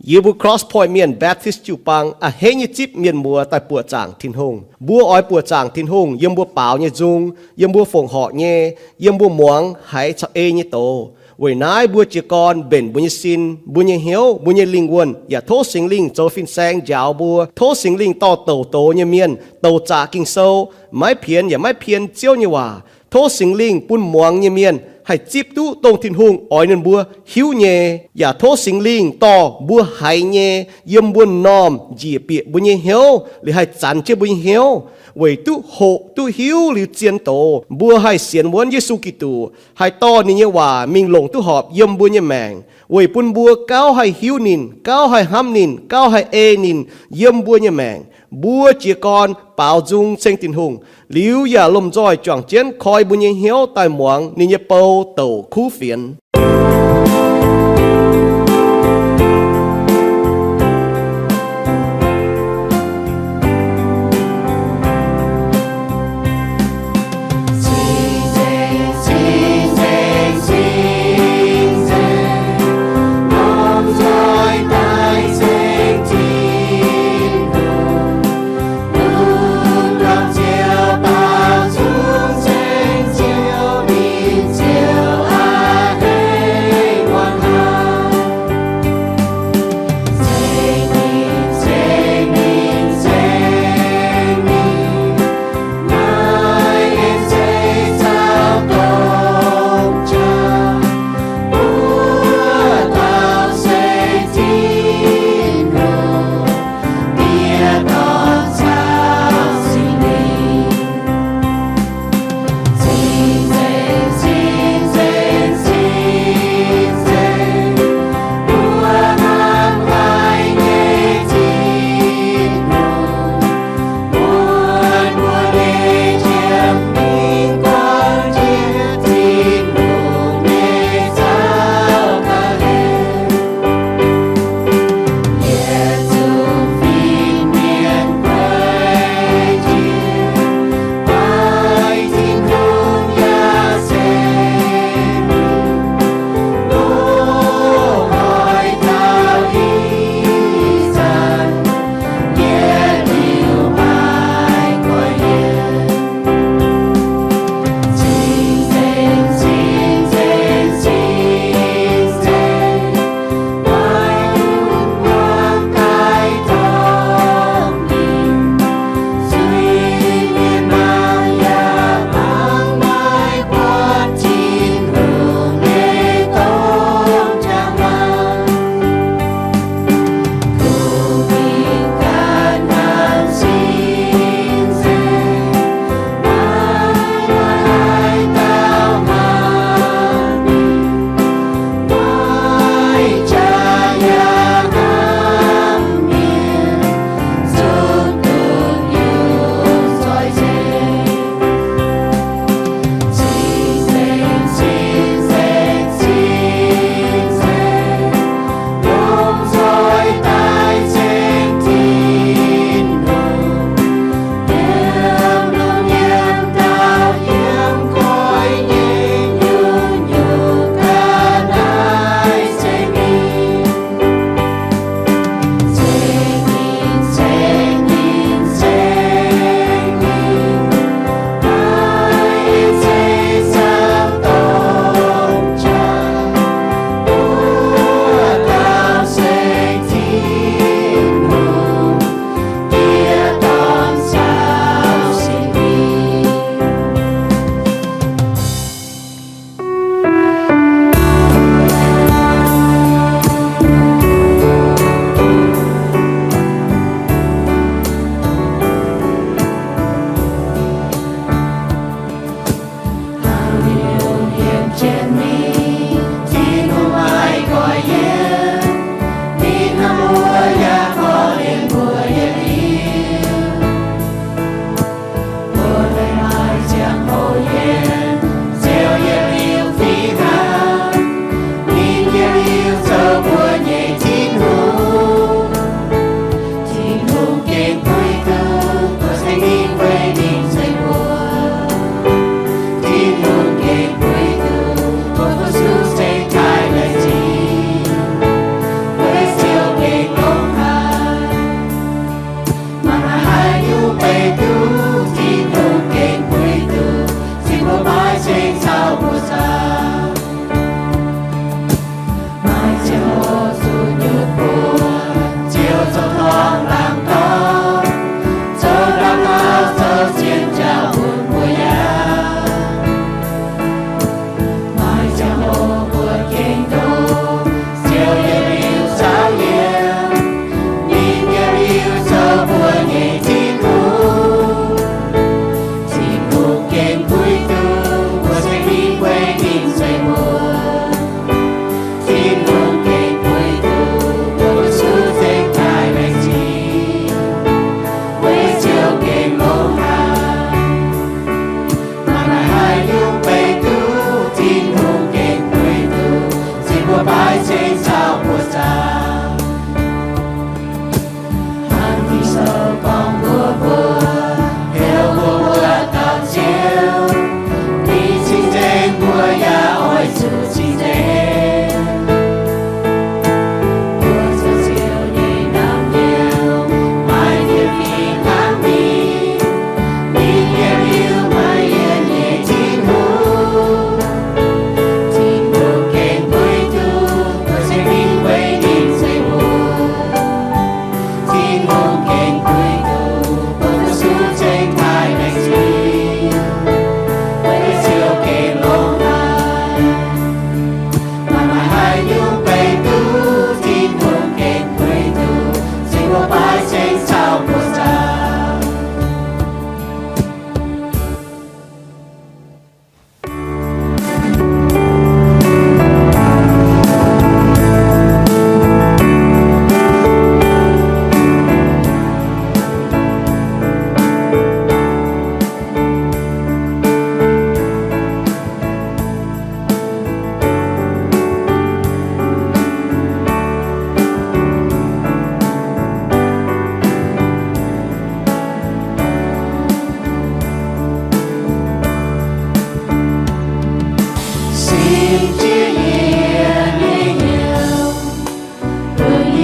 Yie mbuo Cross Point Mienh Baptist jiu-baang a'hneiv nyei zipv mienh muoz daaih buoqc zaangc Tin-Hungh. Mbuo oix buoqc zaangc Tin-Hungh yiem mbuo baaux nyei nzung, yiem mbuo fongc horc nyei, yiem mbuo muangx haiz caux ei nyei doz. Weic naaiv mbuo jiez gorn mbenc mbuo nyei sin, mbuo nyei hnyouv, mbuo nyei lingh wuonh, yaac tov Singx Lingh zoux fin-saeng njaaux mbuo. Tov Singx Lingh dorh douc doz nyei mienh, douc zaqc Ging-Sou, maiv pienx yaac maiv pien Ziouv nyei waac. Tov Singx Lingh bun muangx nyei mienh haih zipv duqv dongh Tin-Hungh oix ninh mbuo hiuv nyei. Yaac tov Singx Lingh dorh mbuo haiz nyei yiem mbuo m'normh njiec bieqc mbuo nyei hnyouv, liuz haih zanx jienv mbuo nyei hnyouv, weic duqv hoqc duqv hiuv liuz zien doz, mbuo haih sienx wuonv Yesu Giduc, haih dorh ninh nyei waac mingh longc duqv horpc yiem mbuo nyei maengc, weic bun mbuo gauh haih hiuv ninh, gauh haih hnamv ninh, gauh haih ei ninh yiem mbuo nyei maengc. Mbuo jiez gorn baaux nzung ceng Tin-Hungh, liuz yaac lomh nzoih juangc jienv koi mbuo nyei hnyouv daaih muangx ninh nyei bou douc kuv fienx.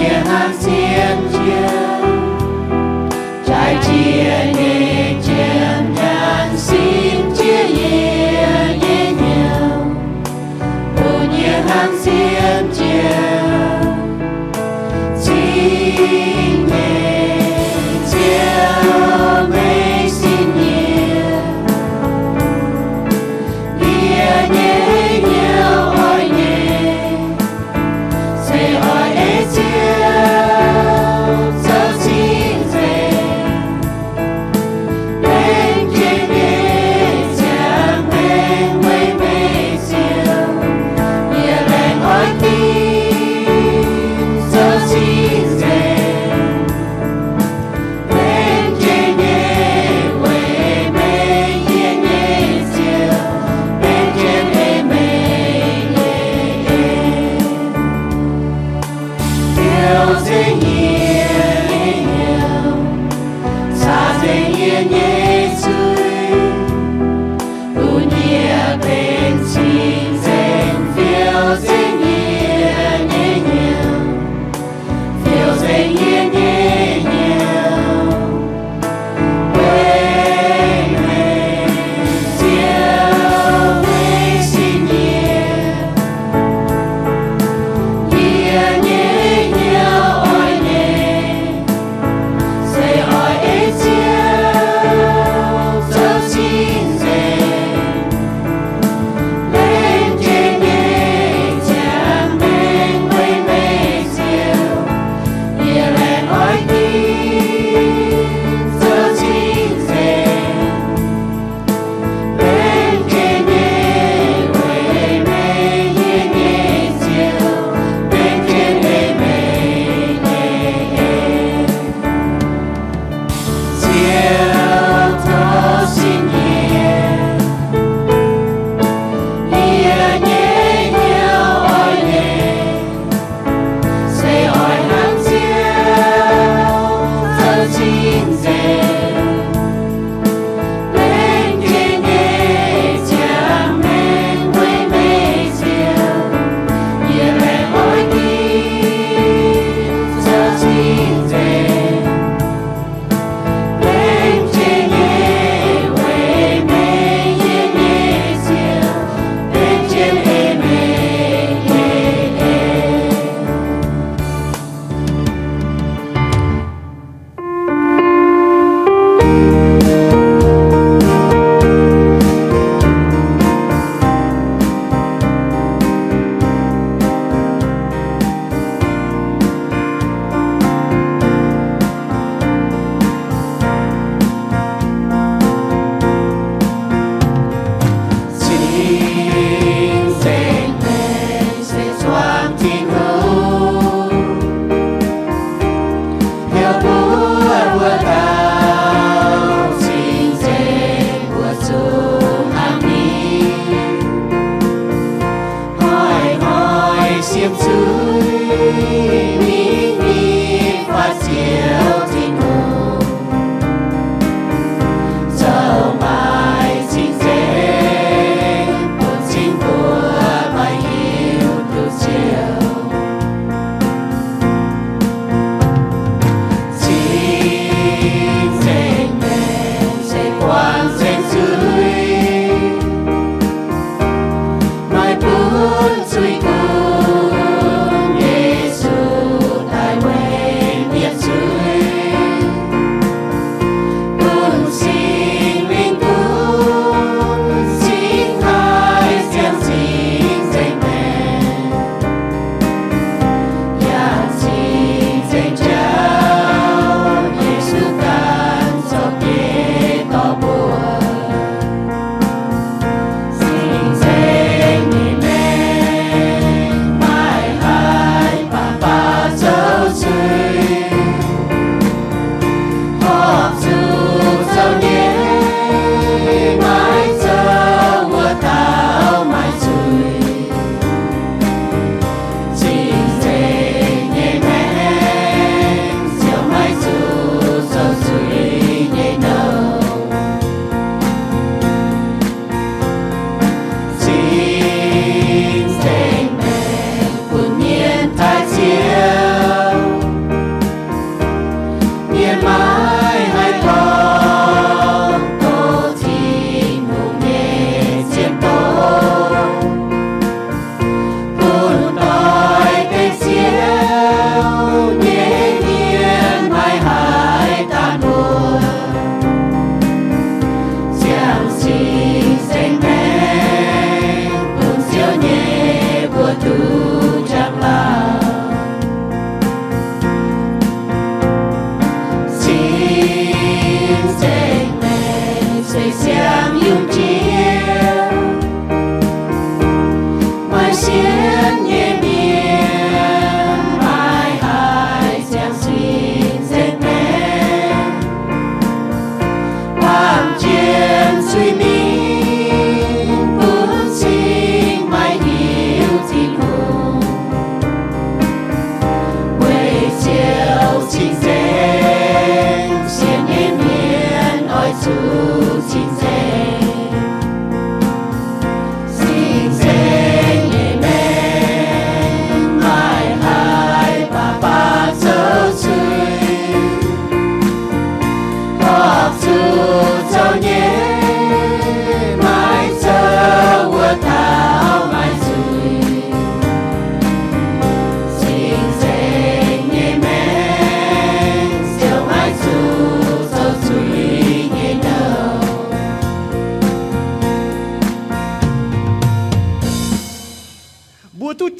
nyei hnangv zien jiex, jaaix jiex nyei jiem-jangx sin jiex yie nyei hnyouv, bun yie hnangv zien jiex. Cing nyei Ziouv, meih sin yie, yie nyei hnyouv oix nyei. Se oix ei Ziouv zoux cing-nzengc, benx jiex nyei ziangh maengc weic meih Ziouv. Yie laengz oix dingc zoux cing-nzengc, benx jiex nyei weic meih, yie nyei Ziouv, benx jiex ei meih nyei en. Fiou nzengc yie nyei hnyouv, caux nzengc yie nyei zuiz, bun yie benx cing-nzengc. Fiou nzengc yie nyei hnyouv, fiou nzengc yie nyei hnyouv, weic meih Ziouv, meih sin yie, yie nyei hnyouv oix nyei. Se oix ei Ziouv zoux cing-nzengc, benx jiex nyei ziangh maengc weic meih Ziouv. Yie laengz oix dingc zoux cing-nzengc, benx jiex nyei weic meih, yie nyei Ziouv, benx jiex ei meih nyei en. Ziouv tov sin yie, yie nyei hnyouv oix nyei. Se oix hnangv Ziouv zoux cing-nzengc, benx jiex nyei ziangh maengc weic meih Ziouv. Yie laengz oix dingc zoux cing-nzengc, benx jiex nyei weic meih, yie nyei Ziouv, benx jiex ei meih nyei en. Cing-nzengc meih se zuangx Tin-Hungh, heuc mbuo wuov dauh cing-nzengc mbuo zuqc hnangv ninh. Hnoi-hnoi siemv zuiz mingh nyei faaux Ziouv Tin-Hungh, zoux maaih cing-nzengc bun cing mbuo maaih hiuv duqv Ziouv. Cing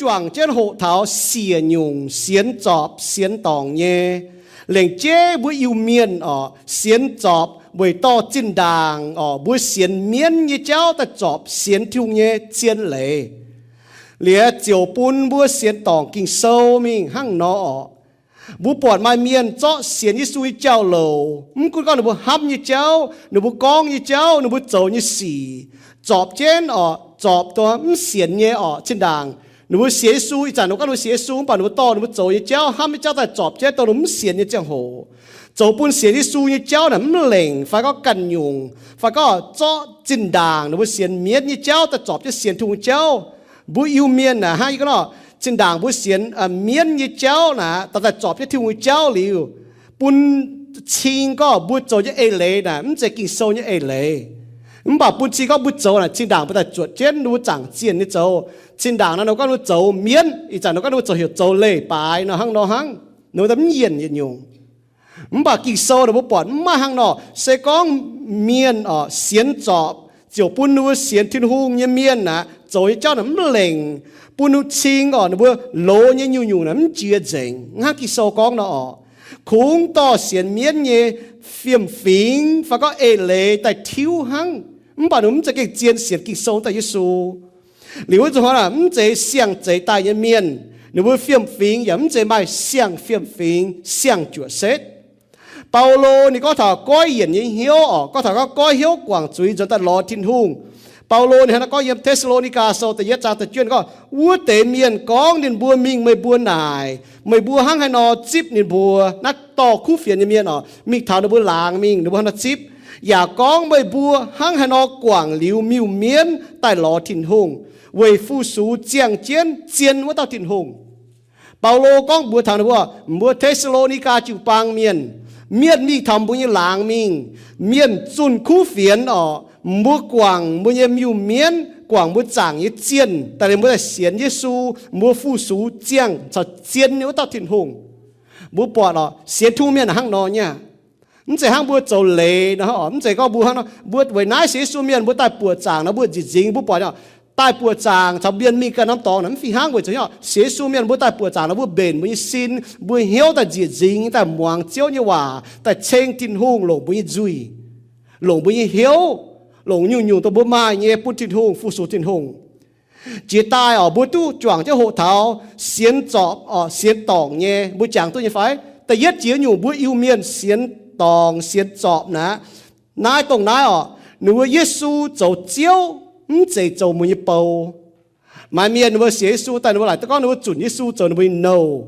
juangc jienv hoqc taux siec nyungc sienx zorpc sienx dorngc nyei. Lengc jeiv mbuo Iu-Mienh orqc, sienx zorpc weic dorh zinh ndaangc orqc, mbuo sienx mienv nyei jauv daaih zorpc sienx Tin-Hungh nyei zien leiz. Liuz ziouc bun mbuo sienx dorngc Ging-Sou mingh hnangv nor orqc. Mbuo buatc maaih mienh zorqv sienx Yesu nyei jauv-louc, mv gunv gorngv ninh mbuo hnamv nyei jauv, ninh mbuo gorngv nyei jauv, ninh mbuo zoux nyei sic, zorpc jienv orqc, zorpc dongh mv sienx nyei orqc zinh ndaangc. Ninh mbuo sienx Yesu, ih zanc ninh mbuo gorngv ninh mbuo sienx Yesu, mv baac ninh mbuo dorh ninh mbuo zoux nyei jauv hnamv nyei jauv daaih zorpc jienv dongh ninh mv sienx nyei ziangh hoc. Zoux bun sienx Yesu nyei jauv naaic mv lengc fai gorngv ganh nyungc fai gorngv zorqv zinh ndaangc ninh mbuo sienx mienv nyei jauv daaih zorpc jienv sienx Tin-Hungh nyei jauv. Mbuo Iu-Mienh naaic hnangv yie gorngv nor, zinh ndaangc mbuo sienx mienv nyei jauv naaic daaih, daaih zorpc jienv Tin-Hungh nyei jauv liuz, bun cing gorngv mbuo zoux nyei eix leiz naaic mv zeiz Ging-Sou nyei eix leiz. Mv baac bun cing gorngv mbuo zoux naaic zinh ndaangc mbuo daaih zuotc jienv ninh mbuo zaangc zienh nyei zoux. Zinh ndaangc naaiv ninh mbuo gorngv ninh mbuo zoux mienv, ih zanc ninh mbuo gorngv ninh mbuo zoux heuc zoux leiz-baaix nor hnangv nor hnangv, ninh mbuo daaih mv yienh yietc nyungc. Mv baac Ging-Sou naaic mbuo buatc mv maaih hnangv nor. Se gorngv mienh orqc sienx zorpc ziouc bun ninh mbuo sienx Tin-Hungh nyei mienh naaic zoux nyei jauv naaic mv lengc, bun ninh cing orqc ninh mbuo loz nyei nyungc-nyungc naaic mv jiex nzengc. Hnangv Ging-Sou gorngv nor orqc, kungx dorh sienx mienv nyei fiem-fingx fai gorngv eix leiz daaih tiuv hnangv. Mv baac ninh mv zeiz gengh zien sienx Ging-Sou daaih Yesu. Liuz wuov zuqc hnoi naaic mv zeiz siang-zeix daaih nyei mienh, ninh mbuo fiem-fingx yaac mv zeiz maaih siang fiem-fingx, siang-juoqc setv. Baulo ninh gorngv taux goiv yienc nyei hnyouv orqc, gorngv taux gorngv goiv hnyouv guangc zuiz nzuonx daaih lorz Tin-Hungh. Baulo ninh hnangv naaiv gorngv yiem Te^saa^lo^ni^gaa Sou da'yietv zaang da'juov ninh gorngv, wuov deix mienh gorngv ninh mbuo mingh meih mbuo naaic, meih mbuo hnangv haaix nor zipv ninh mbuo. Naaiv dorh kuv fienx nyei mienh orqc, mingh taux ninh mbuo laangz mingh, ninh mbuo hnangv haaix nor zipv, yaac gorngv meih mbuo hnangv haaix nor guangc liuz miuc-mienv daaih lorz Tin-Hungh, weic fu-sux ziangh jienv zien wuov dauh Tin-Hungh. Baulo gorngv mbuox taux ninh mbuo, mbuo Te^saa^lo^ni^gaa jiu-baang mienh, mienh mingh taux mbuo nyei laangz mingh, mienh zunh kuv fienx orqc, mbuo guangc mbuo nyei miuc-mienv, guangc mbuo zaangc nyei zienh daaih liuz mbuo daaih sienx Yesu, mbuo fu-sux ziangh caux zien nyei wuov dauh Tin-Hungh. Mbuo buatc orqc, sienx Tin-Hungh mienh hnangv nor nyei aqv. Mv zeiz hnangv mbuo zoux leiz nor, mv zeiz gorngv mbuo hnangv nor, mbuo weic naaiv sienx Yesu mienh mbuo daaih buoqc zaangc nor mbuo njiec nzingx. Mbuo buatc orqc, daaih buoqc zaangc caux mienh mingh ganh norm dorngx naaic mv fih hnangv. Weic zuqc sienx Yesu mienh mbuo daaih buoqc zaangc nor mbuo mbenc mbuo nyei sin, mbuo hnyouv daaih njiec nzingx, daaih muangx Ziouv nyei waac, daaih ceng Tin-Hungh, longc mbuo nyei nzuih, longc mbuo nyei hnyouv, longc nyungc-nyungc dongh mbuo maaih nyei bun Tin-Hungh, fu-sux Tin-Hungh. Jiex daaih orqc, mbuo duqv juangc jienv hoqc taux sienx zorpc orqc, sienx dorngc nyei, mbuo jangx duqv nyei fai? Da'yietv jiex nyungc mbuo Iu-Mienh sienx dorngc sienx zorpc naaic, naaiv dongh naaiv orqc, ninh mbuo Yesu zoux Ziouv, mv zeiz zoux mbuo nyei bou. Maaih mienh ninh mbuo sienx Yesu daaih ninh mbuo laaic duqv gorngv ninh mbuo zunc Yesu zoux ninh mbuo nyei nouh,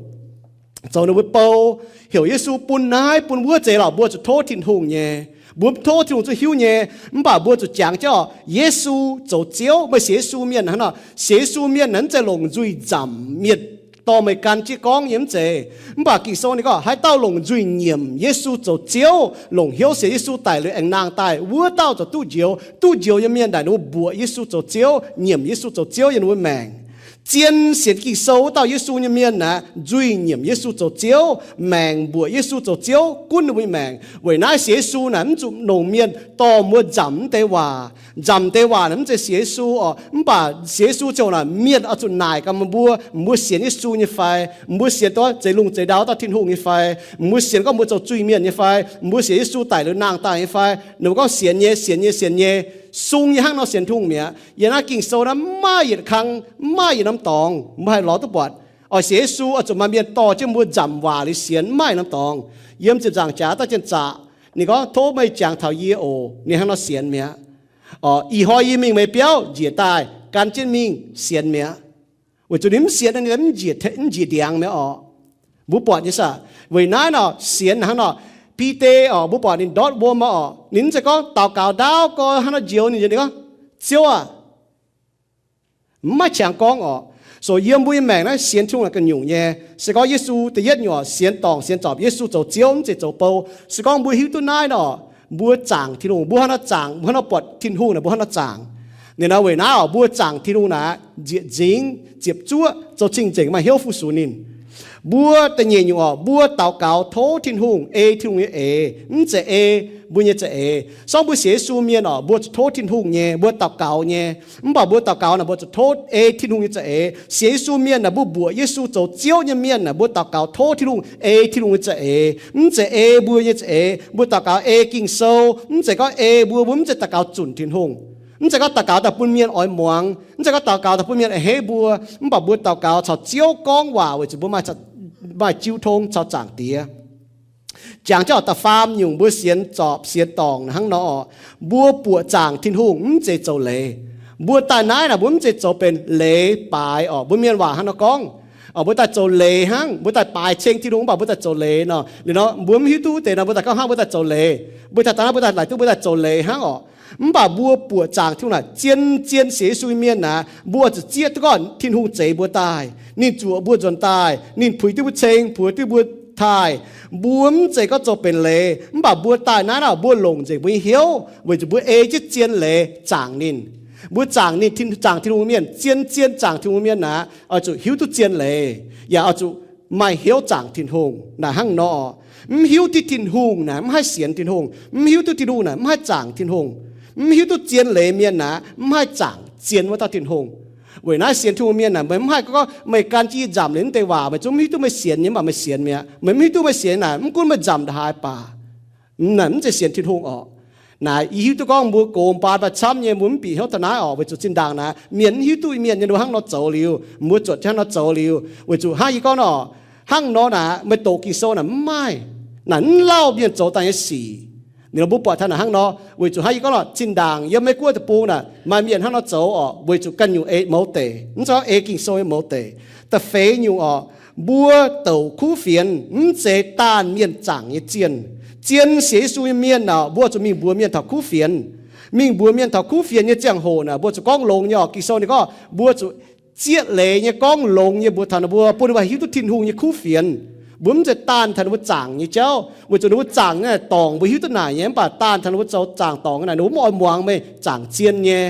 zoux ninh mbuo bou, heuc Yesu bun naaiv bun wuov zeiz lorqc, mbuo zuqc tov Tin-Hungh nyei. Mbuo mv tov Tin-Hungh zuqc hiuv nyei. Mv baac mbuo zuqc jangx jienv orqc, Yesu zoux Ziouv. Meih sienx Yesu mienh hnangv nor, sienx Yesu mienh naaic mv zeiz longc nzuih nzamc mietc dorh meih gan jienv gorngv nyei, mv zeiz. Mv baac Ging-Sou ninh gorngv haaix dauh longc nzuih nyiemc Yesu zoux Ziouv, longc hnyouv sienx Yesu daic liuz aengx nangh daaih, wuov dauh ziouc duqv njoux. Duqv njoux nyei mienh naaic ninh mbuo mbuoqc Yesu zoux Ziouv, nyiemc Yesu zoux Ziouv yiem ninh mbuo maengc. Zien sienx Ging-Sou wuov dauh Yesu nyei mienh naaic nzuih nyiemc Yesu zoux Ziouv, maengc mbuoqc Yesu zoux Ziouv gunv ninh mbuo nyei maengc. Weic naaiv sienx Yesu naaic mv zuqc longc mienh dorh mbuo nzamc mv deix waac. Nzamc deix waac naaic mv zeiz sienx Yesu orqc. Mv baac sienx Yesu ziouc naaic mienh oix zuqc naaic gaax meih mbuo, mbuo sienx Yesu nyei fai? Mbuo sienx dongh zeix lungh zeix ndau dauh Tin-Hungh nyei fai? Mbuo sienx gorngv mbuo zoux zuiz-mienh nyei fai? Mbuo sienx Yesu daic liuz nangh daaih nyei fai? Ninh mbuo gorngv sienx nyei, sienx nyei, sienx nyei. Sung nyei hnangv nor sienx Tin-Hungh mi'aqv. Yiem naaiv Ging-Sou naaiv mv maaih yietc kang, mv maaih yietc norm dorngx mbuo haih lorz duqv buatc oix sienx Yesu oix zuqc maaih mienh dorh jienv mbuo nzamc waac liuz sienx, mv maaih yietc norm dorngx. Yiem ziepc nzaangc jaax daaih jien-zaqc ninh gorngv, tov meih jangx taux yie oc, ninh hnangv nor sienx mi'aqv. Orqc, ih hnoi yie mingh meih biauv njiec daaih gan jienv mingh sienx mi'aqv. Weic zuqc ninh mv sienx ninh mv njiec ndiangx mi'aqv orqc. Mbuo buatc nyei saah? Weic naaiv nor sienx hnangv nor, Bide orqc, mbuo buatc ninh ndortv wuom aqv orqc, ninh mv zeiz gorngv daux gaux ndaauv gau hnangv nor njoux ninh, ninh gorngv, Ziouv aah! Mv maaih qangx gorngv orqc. So yiem mbuo nyei maengc naaiv sienx Tin-Hungh naaic ga'nyungc nyei. Se gorngv Yesu da'yietv nyungc orqc, sienx dorngc sienx zorpc, Yesu zoux Ziouv, mv zeiz zoux bou. Se gorngv mbuo hiuv duqv naaiv nor, mbuo zaangc Tin-Hungh, mbuo hnangv nor zaangc, mbuo hnangv nor buatc Tin-Hungh naaic, mbuo hnangv nor zaangc. Ninh nor weic naaiv orqc, mbuo zaangc Tin-Hungh naaic nzieqc nzingx, ziepc zuoqv, zoux cing-nzengc maaih hnyouv fu-sux ninh. Mbuo da'nyeic nyungc orqc, mbuo daux gaux tov Tin-Hungh ei Tin-Hungh nyei eix, mv zeiz ei mbuo nyei za'eix. Sorng mbuo sienx Yesu mienh orqc, mbuo zuqc tov Tin-Hungh nyei, mbuo daux gaux nyei. Mv baac mbuo daux gaux naaic mbuo zuqc tov ei Tin-Hungh nyei za'eix. Sienx Yesu mienh naaic mbuo mbuoqc Yesu zoux Ziouv nyei mienh naaic mbuo daux gaux tov Tin-Hungh ei Tin-Hungh nyei za'eix, mv zeiz ei mbuo nyei za'eix. Mbuo daux gaux ei Ging-Sou, mv zeiz gorngv ei mbuo, mbuo mv zeiz daux gaux zunc Tin-Hungh. Mv zeiz gorngv daux gaux daaih bun mienh oix muangx, mv zeiz gorngv daux gaux daaih bun mienh a'hneiv mbuo. Mv baac mbuo daux gaux caux Ziouv gorngv waac weic zuqc mbuo maaih jiu tong caux Zaangc Diex. Jangx jienv orqc, da'faam nyungc mbuo sienx zorpc sienx dorngc hnangv nor orqc, mbuo buoqc zaangc Tin-Hungh mv zeiz zoux leiz. Mbuo daaih naaiv naaic mbuo mv zeiz zoux benx leiz baaix orqc. Mbuo mienh waac hnangv nor gorngv, orqc, mbuo daaih zoux leiz hnangv, mbuo daaih baaix ceng Tin-Hungh mv baac mbuo daaih zoux leiz nor. Liuz nor mbuo mv hiuv duqv deix nor mbuo daaih gorngv hnangv mbuo daaih zoux leiz. Mbuo daaih dangh naaiv mbuo daaih laaic duqv mbuo daaih zoux leiz hnangv orqc. Mv baac mbuo buoqc zaangc Tin-Hungh naaic, zien-zien sienx Yesu nyei mienh naaic, mbuo zuqc zieqv duqv gorngv Tin-Hungh zeix mbuo daaih, ninh zuoqc mbuo nzuonx daaih, ninh puix duqv mbuo ceng, puix duqv mbuo taaih. Mbuo mv zeiz gorngv zoux benx leiz, mv baac mbuo daaih naaiv naaic mbuo longc nzengc mbuo nyei hnyouv weic zuqc mbuo ei jienv zien leiz zaangc ninh. Mbuo zaangc ninh, zaangc Tin-Hungh mienh, zien-zien zaangc Tin-Hungh mienh naaic oix zuqc hiuv duqv zien leiz, yaac oix zuqc maaih hnyouv zaangc Tin-Hungh naaic hnangv nor. Mv hiuv duqv Tin-Hungh naaic mv haih sienx Tin-Hungh. Mv hiuv duqv Tin-Hungh naaic mv haih zaangc Tin-Hungh. Mv hiuv duqv zien leiz mienh naaic mv haih zaangc zien wuov dauh Tin-Hungh. Weic naaiv sienx Tin-Hungh mienh naaic meih mv haih gorngv meih gan jienv yie nzamc liuz naaiv deix waac, meih zungv mv hiuv duqv meih sienx nyei mv baac meih sienx mi'aqv. Meih mv hiuv duqv meih sienx naaic mv gunv meih nzamc ndongc haaix baac naaic mv zeiz sienx Tin-Hungh orqc. Naaiv yie hiuv duqv gorngv mbuo gox mbaan mv baac camv nyei mbuo mv bieqc hnyouv taux naaiv orqc, weic zuqc zinh ndaangc naaic mienh mv hiuv duqv mienh nyei nor hnangv nor zoux liuz, mbuo zuotc jienv hnangv nor zoux liuz, weic zuqc hnangv yie gorngv orqc, hnangv nor naaic meih doqc Ging-Sou naaic mv maaih, naaic mv lauh mienh zoux daaih nyei sic. Ninh mbuo buatc taux naaic hnangv nor, weic zuqc hnangv yie gorngv orqc, zinh ndaangc yiem Meiv Guoqv deic-bung naaic maaih mienh hnangv nor zoux orqc, weic zuqc ganh nyungc ei mouz deic, mv zeiz ei Ging-Sou nyei mouz deic. Da'feix nyungc orqc, mbuo douc kuv fienx mv zeiz daanh mienh zaangc nyei zienh. Zien sienx Yesu nyei mienh orqc, mbuo zuqc mingh mbuox mienh taux kuv fienx. Mingh mbuox mienh taux kuv fienx nyei ziangh hoc naaic mbuo zuqc gorngv longx nyei orqc. Ging-Sou ninh gorngv mbuo zuqc zieqv leiz nyei gorngv longx nyei mbuox taux ninh mbuo, bun ninh mbuo hiuv duqv Tin-Hungh nyei kuv fienx. Mbuo mv zeiz daanh taux ninh mbuo zaangc nyei jauv, weic zuqc ninh mbuo zaangc nyei dorngc mbuo hiuv duqv naaic nyei, mv baac daanh taux ninh mbuo zoux zaangc dorngc nyei naaic ninh mbuo mv oix muangx meih zaangc zien nyei.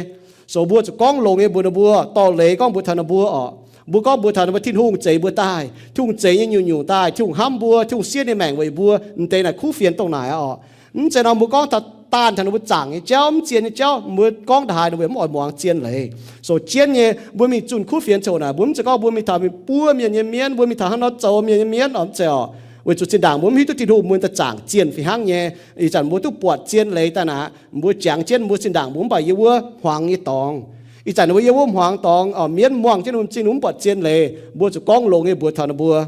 So mbuo zuqc gorngv longx nyei mbuox ninh mbuo, dorh leiz gorngv mbuox taux ninh mbuo orqc. Mbuo gorngv mbuox taux ninh mbuo Tin-Hungh zeix mbuo daaih, Tin-Hungh zeix nyei nyungc-nyungc daaih, Tin-Hungh hnamv mbuo, Tin-Hungh siev ninh maengc weic mbuo, m'deix naaic kuv fienx dongh naaic orqc. Mv zeiz nor mbuo gorngv taux daanh taux ninh mbuo zaangc nyei jauv, mv zien nyei jauv, mbuo gorngv ndongc haaix ninh mbuo mv oix muangx zien leiz. So jienv nyei mbuo mingh zunh kuv fienx coc naaic, mbuo mv zeiz gorngv mbuo mingh taux mingh buov mienh nyei mienv, mbuo mingh taux hnangv nor zoux mienh nyei mienv orqc, mv zeiz orqc. Weic zuqc zinh ndaangc mbuo mv hiuv duqv Tin-Hungh mbuo daaih zaangc zienh fih hnangv nyei. Ih zanc mbuo duqv buatc zien leiz daaih naaic, mbuo jangx jienv mbuo zinh ndaangc mbuo mv baac yiem wuov hmuangx nyei dorngx. Ih zanc ninh mbuo yiem wuov hmuangx dorngx orqc, mienv muangh jienv ninh mbuo m'zing, ninh mbuo mv buatc zien leiz, mbuo zuqc gorngv longx nyei mbuox taux ninh mbuo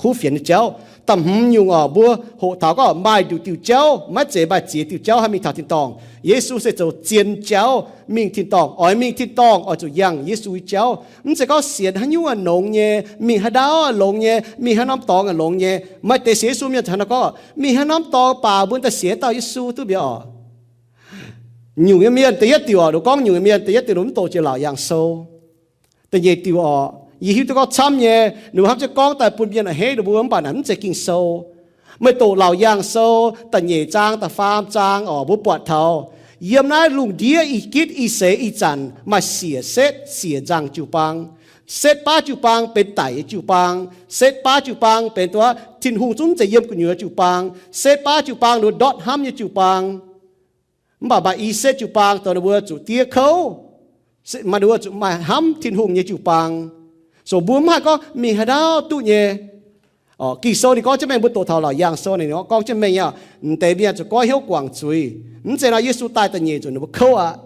kuv fienx nyei jauv. Da'hmz nyungc orqc, mbuo hoqc taux gorngv maaih nduqc diuh jauv, maiv zeiz maaih ziex diuh jauv haih mingh taux tin-dorngh. Yesu se zoux zien jauv mingh tin-dorngh. Oix mingh tin-dorngh oix zuqc yangh Yesu nyei jauv. Mv zeiz gorngv sienx haaix nyungc aqv longx nyei, mingh haaix ndau aqv longx nyei, mingh haaix norm dorngx aqv longx nyei. Maaih deix sienx Yesu mienh hnangv nor gorngv, mingh haaix norm dorngx baac mbuo daaih sienx dauh Yesu duqv mi'aqv orqc. Nyungc nyei mienh da'yietv diuc orqc, ninh gorngv nyungc nyei mienh da'yietv diuc ninh mv doqc jiex Laauc Yaangh Sou. Da'nyeic diuc orqc, yie hiuv duqv gorngv camv nyei, ninh mbuo hnamv jienv gorngv daaih bun mienh a'hneiv ninh mbuo mv baac naaic mv zeiz Ging-Sou. Meih doqc Laauc Yaangh Sou da'nyeic zaang, da'faam zaang orqc, mbuo buatc taux yiem naaiv lungh ndiev ih gitv ih seix ih zanc maaih siec setv siec nzangh jiu-baang. Setv baav jiu-baang benx daic nyei jiu-baang. Setv baav jiu-baang benx duqv Tin-Hungh zungv mv zeiz yiem gu'nyuoz jiu-baang. Setv baav jiu-baang nduov ndortv hnamv nyei jiu-baang. Mv baac maaih i setv jiu-baang dongh ninh mbuo zuqc diev kouv, maaih ninh mbuo zuqc maaih hnamv Tin-Hungh nyei jiu-baang. So mbuo mv haih gorngv mingh haaix ndau duqv nyei. Ging-Sou ninh gorngv jienv mengh, mbuo doqc taux Laauc Yaangh Sou ninh gorngv jienv mengh nyei, m'deix mienh zuqc goiv hnyouv guangc zuiz. Mv zeiz nor Yesu daaih da'nyeic nzunc ninh mbuo kouv aqv.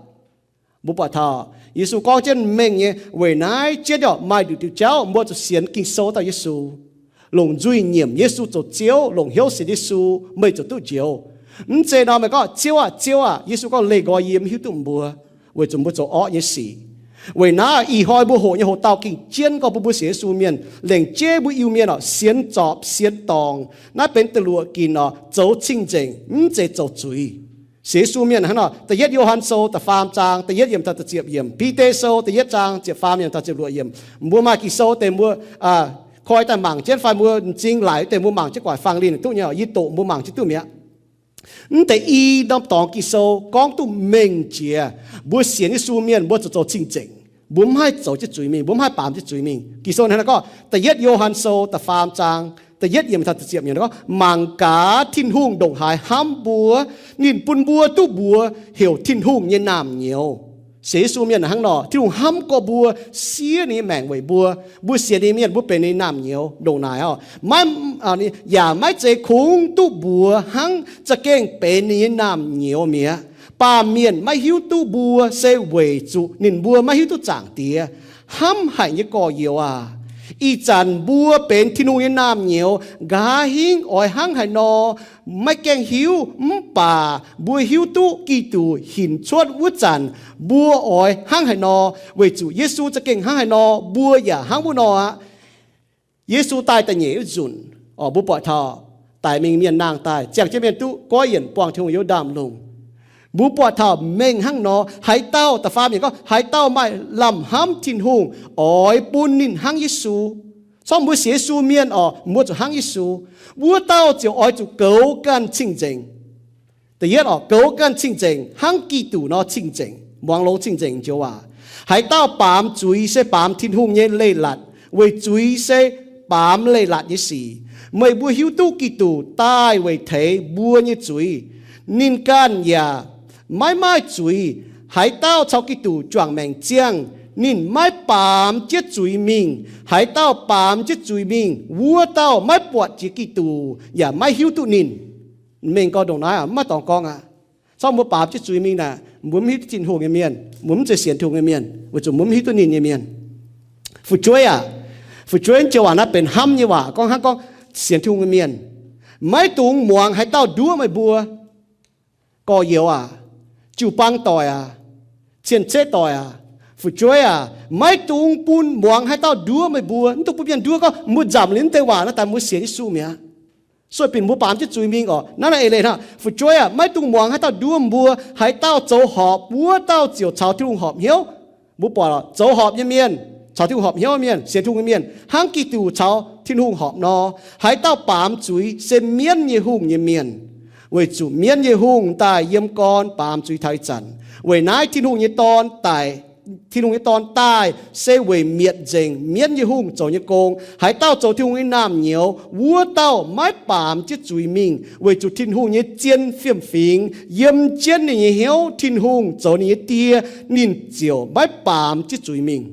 Mbuo buatc taux Yesu gorngv jienv mengh nyei, weic naaiv jienv orqc maaih nduqc diuh jauv mbuo zuqc sienx Ging-Sou dauh Yesu, longc nzuih nyiemc Yesu zoux Ziouv, longc hnyouv sienx Yesu, meih ziouc duqv njoux. Mv zeiz nor meih gorngv, Ziouv aah! Ziouv aah! Yesu gorngv, Leih nqoi yie, mv hiuv duqv meih mbuo, weic zuqc mbuo zoux orqv nyei sic. Weic naaiv ih hnoi mbuo hoqc nyei hoc dauh gengh jienv gorngv bun mbuo sienx Yesu mienh, lengc jeiv mbuo Iu-Mienh orqc sienx zorpc sienx dorngc, naaiv benx da'luoqc ginc orqc, zoux cing-nzengc, mv zeiz zoux zuiz. Sienx Yesu mienh hnangv nor, da'yietv Yo^han Sou da'faam zaang da'yietv yiemc taux da'ziepc yiemc, Bide Sou da'yietv zaang ziepc faam yiemc taux ziepc luoqc yiemc. Mbuo maaih Ging-Sou deix mbuo koi daaih mangc jienv fai mbuo m'zing laaic deix mbuo mangc jienv guaic fang linh duqv nyei, yie doqc mbuo mangc jienv duqv mi'aqv. Mv deix i norm dorngx Ging-Sou gorngv duqv mengh jiex, mbuo sienx Yesu mienh mbuo zuqc zoux cing-nzengc. Mbuo mv haih zoux jienv zuiz mingh, mbuo mv haih baamz jienv zuiz mingh. Ging-Sou hnangv naaiv gorngv, da'yietv Yo^han Sou da'faam zaang, da'yietv yiemc taux da'ziepc yiemc gorngv, mangc gaax, Tin-Hungh ndongc haaix hnamv mbuo, ninh bun mbuo duqv mbuox heuc Tin-Hungh nyei naamh nyouz. Sienx Yesu mienh hnangv nor, Tin-Hungh hnamv gorx mbuo, siev ninh nyei maengc weic mbuo. Mbuo sienx ninh mienh, mbuo benx ninh naamh nyouz ndongc naaic oc. Maiv, yaac maiv zeiz kungx duqv mbuox hnangv, za'gengh benx ninh nyei naamh nyouz mi'aqv. Baamh mienh maiv hiuv duqv mbuo se weic zuqc ninh mbuo maiv hiuv duqv Zaangc Diex. Hnamv haic nyei gorx-youz aac, ih zanc mbuo benx Tin-Hungh nyei naamh nyouz, nqa'haav hingv oix hnangv haaix nor maiv gaengh hiuv, mv baac mbuo hiuv duqv Giduc hinc cuotv wuov zanc mbuo oix hnangv haaix nor, weic zuqc Yesu za'gengh hnangv haaix nor, mbuo yaac hnangv wuov nor aqv. Yesu daaih da'nyeic wuov nzunc, mbuo buatc taux daic mingh mienh nangh daaih, ziangh jienv mienh duqv goiv yienc buangh Tin-Hungh yiem ndaamv-lungh. Mbuo buatc taux mengh hnangv nor, haaix dauh, da'faam yiemc gorngv, haaix dauh maaih lamh hnamv Tin-Hungh oix bun ninh hnangv Yesu. Corc mbuo sienx Yesu mienh oc, mbuo zuqc hnangv Yesu. Wuov dauh ziouc oix zuqc goux ganh cing-nzengc. Da'yietv oc, goux ganh cing-nzengc hnangv Giduc nor cing-nzengc. Muangx longx cing-nzengc joux waac. Haaix dauh baamz zuiz se baamz Tin-Hungh nyei leiz-latc, weic zuiz se baamz leiz-latc nyei sic. Meih mbuo hiuv duqv Giduc daaih weic teix mbuo nyei zuiz. Ninh ganh yaac maiv maaih zuiz. Haaix dauh caux Giduc juangc maengc ziangh, ninh maiv baamz jienv zuiz mingh. Haaix dauh baamz jienv zuiz mingh, wuov dauh maiv buatc jiex Giduc yaac maiv hiuv duqv ninh. Mengh gorngv ndongc naaiv, maiv dorngx gorngv aqv. Corc mbuo baamz jienv zuiz mingh naaic, mbuo mv hiuv duqv Tin-Hungh nyei mienh, mbuo mv zeiz sienx Tin-Hungh nyei mienh, weic zuqc mbuo mv hiuv duqv ninh nyei mienh. Fu'jueiv aac, fu'jueiv joux waac naaiv benx hnamv nyei waac, gorngv hnangv gorngv sienx Tin-Hungh nyei mienh, maiv dungx muangx haaix dauh nduov meih mbuo. Gorx-youz aac, jiu-baang doic aac, cien-ceqv doic aac, fu'jueiv aac, maiv dungx bun muangx haaix dauh nduov meih mbuo. Mv dungx bun mienh nduov gorngv mbuo nzamc liuz naaiv deix waac naaiv daaih mbuo sienx Yesu mi'aqv. Sueih binc mbuo baamz jienv zuiz mingh oc. Naaiv naaiv eix leiz hnangv, fu'jueiv aac, maiv dungx muangx haaix dauh nduov mbuo. Haaix dauh zoux horpc, wuov dauh ziouc caux Tin-Hungh horpc hnyouv. Mbuo buatc zoux horpc nyei mienh caux Tin-Hungh horpc hnyouv, mienh sienx Tin-Hungh nyei mienh hnangv Giduc caux Tin-Hungh horpc nor. Haaix dauh baamz zuiz se mienv nyei hungh nyei mienh, weic zuqc mienv nyei hungh daaih yiem gorn baamz zuiz taux ih zanc. Weic naaiv Tin-Hungh nyei Dorn daaih, Tin-Hungh nyei Dorn daaih se weic mietc nzengc mienv nyei hungh zoux nyei gong. Haaix dauh zoux Tin-Hungh nyei naamh nyouz, wuov dauh maiv baamz jienv zuiz mingh, weic zuqc Tin-Hungh nyei zien fiem-fingx yiem jienv ninh nyei hnyouv. Tin-Hungh zoux ninh nyei Die, ninh ziouc maiv baamz jienv zuiz mingh.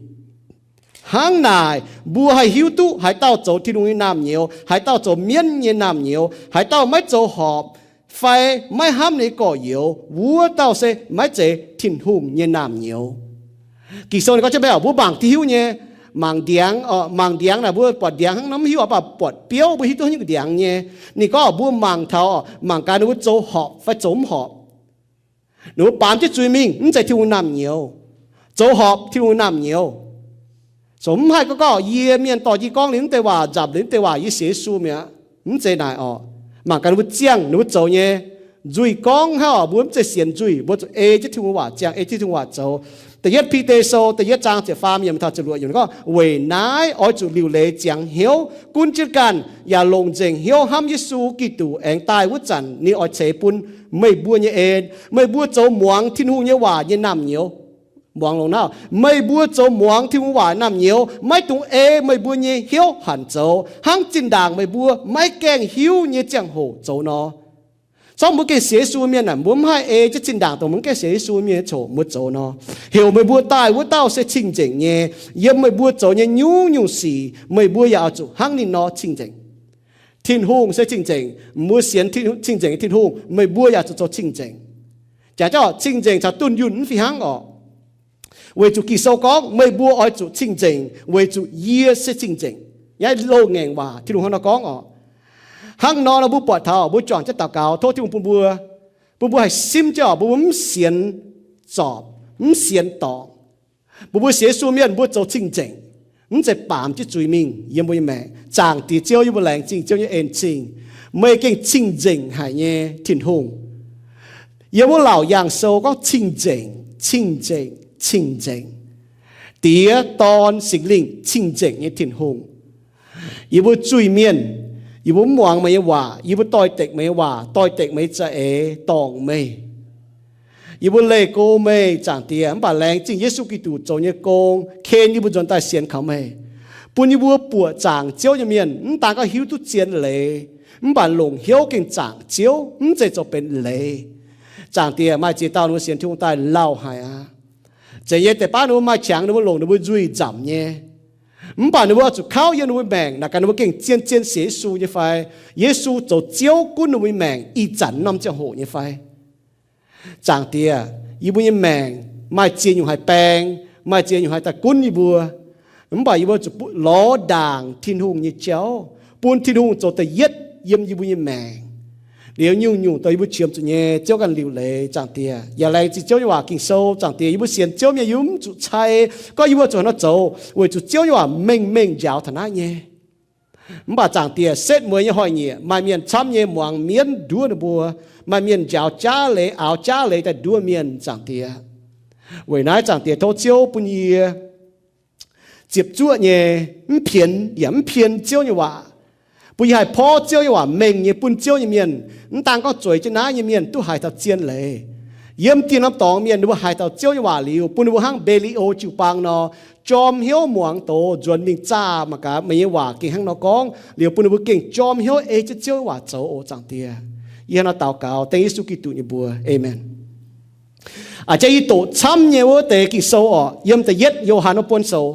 Hnangv naaic, mbuo haih hiuv duqv haaix dauh zoux Tin-Hungh nyei naamh nyouz, haaix dauh zoux mienv nyei naamh nyouz, haaix dauh maiv zoux horpc fai maiv hnamv ninh nyei gorx-youz, wuov dauh se maiv zeiz Tin-Hungh nyei naamh nyouz. Ging-Sou ninh gorngv jienv mbuo, mbuo mangc duqv hiuv nyei, mangc ndiangx, mangc ndiangx naaic mbuo buatc ndiangx hnangv nor mv hiuv, mv baac buatc biouv mbuo hiuv duqv nyungc ndiangx nyei. Ninh gorngv mbuo mangc taux, mangc gaax ninh mbuo zoux horpc fai zoux mv horpc. Ninh mbuo baamz jienv zuiz mingh mv zeiz Tin-Hungh naamh nyouz. Zoux horpc Tin-Hungh naamh nyouz. Zoux mv haih gorngv, gorngv yie mienh dorh jienv gorngv liuz mv deix waac, nzamc liuz mv deix waac, yie sienx Yesu mi'aqv. Mv zeiz naaic oc. Mangc gaax ninh mbuo ziangh ninh mbuo zoux nyei nzuih gorngv hnangv oc. Mbuo mv zeiz sienx nzuih, mbuo zuqc ei jienv Tin-Hungh waac ziangh, ei jienv Tin-Hungh waac zoux. Da'yietv Bide Sou da'yietv zaang ziepc faam yiemc taux ziepc luoqc yiemc gorngv, weic naaiv oix zuqc liuc leiz ziangx hnyouv, gunv jienv ganh, yaac longc nzengc hnyouv hnamv Yesu Giduc aengx daaih wuov zanc ninh oix ceix bun meih mbuo nyei en. Meih mbuo zoux muangx Tin-Hungh nyei waac nyei naamh nyouz. Muangx longx naaiv, meih mbuo zoux muangx Tin-Hungh waac naamh nyouz, maiv dungx ei meih mbuo nyei hnyouv hanc zoux, hnangv zinh ndaangc meih mbuo maiv gaengh hiuv nyei ziangh hoc zoux nor. Corc mbuo gengh sienx Yesu mienh aah, mbuo mv haih ei jienv zinh ndaangc dongh mbuo mv gaengh sienx Yesu mienh nyei ziangh hoc mbuo zoux nor. Heuc meih mbuo daaih wuov dauh se cing-nzengc nyei. Yiem meih mbuo zoux nyei nyungc-nyungc sic meih mbuo yaac oix zuqc hnangv ninh nor cing-nzengc. Tin-Hungh se cing-nzengc. Mbuo sienx cing-nzengc nyei Tin-Hungh, meih mbuo yaac zuqc zoux cing-nzengc. Jaax jauv cing-nzengc caux dunh yunh mv fih hnangv oc. Weic zuqc Ging-Sou gorngv, meih mbuo oix zuqc cing-nzengc weic zuqc yie se cing-nzengc. Naaiv loz-ngaengc waac Tin-Hungh hnangv nor gorngv oc. Hnangv nor nor mbuo buatc taux mbuo juangc jienv daux gaux tov Tin-Hungh bun mbuo, bun mbuo haih simv jienv oc, mbuo mv sienx zorpc, mv sienx dorngc. Mbuo mbuo sienx Yesu mienh mbuo zoux cing-nzengc, mv zeiz baamz jienv zuiz mingh yiem mbuo nyei maengc. Zaangc Diex Ziouv, yie mbuo laengz zingh Ziouv nyei en-zingh. Meih gengh cing-nzengc haic nyei Tin-Hungh. Yiem wuov Laauc Yaangh Sou gorngv cing-nzengc, cing-nzengc, cing-nzengc. Diex, Dorn, Singx Lingh cing-nzengc nyei Tin-Hungh. Yie mbuo zuiz mienh, yie mbuo mv muangx meih nyei waac, yie mbuo doix-dekc meih nyei waac, doix-dekc meih nyei za'eix dorngc meih. Yie mbuo leih go meih, Zaangc Diex, mv baac laengz zingh Yesu Giduc zoux nyei gong, ken yie mbuo nzuonx daaih sienx kaux meih, bun yie mbuo buoqc zaangc Ziouv nyei mienh mv daan gorngv hiuv duqv zien leiz, mv baac longc hnyouv gengh zaangc Ziouv, mv zeiz zoux benx leiz. Zaangc Diex, maaih ziex dauh ninh mbuo sienx Tin-Hungh daaih lauh haic aqv. Zeiz nyei, deix baav ninh mbuo maaih qangx ninh mbuo longc ninh mbuo nzuih nzamc nyei. Mv baac ninh mbuo oix zuqc kauv yiem ninh mbuo maengc naaic gaax ninh mbuo gengh zien-zien sienx Yesu nyei fai? Yesu zoux Ziouv gunv ninh mbuo nyei maengc ih zanc norm ziangh hoc nyei fai? Zaangc Diex, yie mbuo nyei maengc maaih ziex nyungc haih baeng, maaih ziex nyungc haih daaih gunv yie mbuo. Mv baac yie mbuo zuqc lorz ndaangc Tin-Hungh nyei jauv, bun Tin-Hungh zoux da'yietv yiem yie mbuo nyei maengc. Liuz nyungc-nyungc dongh yie mbuo qiemx zuqc nyei, Ziouv ganh liuc leiz, Zaangc Diex. Yaac laengz zingh Ziouv nyei waac Ging-Sou, Zaangc Diex. Yie mbuo sienx Ziouv mienh yie mv zuqc cai gorngv yie mbuo zuqc haaix nor zoux, weic zuqc Ziouv nyei waac mengh mengh njaaux taux naaiv nyei. Mv baac Zaangc Diex, setv mueiz nyei hnoi-nyieqc maaih mienh camv nyei muangx mienv nduov ninh mbuo. Maaih mienh njaaux jaav leiz, aaux jaav leiz daaih nduov mienh, Zaangc Diex. Weic naaiv Zaangc Diex tov Ziouv bun yie ziepc zuoqv nyei, mv pienx yaac mv pien Ziouv nyei waac, bun yie haih porv Ziouv nyei waac mengh nyei bun Ziouv nyei mienh, mv daan gorngv zueiz jienv naaiv nyei mienh duqv haiz taux zien leiz. Yiem dieh norm dorngx mienh ninh mbuo haiz taux Ziouv nyei waac liuz, bun ninh mbuo hnangv Mbe^li^o jiu-baang nor, jorm hnyouv muangx doz, nzuonx mingh zaah mangc gaax meih nyei waac gengh hnangv nor gorngv. Liuz bun ninh mbuo gengh jorm hnyouv ei jienv Ziouv nyei waac zoux oc, Zaangc Diex. Yie hnangv naaiv daux gaux dengv Yesu Giduc nyei mbuox. Aamen. A'jang yie doqc camv nyei wuov deix Ging-Sou orqc, yiem da'yietv Yo^han wuov buonv sou.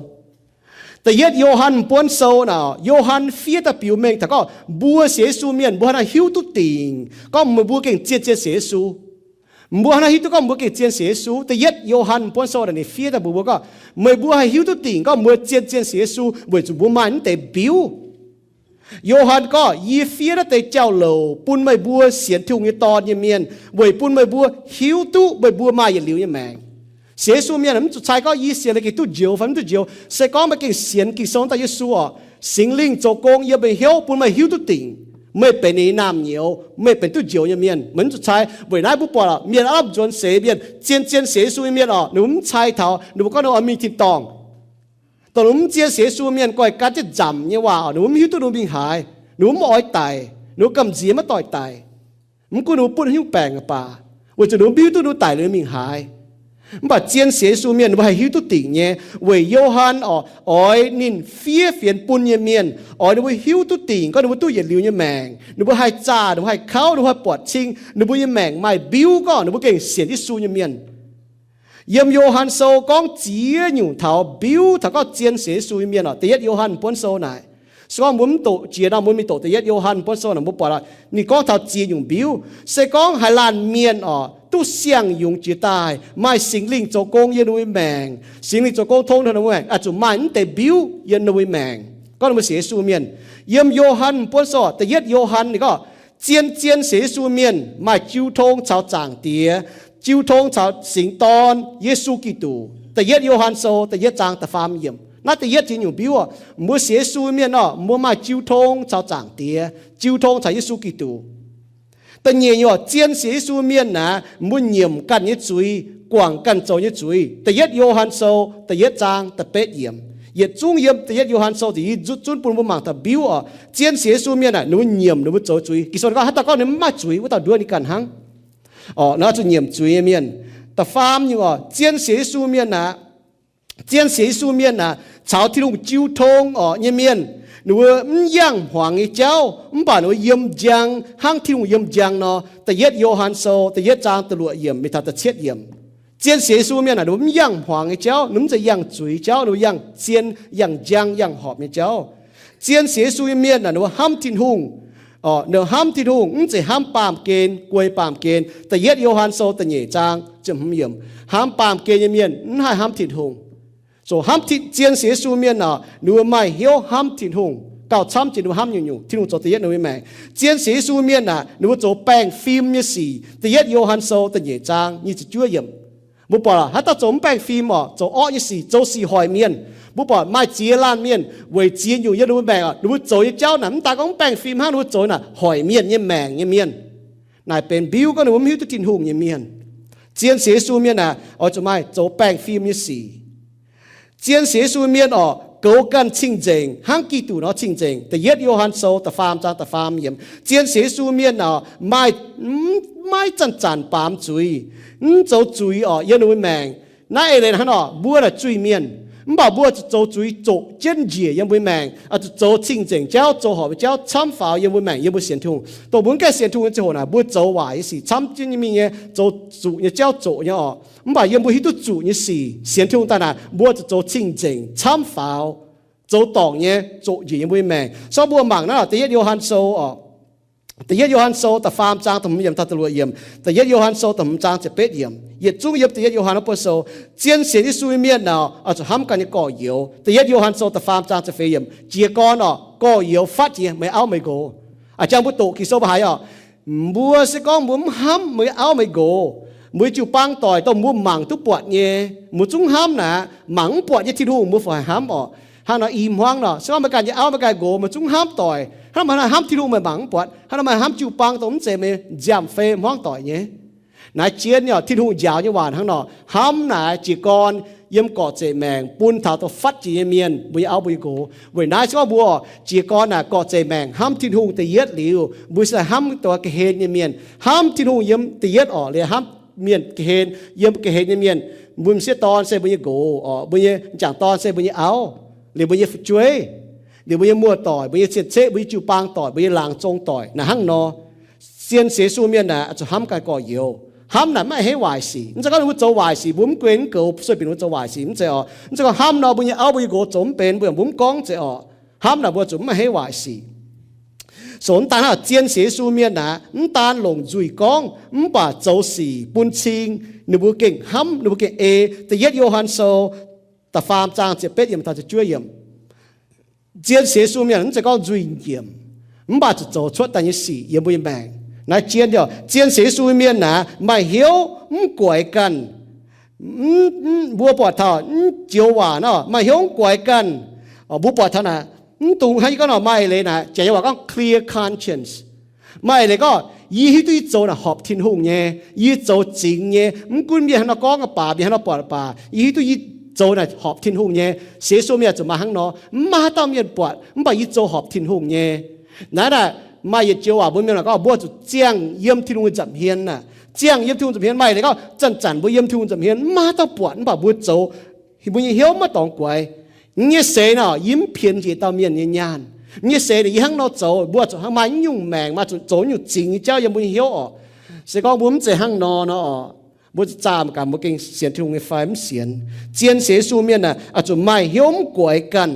Da'yietv Yo^han m'buonv sou naaic, Yo^han fiev daaih biux mengh taux gorngv mbuo sienx Yesu mienh mbuo hnangv naaiv hiuv duqv dingc gorngv meih mbuo gengh zien-zien sienx Yesu. Mbuo hnangv naaiv hiuv duqv gorngv mbuo gengh zien sienx Yesu. Da'yietv Yo^han m'buonv sou naaic ninh fiev daaih mbuox mbuo gorngv, meih mbuo haih hiuv duqv dingc gorngv mbuo zien-zien sienx Yesu weic zuqc mbuo maaih naaiv deix mbiuv. Yo^han gorngv, yie fiev naaiv deix jauv-louc bun meih mbuo sienx Tin-Hungh nyei Dorn nyei mienh weic bun meih mbuo hiuv duqv meih mbuo maaih yietc liuz nyei maengc. Sienx Yesu mienh mv zuqc cai gorngv yie sienx liuz gengh duqv njoux fai mv duqv njoux. Se gorngv meih gengh sienx Ging-Sou daaih Yesu orqc, Singx Lingh zoux gong yiem meih hnyouv bun meih hiuv duqv dingc meih benx ninh nyei naamh nyouz, meih benx duqv njoux nyei mienh. Meih mv zuqc cai. Weic naaiv mbuo buatc mienh aav lamh nzuonx seix mienh, zien-zien sienx Yesu nyei mienh orqc, ninh mbuo mv cai taux ninh mbuo gorngv ninh oix mingh tin-dorngh. Dongh ninh mbuo mv zien sienx Yesu mienh goiv gan jienv nzamc nyei waac orqc, ninh mbuo mv hiuv duqv ninh mbuo mingh haaix, ninh mbuo mv oix daic, ninh mbuo gamh nziex maiv doix daic. Mv gunv ninh mbuo butv haaix nyungc baengc baac, weic zuqc ninh mbuo mv hiuv duqv ninh mbuo daic liuz mingh haaix. Mv baac zien sienx Yesu mienh ninh mbuo haih hiuv duqv dingc nyei, weic Yo^han orqc, oix ninh fiev fienx bun nyei mienh, oix ninh mbuo hiuv duqv dingc gorngv ninh mbuo duqv yietc liuz nyei maengc, ninh mbuo haih zaah, ninh mbuo haih kauv, ninh mbuo haih buatc cing, ninh mbuo nyei maengc maaih mbiuv gorngv ninh mbuo gengh sienx Yesu nyei mienh. Yiem Yo^han sou gorngv ziex nyungc taux mbiuv taux gorngv zien sienx Yesu nyei mienh orqc. Da'yietv Yo^han m'buonv sou naaic, se gorngv mbuo mv doqc jiex nor, mbuo mingh doqc da'yietv Yo^han m'buonv sou naaic, mbuo buatc ninh gorngv taux ziex nyungc mbiuv. Se gorngv haaix laanh mienh orqc duqv siang-yungz jiex daaih, maaih Singx Lingh zoux gong yiem ninh mbuo nyei maengc, Singx Lingh zoux gong tong taux ninh mbuo maengc, oix zuqc maaih naaiv deix mbiuv yiem ninh mbuo nyei maengc, gorngv ninh mbuo sienx Yesu mienh. Yiem Yo^han m'buonv sou, da'yietv Yo^han ninh gorngv, zien-zien sienx Yesu mienh maaih jiu tong caux Zaangc Diex, jiu tong caux Singx Dorn, Yesu Giduc. Da'yietv Yo^han sou da'yietv zaang da'faam yiemc. Naaiv da'yietv ziex nyungc mbiuv orqc, mbuo sienx Yesu mienh orqc, mbuo maaih jiu tong caux Zaangc Diex, jiu tong caux Yesu Giduc. Da'nyeic nyungc orqc, zien sienx Yesu mienh naaic, mbuo nyiemc ganh nyei zuiz, guangc ganh zoux nyei zuiz. Da'yietv Yo^han sou da'yietv zaang da'betv yiemc. Yietc zungv yiem da'yietv Yo^han sou ziouc yie nzutv zunv bun mbuo mangc taux mbiuv orqc. Zien sienx Yesu mienh naaic, ninh mbuo nyiemc ninh mbuo zoux zuiz. Ging-Sou gorngv, haaix dauh gorngv ninh mv maaih zuiz, wuov dauh nduov ninh ganh hnangv. Orqc, naaiv zuqc nyiemc zuiz nyei mienh. Da'faam nyungc orqc, zien sienx Yesu mienh naaic, zien sienx Yesu mienh naaic, caux Tin-Hungh jiu tong orqc nyei mienh, ninh mbuo mv yangh hmuangx nyei jauv, mv baac ninh mbuo yiem njang hnangv Tin-Hungh yiem njang nor. Da'yietv Yo^han sou da'yietv zaang da'luoqc yiemc mingh taux da'cietv yiemc. Zien sienx Yesu mienh naaic, ninh mbuo mv yangh hmuangx nyei jauv, ninh mbuo mv zeiz yangh zuiz jauv, ninh mbuo yangh zien, yangh njang, yangh horpc nyei jauv. Zien sienx Yesu nyei mienh naaic, ninh mbuo hnamv Tin-Hungh, orqc, ninh mbuo hnamv Tin-Hungh, mv zeiz hnamv baamh gen, guei baamh gen. Da'yietv Yo^han sou da'nyeic zaang ziepc hmz yiemc. Hnamv baamh gen nyei mienh mv haih hnamv Tin-Hungh. Zoux hnamv Tin, zien sienx Yesu mienh orqc, ninh mbuo maaih hnyouv hnamv Tin-Hungh gauh camv jiex ninh mbuo hnamv nyungc-nyungc. Tin-Hungh zoux da'yietv ninh mbuo nyei maengc. Zien sienx Yesu mienh naaic, ninh mbuo zoux baengh fim nyei sic. Da'yietv Yo^han sou da'nyeic zaang nyic ziepc juov yiemc. Mbuo buatc haaix dauh zoux mv baengh fim orqc, zoux orqv nyei sic, zoux sic hoic mienh. Mbuo buatc maaih ziex laanh mienh weic ziex nyungc yiem ninh mbuo maengc orqc, ninh mbuo zoux nyei jauv naaic mv daan gorngv mv baengh fim hnangv, ninh mbuo zoux naaic hoic mienh nyei maengc nyei mienh. Naaic benx mbiuv gorngv ninh mbuo mv hiuv duqv Tin-Hungh nyei mienh. Zien sienx Yesu mienh naaic, oix zuqc maaih zoux baengh fim nyei sic. Zien sienx Yesu mienh orqc, goux ganh cing-nzengc hnangv Giduc nor cing-nzengc. Da'yietv Yo^han Sou da'faam zaang da'faam yiemc. Zien sienx Yesu mienh aeqv, maaih, mv, maiv zanc-zanc baamz zuiz, mv zoux zuiz orqc, yiem ninh mbuo maengc. Naaiv eix leiz hnangv nor, mbuo naaic zuiz-mienh, mv baac mbuo zuqc zoux zuiz zoqc jienv njiec yiem mbuo maengc, zuqc zoux cing-nzengc jauv, zoux horpc nyei jauv camv faaux yiem mbuo maengc, yiem mbuo sienx Tin-Hungh. Dongh mbuo mv gaengh sienx Tin-Hungh nyei ziangh hoc naaic, mbuo zoux waaic nyei sic camv jienv nyei mingh nyei, zoux zuqc nyei jauv zoqc nyei orqc. Mv baac yiem mbuo hiuv duqv zuqc nyei sic, sienx Tin-Hungh daaih naaic, mbuo zuqc zoux cing-nzengc camv faaux, zoux dorngc nyei zoqc njiec yiem mbuo nyei maengc. So mbuo mangc naaiv Da'yietv Yo^han Sou orqc. Da'yietv Yo^han Sou da'faam zaang da'hmz yiemc taux da'luoqc yiemc. Da'yietv Yo^han Sou da'hmz zaang ziepc betv yiemc. Yietc zungv yiem Da'yietv Yo^han wuov buo sou. Zien sienx Yesu nyei mienh naaic, oix zuqc hnamv ganh nyei gorx-youz. Da'yietv Yo^han Sou da'faam zaang ziepc feix yiemc. Jiez gorn orqc, gorx-youz fatv jiex meih auv meih nqox. Aa, jangx mbuo doqc Ging-Sou mbuo haiz orqc, mbuo se gorngv mbuo mv hnamv meih auv meih nqox, mbuo jiu-baang doic dongh mbuo mangc duqv buatc nyei, mbuo zungv hnamv naaic, mangc mv buatc nyei Tin-Hungh mbuo fai hnamv orqc. Hnangv nor i hmuangv nor, se gorngv meih ganh nyei auv meih ganh nqox meih zungv hnamv doic, hnangv nor meih hnamv Tin-Hungh meih mangc mv buatc, hnangv nor meih hnamv jiu-baang dongh mv zeiz meih nziaamv fei hmuangv doic nyei. Naaiv jien orqc, Tin-Hungh njaaux nyei waac hnangv nor, hnamv naaic jiez gorn yiem gorqv-zeic maengc bun taux dongh fatv jiex nyei mienh, mbuo nyei auv mbuo nyei nqox. Weic naaiv se gorngv mbuo jiez gorn naaic gorqv-zeic maengc hnamv Tin-Hungh da'yietv liuz, mbuo se hnamv dongh ga'hlen nyei mienh, hnamv Tin-Hungh yiem da'yietv orqc, liuz hnamv mienh ga'hlen, yiem ga'hlen nyei mienh, mbuo m'sieqv dorn se mbuo nyei nqox orqc, mbuo nyei m'jangc dorn se mbuo nyei auv, liuz mbuo nyei fu'jueiv, liuz mbuo nyei muoz-doic, mbuo nyei cien-ceqv, mbuo nyei jiu-baang doic, mbuo nyei laangz zong doic. Naaic hnangv nor, zien sienx Yesu mienh naaic zuqc hnamv ganh gorx-youz. Hnamv naaic maiv heiv waaic sic. Mv zeiz gorngv ninh mbuo zoux waaic sic mbuo mv guen mv goux, sueih bieqc ninh mbuo zoux waaic sic, mv zeiz orqc. Mv zeiz gorngv hnamv nor mbuo nyei auv mbuo nyei nqox zoux mv benx, mbuo yaac mbuo mv gorngv, mv zeiz orqc. Hnamv naaic mbuo zuqc mv maaih heiv waaic sic. So mv daan hnangv, zien sienx Yesu mienh naaic mv daan longc nzuih gorngv, mv baac zoux sic bun cing ninh mbuo gengh hnamv, ninh mbuo gengh ei. Da'yietv Yo^han Sou da'faam zaang ziepc betv yiemc taux ziepc juov yiemc. Zien sienx Yesu mienh mv zeiz gorngv nzuih nyiemc, mv baac zuqc zoux cuotv daaih nyei sic yiem mbuo nyei maengc. Naaiv jien orqc, zien sienx Yesu mienh naaic maaih hnyouv mv guaix ganh. Mv, mv, mbuo buatc taux mv joux waac nor, maaih hnyouv mv guaix ganh. Mbuo buatc taux naaic, mv dungx hnangv yie gorngv nor, maaih eix leiz naaic, Janx nyei waac gorngv clear conscience. Maaih eix leiz gorngv, yie hiuv duqv yie zoux naaic horpc Tin-Hungh nyei, yie zoux zingx nyei, mv gunv mienh haaix nor gorngv baac, mienh haaix nor buatc baac, yie hiuv duqv yie zoux naaic horpc Tin-Hungh nyei. Sienx Yesu mienh zuqc maaih hnangv nor, mv maaih haaix dauh mienh buatc, mv baac yie zoux horpc Tin-Hungh nyei. Naaiv naaic, maaih yietc joux waac mbuo mienh naaic gorngv, mbuo zuqc ziangh yiem Tin-Hungh nyei nza'hmien aac. Ziangh yiem Tin-Hungh nza'hmien maaih eix leiz gorngv, zanc-zanc mbuo yiem Tin-Hungh nza'hmien, mv maaih haaix dauh buatc, mv baac mbuo zoux, mbuo nyei hnyouv maiv dorngx guaix. Yie nyei seix nor, yie mv pienx njiec dauh mienh nyei nyaanh. Yie nyei seix nor, yie hnangv nor zoux, mbuo zuqc hnangv maaih nyungc maengc, maaih zuqc zoux nyungc zingx nyei jauv yiem mbuo nyei hnyouv orqc. Se gorngv mbuo mv zeiz hnangv nor nor orqc, mbuo zuqc zaah gaax mbuo gengh sienx Tin-Hungh nyei fai mv sienx. Zien sienx Yesu mienh aah, oix zuqc maaih hnyouv mv guaix ganh,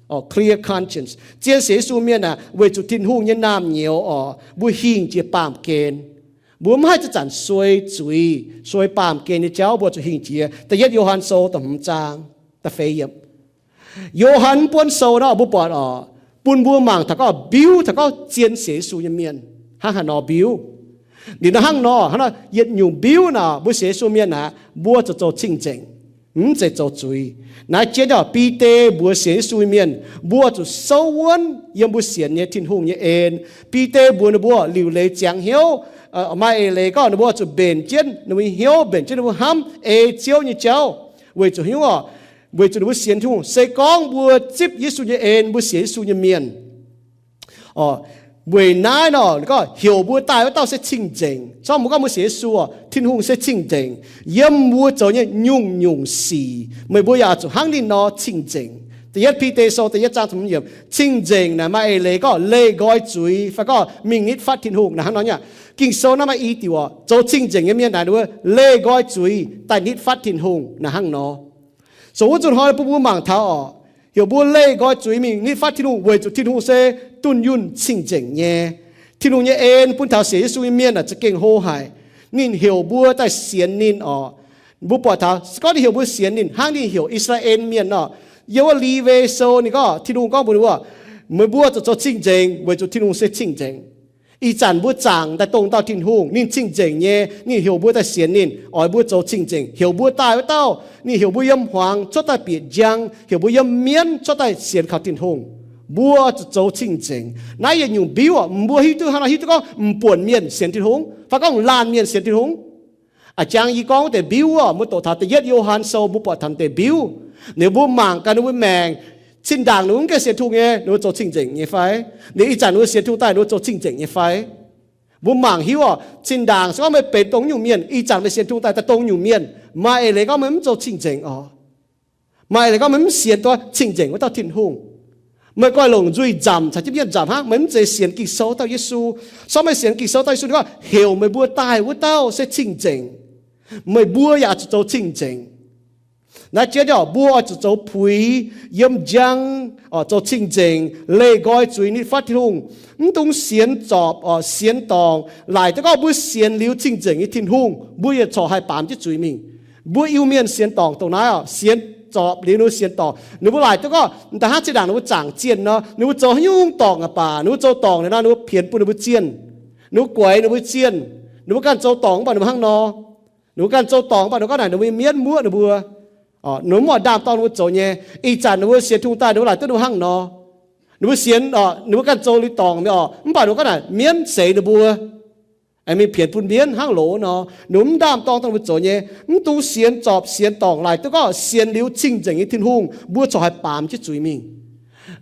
orqc, clear conscience. Zien sienx Yesu mienh aah, weic zuqc Tin-Hungh nyei naamh nyouz orqc, mbuo hingh jiex baamh gen. Mbuo mv haih zanc-zanc suei zuiz, suei baamh gen nyei jauv, mbuo zuqc hingh jiex. Da'yietv Yo^han Sou da'hmz zaang da'feix yiemc. Yo^han mv buonv sou nor, mbuo buatc orqc, bun mbuo mangc taux gorngv mbiuv taux gorngv zien sienx Yesu nyei mienh hnangv haaix nor mbiuv. Ninh nor hnangv nor, hnangv nor yietc nyungc mbiuv naaic, mbuo sienx Yesu mienh aah, mbuo zuqc zoux cing-nzengc, mv zeiz zoux zuiz. Naaiv jien orqc, Bide mbuox sienx Yesu nyei mienh, mbuo zuqc souv wuonv yiem mbuo sienx nyei Tin-Hungh nyei en. Bide mbuox ninh mbuo liuc leiz ziangx hnyouv, maaih eix leiz gorngv ninh mbuo zuqc mbenc jienv ninh mbuo nyei hnyouv, mbenc jienv ninh mbuo hnamv ei Ziouv nyei jauv, weic zuqc hnyouv orqc, weic zuqc ninh mbuo sienx Tin-Hungh. Se gorngv mbuo zipv Yesu nyei en, mbuo sienx Yesu nyei mienh, orqc, weic naaiv nor, gorngv heuc mbuo daaih wuov dauh se cing-nzengc. Zorqv mbuo gorngv mbuo sienx Yesu orqc, Tin-Hungh se cing-nzengc. Yiem mbuo zoux nyei nyungc-nyungc sic, meih mbuo yaac zuqc hnangv ninh nor cing-nzengc. Da'yietv Bide Sou da'yietv zaang da'hmz yiemc, cing-nzengc naaic maaih eix leiz gorngv leih nqoi zuiz fai gorngv mingh nitv fatv Tin-Hungh naaic hnangv nor nyei. Ging-Sou naaiv maaih i diuc orqc, zoux cing-nzengc nyei mienh naaic ninh mbuo leih nqoi zuiz daaih nitv fatv Tin-Hungh naaic hnangv nor. So wuov nzunc hnoi bun mbuo mangc taux orqc, heuc mbuo leih nqoi zuiz mingh nitv fatv Tin-Hungh weic zuqc Tin-Hungh se dunh yunh cing-nzengc nyei. Tin-Hungh nyei en bun taux sienx Yesu nyei mienh aah, za'gengh hlo haic. Ninh heuc mbuo daaih sienx ninh orqc. Mbuo buatc taux se gorngv ninh heuc mbuo sienx ninh hnangv ninh heuc I^saa^laa^en Mienh orqc, yiem wuov Lewi Sou ninh gorngv, Tin-Hungh gorngv mbuox ninh mbuo, meih mbuo zuqc zoux cing-nzengc weic zuqc Tin-Hungh se cing-nzengc. Ih zanc mbuo zaangc daaih dongh dauh Tin-Hungh, ninh cing-nzengc nyei, ninh heuc mbuo daaih sienx ninh, oix mbuo zoux cing-nzengc. Heuc mbuo daaih wuov dauh, ninh heuc mbuo yiem hmuangx cuotv daaih bieqc njang, heuc mbuo yiem mienv cuotv daaih sienx kaux Tin-Hungh. Mbuo zuqc zoux cing-nzengc. Naaiv yietc nyungc mbiuv orqc, mbuo hiuv duqv hnangv nor hiuv duqv gorngv m'buonc mienh sienx Tin-Hungh fai gorngv laanh mienh sienx Tin-Hungh. A'jang yie gorngv wuov deix mbiuv orqc, mbuo doqc taux da'yietv Yo^han Sou mbuo buatc taux deix mbiuv. Ninh mbuo mangc gaax ninh mbuo maengc, Zinh ndaangc ninh mbuo mv gaengh sienx Tin-Hungh nyei, ninh mbuo zoux cing-nzengc nyei fai? Ninh ih zanc ninh mbuo sienx Tin-Hungh daaih, ninh mbuo zoux cing-nzengc nyei fai? Mbuo mangc hiuv oc, zinh ndaangc se gorngv meih benx dongh nyungc mienh, ih zanc meih sienx Tin-Hungh daaih, daaih dongh nyungc mienh, maaih eix leiz gorngv meih mv zoux cing-nzengc oc. Maaih eix leiz gorngv meih mv sienx duqv cing-nzengc wuov dauh Tin-Hungh. Meih goiv longc nzuih nzamc caux jienv mienh nzamc hnangv, meih mv zeiz sienx Ging-Sou dauh Yesu. Se gorngv meih sienx Ging-Sou dauh Yesu, ninh gorngv heuc meih mbuo daaih wuov dauh se cing-nzengc. Meih mbuo yaac oix zuqc zoux cing-nzengc. Naaiv jienv oc, mbuo oix zuqc zoux puix, yiem njang, zoux cing-nzengc, leih nqoi zuiz nitv fatv Tin-Hungh. Mv dungx sienx zorpc, sienx dorngc. Laaic duqv gorngv mbuo sienx liuz cing-nzengc nyei Tin-Hungh, mbuo yietc corc haih baamz jienv zuiz mingh. Mbuo Iu-Mienh sienx dorngc dongh naaiv oc, sienx zorpc liuz ninh mbuo sienx dorngc. Ninh mbuo laaic duqv gorngv da'hnangv zinh ndaangc ninh mbuo zaangc zienh nor, ninh mbuo zoux haaix nyungc dorngc aqv baac, ninh mbuo zoux dorngc liuz nor, ninh mbuo pienx bun ninh mbuo zienh. Ninh mbuo guaix ninh mbuo zienh. Ninh mbuo ganh zoux dorngc mv baac ninh mbuo hnangv nor. Ninh mbuo ganh zoux dorngc mv baac ninh mbuo gorngv naaic ninh mbuo nyei mienv muoqv ninh mbuo. Ninh mbuo mv oix ndaam-dorng ninh mbuo zoux nyei. Ih zanc ninh mbuo sienx Tin-Hungh daaih ninh mbuo laaic duqv ninh mbuo hnangv nor. Ninh mbuo sienx, ninh mbuo ganh zoux liuz dorngc mi'aqv oc, mv baac ninh mbuo gorngv naaic mienv seix ninh mbuo, aengx mingh pienx bun mienv hnangv loz nor. Ninh mbuo mv ndaam-dorng dongh ninh mbuo zoux nyei. Mv dungx sienx zorpc sienx dorngc, laaic duqv gorngv sienx liuz cing-nzengc nyei Tin-Hungh, mbuo corc haih baamz jienv zuiz mingh.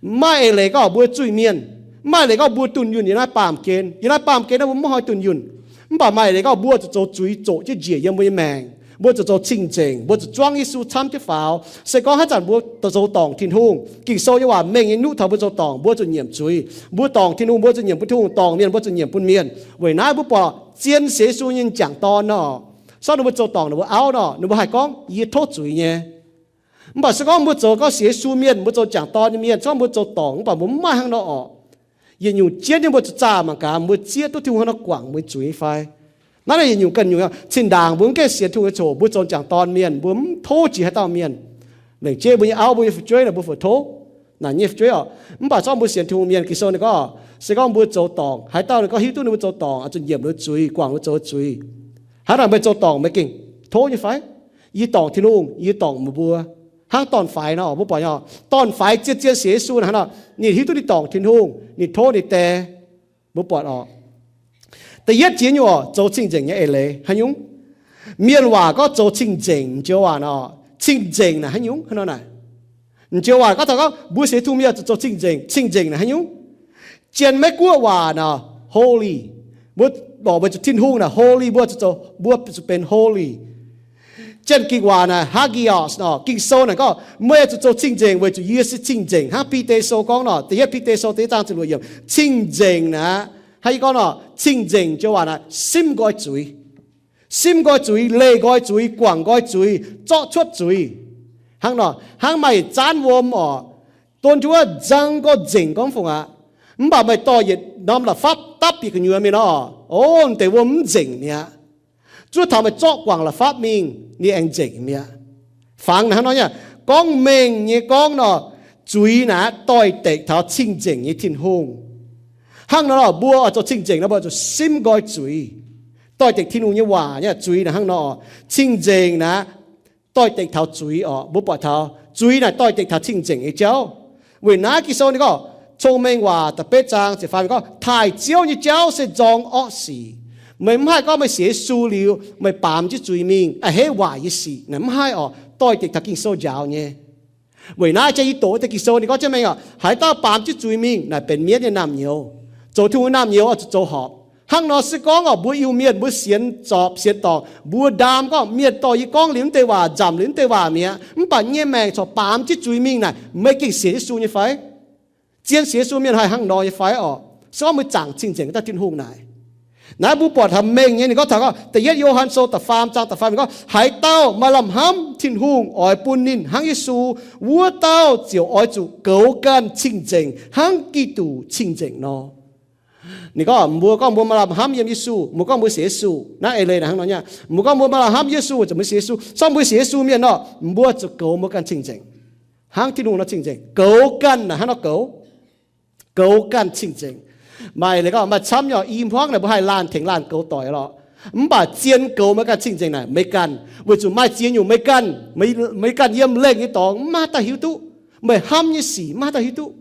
Mv maaih eix leiz gorngv mbuo zuiz-mienh. Mv maaih eix leiz gorngv mbuo dunh yunh yiem naaiv baamh gen. Yiem naaiv baamh gen naaiv mbuo mv hnoi dunh yunh. Mv baac maaih eix leiz gorngv mbuo zuqc zoux zuiz zoqc jienv njiec yiem mbuo nyei maengc. Mbuo zuqc zoux cing-nzengc, mbuo zuqc zuangv Yesu camv jienv faaux. Se gorngv haaix zanc mbuo zoux dorngc Tin-Hungh, Ging-Sou nyei waac mengh nyei nuqv taux mbuo zoux dorngc, mbuo zuqc nyiemc zuiz. Mbuo dorngc Tin-Hungh mbuo zuqc nyiemc bun Tin-Hungh, dorngc mienh mbuo zuqc nyiemc bun mienh. Weic naaiv mbuo buatc zien sienx Yesu nyei m'jangc dorn nor, se gorngv ninh mbuo zoux dorngc ninh mbuo auv nor, ninh mbuo haih gorngv, yie tov zuiz nyei. Mv baac se gorngv mbuo zoux gorngv sienx Yesu mienh, mbuo zoux m'jangc dorn nyei mienh, se gorngv mbuo zoux dorngc mv baac mbuo mv maaih hnangv nor oc. Yietc nyungc jienv nyei mbuo zuqc zaah mangc gaax mbuo zieqv duqv Tin-Hungh hnangv nor guangc mbuo nyei zuiz fai. Naaiv yietc nyungc ganh nyungc, zinh ndaangc mbuo mv gaengh sienx Tin-Hungh nyei ziangh hoc mbuo zoux m'jangc dorn mienh, mbuo mv tov jiex haaix dauh mienh. Lengc jeiv mbuo nyei auv, mbuo nyei fu'jueiv naaic mbuo fu'jueiv tov, naaic nyei fu'jueiv oc. Mv baac se gorngv mbuo sienx Tin-Hungh mienh, Ging-Sou ninh gorngv, se gorngv mbuo zoux dorngc, haaix dauh ninh gorngv hiuv duqv ninh mbuo zoux dorngc, oix zuqc nyiemc ninh mbuo zuiz, guangc ninh mbuo zoux zuiz. Haaix dauh meih zoux dorngc meih gengh tov nyei fai? Yie dorngc Tin-Hungh, yie dorngc meih mbuo. Hnangv dorn-faix nor, mbuo buatc nyei oc, dorn-faix zien-zien sienx Yesu naaic hnangv nor, ninh hiuv duqv ninh dorngc Tin-Hungh, ninh tov ninh die. Mbuo buatc oc, da'yietv jiex nyungc oc, zoux cing-nzengc nyei eix leiz haaix nyungc? Mienh waac gorngv zoux cing-nzengc, m'njoux waac nor, cing-nzengc naaic haaix nyungc hnangv nor naaic? M'njoux waac gorngv taux gorngv mbuo sienx Tin-Hungh mienh zuqc zoux cing-nzengc. Cing-nzengc naaic haaix nyungc? Janx-Meiv-Guoqv waac naaic holy. Mbuo, weic zuqc Tin-Hungh naaic holy, mbuo zuqc zoux, mbuo zuqc benx holy. Janx-Gikc waac naaic hagios nor, Ging-Sou naaic gorngv, meih zuqc zoux cing-nzengc weic zuqc yie se cing-nzengc. Hnangv Bide Sou gorngv nor, da'yietv Bide Sou da'yietv zaang ziepc luoqc yiemc, cing-nzengc naaic, hnangv yie gorngv nor, cing-nzengc joux waac naaic simv nqoi zuiz. Simv nqoi zuiz, leih nqoi zuiz, guangc nqoi zuiz, zorqv cuotv zuiz. Hnangv nor, hnangv maaih zanv wuom oc, don jienv wuov nzang gorngv nzengc gorngv fungc aqv. Mv baac meih dorh yietc norm la'fapv dapv bieqc gu'nyuoz mingh nor, o, deix wuom mv nzengc mi'aqv. Zuov taux meih zorqv guangc la'fapv mingh, ninh aengx nzengc mi'aqv. Fangx naaic hnangv nor nyei, gorngv mengh nyei gorngv nor, zuiz naaic doix-dekc taux cing-nzengc nyei Tin-Hungh. Hnangv nor, mbuo oix zoux cing-nzengc nor, mbuo zuqc simv nqoi zuiz. Doix-dekc Tin-Hungh nyei waac nyei zuiz naaic hnangv nor, cing-nzengc naaic doix-dekc taux zuiz oc. Mbuo buatc taux zuiz naaic doix-dekc taux cing-nzengc nyei jauv. Weic naaiv Ging-Sou ninh gorngv, Cong-Mengh Waac da'betv zaang ziepc faam gorngv, taaih Ziouv nyei jauv se nzorng orqv sic. Meih mv haih gorngv meih sienx Yesu liuz meih baamz jienv zuiz mingh, a'hneiv waaic nyei sic naaic mv haih oc, doix-dekc taux Ging-Sou njaaux nyei. Weic naaiv jiex yie doqc deix Ging-Sou ninh gorngv jienv mengh oc, haaix dauh baamz jienv zuiz mingh naaic benx mienv nyei naamh nyouz. Zoux Tin-Hungh nyei naamh nyouz oix zuqc zoux horpc. Hnangv nor se gorngv oc, mbuo Iu-Mienh mbuo sienx zorpc sienx dorngc, mbuo ndaam gorngv mienh dorh yie gorngv liuz mv deix waac, nzamc liuz mv deix waac mi'aqv, mv baac nyei maengc corc baamz jienv zuiz mingh naaic, meih gengh sienx Yesu nyei fai? Zien sienx Yesu mienh haih hnangv nor nyei fai oc? Se gorngv mbuo zaangc cing-nzengc dauh Tin-Hungh naaic. Naaiv mbuo buatc taux mengh nyei ninh gorngv taux gorngv, da'yietv Yo^han Sou da'faam zaang da'faam ninh gorngv, haaix dauh maaih lamh hnamv Tin-Hungh oix bun ninh hnangv Yesu, wuov dauh ziouc oix zuqc goux ganh cing-nzengc hnangv Giduc cing-nzengc nor. Ninh gorngv mbuo gorngv mbuo maaih lamh hnamv yiem Yesu, mbuo gorngv mbuo sienx Yesu, naaiv eix leiz naaic hnangv nor nyei. Mbuo gorngv mbuo maaih lamh hnamv Yesu, zuqc mbuo sienx Yesu, se gorngv mbuo sienx Yesu mienh nor, mbuo zuqc goux mbuo ganh cing-nzengc, hnangv Tin-Hungh nor cing-nzengc, goux ganh naaic hnangv nor goux, goux ganh cing-nzengc. Maaih leiz gorngv maaih camv nyei i hmuangv naaic mbuo haih laanh tengx laanh goux doic lorqc. Mv baac zien goux meih ganh cing-nzengc naaic meih ganh, weic zuqc maaih ziex nyungc meih ganh, meih ganh yiem lengh nyei dorngx mv maaih haaix dauh hiuv duqv. Meih hnamv nyei sic mv maaih haaix dauh hiuv duqv.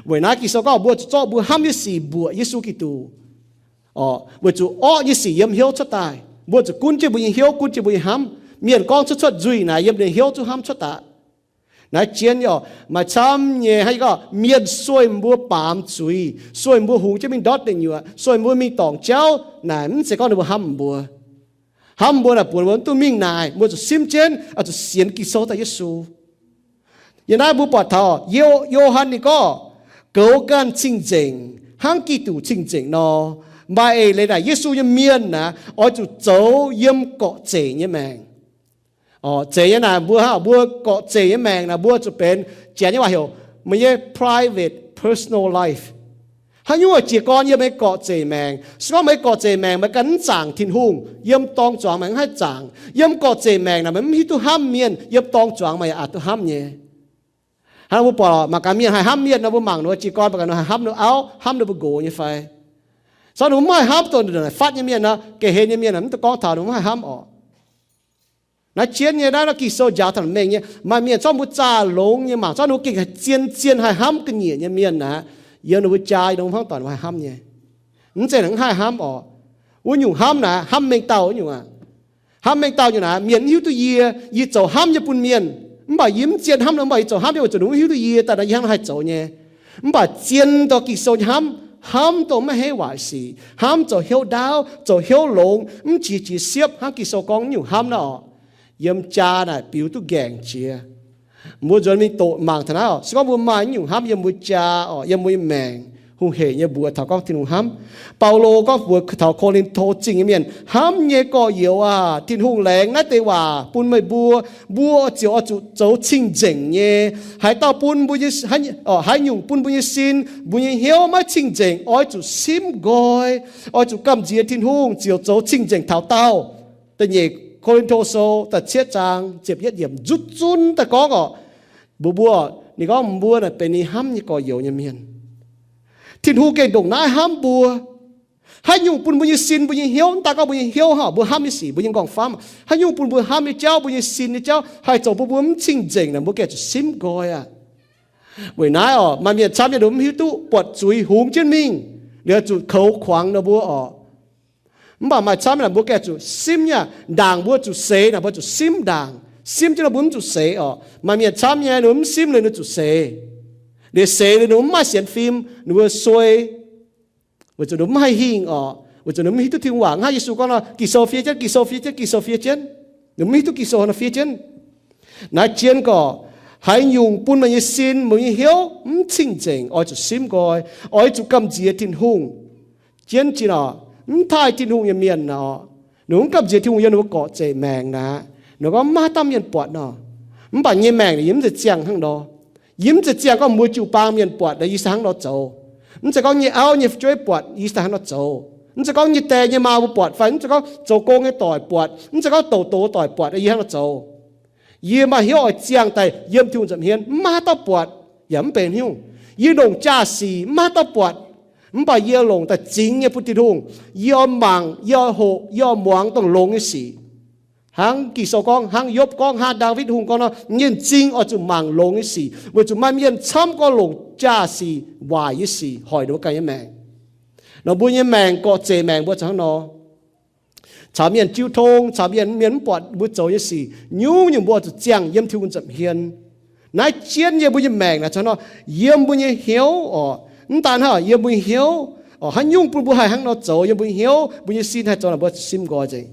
Weic naaiv Ging-Sou gorngv mbuo zuqc zorqv mbuo hnamv nyei sic mbuoqc Yesu Giduc. Orqc, weic zuqc orqv nyei sic yiem hnyouv cuotv daaih. Mbuo zuqc gunv jienv mbuo nyei hnyouv, gunv jienv mbuo nyei hnamv. Mienh gorngv cuotv cuotv nzuih naaic yiem ninh hnyouv zungv hnamv cuotv daaih. Naaiv jienv nyei oc, maaih camv nyei hnangv gorngv mienh sueih mbuo baamz zuiz, sueih mbuo hungx jienv mingh ndortv deic nyuoqc, sueih mbuo mingh dorngc jauv naaic, mv zeiz gorngv ninh mbuo hnamv mbuo. Hnamv mbuo naaic buonc mbuo mv duqv mingh naaic, mbuo zuqc simv jienv, zuqc sienx Ging-Sou daaih Yesu. Yiem naaiv mbuo buatc taux Yo^han ninh gorngv, goux ganh cing-nzengc hnangv Giduc cing-nzengc nor. Maaih eix leiz naaic Yesu nyei mienh naaic oix zuqc zoux yiem gorqv-zeic nyei maengc. Zeiz nyei naaic mbuo, mbuo gorqv-zeic nyei maengc naaic mbuo zuqc benx, Janx nyei waac heuc meih nyei private personal life. Haaix nyungc oix jiez gorn yiem meih gorqv-zeic maengc. Se gorngv meih gorqv-zeic maengc meih ganh mv zaangc Tin-Hungh, yiem dorng zuangx meih mv haih zaangc. Yiem gorqv-zeic maengc naaic meih mv hiuv duqv hnamv mienh, yiem dorng zuangx meih yaac aqc duqv hnamv nyei. Hnangv mbuo buatc mangc gaax mienh haih hnamv mienh nor, mbuo mangc ninh mbuo jiez gorn mbuo ganh nor haih hnamv ninh mbuo auv, hnamv ninh mbuo nqox nyei fai? Se gorngv ninh mbuo mv haih hnamv dongh naaic fatv nyei mienh nor, ga'hlen nyei mienh mv dungx gorngv taux ninh mbuo mv haih hnamv orqc. Naaiv jienv nyei naaiv, naaiv Ging-Sou njaaux taux mengh nyei, maaih mienh zorqv mbuo zaah longx nyei mangc, zorqv ninh mbuo gengh zien-zien haih hnamv ga'nyiec nyei mienh aqv, yiem ninh mbuo jaa ninh mbuo hnangv doic ninh mbuo haih hnamv nyei. Mv zeiz ninh mv haih hnamv orqc. Wuov nyungc hnamv naaic hnamv mengh dauh wuov nyungc aqv. Hnamv mengh dauh nyungc naaic, mienh mv hiuv duqv yie, yie zoux hnamv nyei bun mienh. Mv baac yie mv zien hnamv nor, mv baac yie zoux hnamv nyei weic zuqc ninh mv hiuv duqv yie daaih nor, yie hnangv naaiv haih zoux nyei. Mv baac zien dorh Ging-Sou nyei hnamv, hnamv dongh maiv heiv waaic sic, hnamv zoux hnyouv ndaauv, zoux hnyouv longx, mv jiex jiex siepv hnangv Ging-Sou gorngv nyungc hnamv naaiv orqc, yiem jaa naaic biux duqv nqaengc jiex. Mbuo nzuonx mingh doqc mangc taux naaiv orqc, se gorngv mbuo maaih nyungc hnamv yiem mbuo jaa orqc, yiem mbuo nyei maengc, hungh heic nyei mbuox taux gorngv Tin-Hungh hnamv. Baulo gorngv mbuox taux Ko^lin^to Zingh nyei mienh, hnamv nyei gorx-youz aah! Tin-Hungh laengz naaiv deix waac bun meih mbuo. Mbuo ziouc oix zuqc zoux cing-nzengc nyei. Haaix dauh bun mbuo nyei, haaix nyungc bun mbuo nyei sin, mbuo nyei hnyouv maiv cing-nzengc, oix zuqc simv nqoi, oix zuqc gamh nziex Tin-Hungh ziouc zoux cing-nzengc taux daauh. Da'nyeic Ko^lin^to Sou da'cietv zaang ziepc yietv yiemc nzutv zunv daaih gorngv orqc, mbuox mbuo, ninh gorngv mbuo naaic benx ninh hnamv nyei gorx-youz nyei mienh. Tin-Hungh gengh ndongc naaiv hnamv mbuo. Haaix nyungc bun mbuo nyei sin, mbuo nyei hnyouv, mv daaih gorngv mbuo nyei hnyouv hnangv mbuo hnamv nyei sic, mbuo nyei nqorngv-famv, haaix nyungc bun mbuo hnamv nyei jauv, mbuo nyei sin nyei jauv haih zoux bun mbuo mv cing-nzengc naaic, mbuo gengh zuqc simv nqoi aqv. Weic naaiv orqc, maaih mienh camv nyei ninh mv hiuv duqv buatc zuiz hungx jienv mingh, liuz zuqc koux kuangx nor mbuo orqc. Mv baac maaih camv naaic mbuo gengh zuqc simv nyei. Ndaangc mbuo zuqc seix naaic mbuo zuqc simv ndaangc. Simv jienv nor mbuo mv zuqc seix orqc. Maaih mienh camv nyei ninh mv simv liuz ninh zuqc seix. Liuz seix liuz ninh mv maaih sienx fim, ninh mbuo suei, weic zuqc ninh mv haih hingh orqc, weic zuqc ninh mv hiuv duqv Tin-Hungh waac. Hnangv Yesu gorngv nor, Ging-Sou fiev jienv, Ging-Sou fiev jienv, Ging-Sou fiev jienv. Ninh mv hiuv duqv Ging-Sou nor fiev jienv. Naaiv jienv gorqc, haaix nyungc bun meih nyei sin, meih nyei hnyouv mv cing-nzengc, oix zuqc simv nqoi, oix zuqc gamh nziex Tin-Hungh. Jienv jiex orqc, mv taaih Tin-Hungh nyei mienh orqc, ninh mv gamh nziex Tin-Hungh yiem ninh mbuo gorqv-zeic maengc naaic, ninh gorngv mv maaih haaix dauh mienh buatc nor. Mv baac yie nyei maengc naaic yie mv zeiz ziangh hnangv nor. Yie mv zeiz ziangh gorngv mbuo jiu-baang mienh buatc nor yie se hnangv nor zoux. Mv zeiz gorngv nyei auv nyei fu'jueiv buatc yie se hnangv nor zoux. Mv zeiz gorngv nyei die nyei maa mbuo buatc fai mv zeiz gorngv zoux gong nyei doic buatc, mv zeiz gorngv douc doz doic buatc yie hnangv nor zoux. Yie maaih hnyouv oix ziangh daaih yiem Tin-Hungh nza'hmien, mv maaih haaix dauh buatc, yaac mv benx haaix nyungc. Yie longc jaa-sic mv maaih haaix dauh buatc, mv baac yie longc daaih zingx nyei bun Tin-Hungh. Yie oix mangc, yie oix hoqc, yie oix muangx dongh longx nyei sic. Hnangv Ging-Sou gorngv, hnangv Yopv gorngv, hnangv Ndaawitv Hungh gorngv nor, nyei m'zing oix zuqc mangc longx nyei sic, weic zuqc maaih mienh camv gorngv longc jaa-sic, waaic nyei sic hoic ninh mbuo ganh nyei maengc. Nor mbuo nyei maengc, gorqv-zeic maengc mbuo zoux hnangv nor. Caux mienh jiu tong, caux mienh, mienh mv buatc mbuo zoux nyei sic, nyungc-nyungc mbuo oix zuqc ziangh yiem Tin-Hungh nza'hmien. Naaiv jienv yiem mbuo nyei maengc naaic zoux hnangv nor, yiem mbuo nyei hnyouv orqc, mv daan hnangv yiem mbuo nyei hnyouv orqc, haaix nyungc bun mbuo haih hnangv nor zoux, yiem mbuo nyei hnyouv, mbuo nyei sin haih zoux naaic, mbuo zuqc simv nqoi nzengc.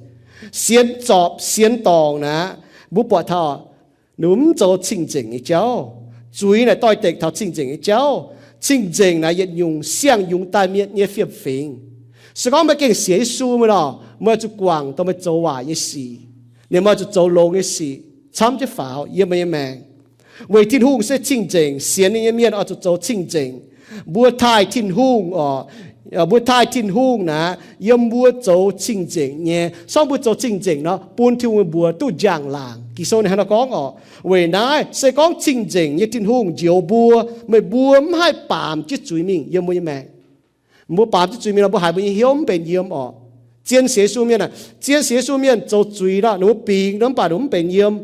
Sienx zorpc, sienx dorngc naaic, mbuo buatc taux ninh mbuo mv zoux cing-nzengc nyei jauv. Zuiz naaic doix-dekc taux cing-nzengc nyei jauv. Cing-nzengc naaic yietc nyungc siang-yungz daaih mienh nyei fiem-fingx. Se gorngv meih gengh sienx Yesu mingh nor, meih zuqc guangc dongh meih zoux waaic nyei sic, liemh meih zuqc zoux longx nyei sic camv jienv faaux yiem meih nyei maengc. Weic Tin-Hungh se cing-nzengc, sienx ninh nyei mienh oix zuqc zoux cing-nzengc. Mbuo taaih Tin-Hungh orqc, mbuo taaih Tin-Hungh naaic yiem mbuo zoux cing-nzengc nyei. Se gorngv mbuo zoux cing-nzengc nor, bun Tin-Hungh mbuox duqv njang-laangc. Ging-Sou ninh hnangv nor gorngv orqc. Weic naaiv se gorngv cing-nzengc nyei Tin-Hungh njoux mbuo, meih mbuo mv haih baamz jienv zuiz mingh yiem mbuo nyei maengc. Mbuo baamz jienv zuiz mingh nor, mbuo haiz mbuo nyei hnyouv mv benx yiem orqc. Zien sienx Yesu mienh aah, zien sienx Yesu mienh zoux zuiz nor, ninh mbuo bingx nor, mv baac ninh mbuo mv benx yiem,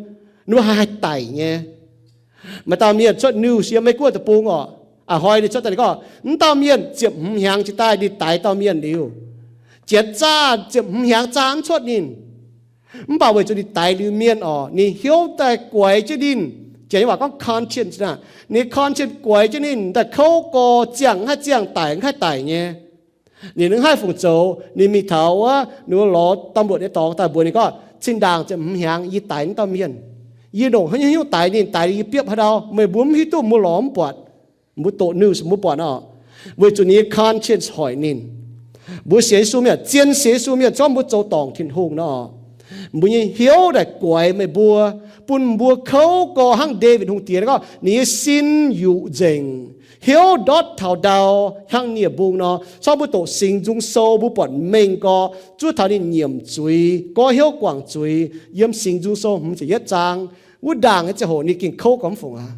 ninh mbuo haih haih daic nyei. Maaih dauh mienh cuotv news yiem Meiv-Guoqv deic-bung orqc, a'hnoi ninh cuotv daaih ninh gorngv, mv dauh mienh ziepc hmz hnyangx jiex daaih ninh daix dauh mienh liuz, janx zaah ziepc hmz hnyangx zaah mv cuotv ninh. Mv baac weic zuqc ninh daix liuz mienh orqc, ninh hnyouv daaih guaix jienv ninh. Janx nyei waac gorngv conscience naaic, ninh conscience guaix jienv ninh daaih kouv gorx, ziangh haih ziangh, daic haih daic nyei. Ninh mv haih fungc zoux, ninh mingh taux wuov ninh lorz domh luoqc nyei dorngx daaih mbuox ninh gorngv, Zinh ndaangc ziepc hmz hnyangx yie daix naaiv dauh mienh. Yie longc haaix nyungc haaix nyungc daix ninh, daix liuz yie biopv haaix ndau, meih mbuo mv hiuv duqv, mbuo lorz mv buatc. Mbuo doqc news mbuo buatc oc. Weic zuqc ninh nyei conscience hoic ninh. Mbuo sienx Yesu mienh, zien sienx Yesu mienh, zorqv mbuo zoux dorngc Tin-Hungh nor, mbuo nyei hnyouv daaih guaix meih mbuo, bun mbuo kouv gorx hnangv Ndaawitv Hungh Diex gorngv, ninh nyei sin yuqc nzengc, hnyouv ndortv taux ndau hnangv nie-mbung nor. Zorqv mbuo doqc Singx Nzung Sou mbuo buatc mengh gorx, zuov taux ninh nyiemc zuiz, goiv hnyouv guangc zuiz, yiem Singx Nzung Sou hmz ziepc yietv zaang. Wuov ndaangc nyei ziangh hoc ninh gengh kouv gorx mv fungc aqv.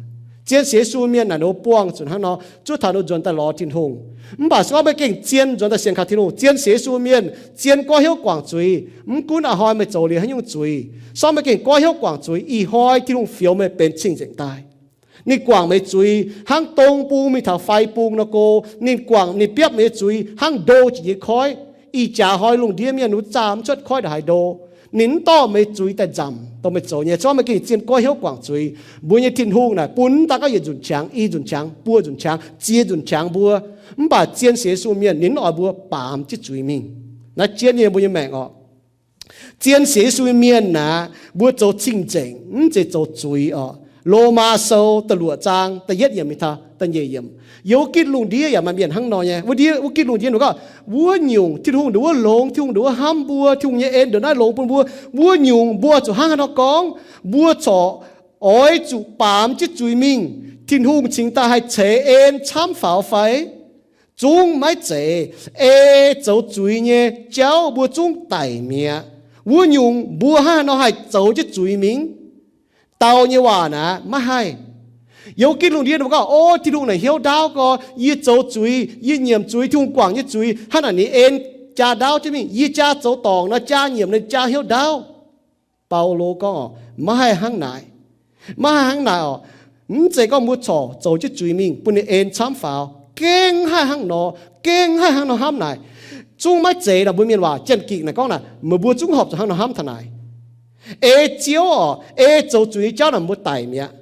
Zien sienx Yesu mienh naaic ninh mbuo buangh zuqc hnangv nor, zuov taux ninh mbuo nzuonx daaih lorz Tin-Hungh. Mv baac se gorngv meih gengh zien nzuonx daaih sienx kaux Tin-Hungh, zien sienx Yesu mienh, zien goiv hnyouv guangc zuiz, mv gunv a'hnoi meih zoux liuz haaix nyungc zuiz, se gorngv meih gengh goiv hnyouv guangc zuiz, ih hnoi Tin-Hungh fioux meih benx cing-nzengc daaih. Ninh guangc meih zuiz hnangv dong bung mingh taux fai bung nor go. Ninh guangc, ninh biopv meih nyei zuiz hnangv ndo jiex nyei koiv. Ih jaax hnoi lungh ndiev mienh wuov zaah mv cuotv koiv ndongc haaix ndo. Ninh mv dorh meih zuiz daaih nzamc dongh meih zoux nyei. Se gorngv meih gengh zien goiv hnyouv guangc zuiz, mbuo nyei Tin-Hungh naaic bun mv daan gorngv yietc nzunc qangx, i nzunc qangx, buo nzunc qangx, ziex nzunc qangx mbuo. Mv baac zien sienx Yesu mienh ninh mv oix mbuo baamz jienv zuiz mingh. Naaiv jienv nyei mbuo nyei maengc oc. Zien sienx Yesu nyei mienh naaic, mbuo zoux cing-nzengc, mv zeiz zoux zuiz oc. Lomaa Sou da'luoqc zaang da'yietv yiemc mingh taux da'nyeic yiemc. Yiem wuov gitv lungh ndiev yaac maaih mienh hnangv nor nyei. Wuov ndiev, wuov gitv lungh ndiev ninh gorngv, wuov nyungc Tin-Hungh ndongc wuov longx, Tin-Hungh ndongc wuov hnamv mbuo, Tin-Hungh nyei en ndongc naaiv longx bun mbuo. Wuov nyungc mbuo zuqc hnangv haaix nor gorngv? Mbuo corc oix zuqc baamz jienv zuiz mingh, Tin-Hungh cingx daaih haih ceix en camv faaux fai? Zungv maiv zeiz. Ei zoux zuiz nyei jauv mbuo zungv daic mi'aqv. Wuov nyungc mbuo hnangv haaix nor haih zoux jienv zuiz mingh? Dau nyei waac naaic maiv haih. Yiem wuov gitv lungh ndiev ninh mbuo gorngv, o, Tin-Hungh naaic hnyouv ndaauv gorx, yie zoux zuiz, yie nyiemc zuiz, Tin-Hungh guangc nyei zuiz, hnangv naaic ninh en jaa ndaauv jienv mingh. Yie jaa zoux dorngc nor, jaa nyiemc nor, jaa hnyouv ndaauv. Baulo gorngv, maiv haih hnangv naaic. Maiv haih hnangv naaic oc. Mv zeiz gorngv mbuo corc zoux jienv zuiz mingh bun ninh en camv faaux. Gengh haih hnangv nor, gengh haih hnangv nor hnamv naaic. Zungv maiv zeiz nor mbuo mienh waac Janx-Ging naaic gorngv naaic, meih mbuo zungv horpc zuqc hnangv nor hnamv taux naaic. Ei Ziouv oc, ei zoux zuiz nyei jauv naaic mbuo daic mi'aqv.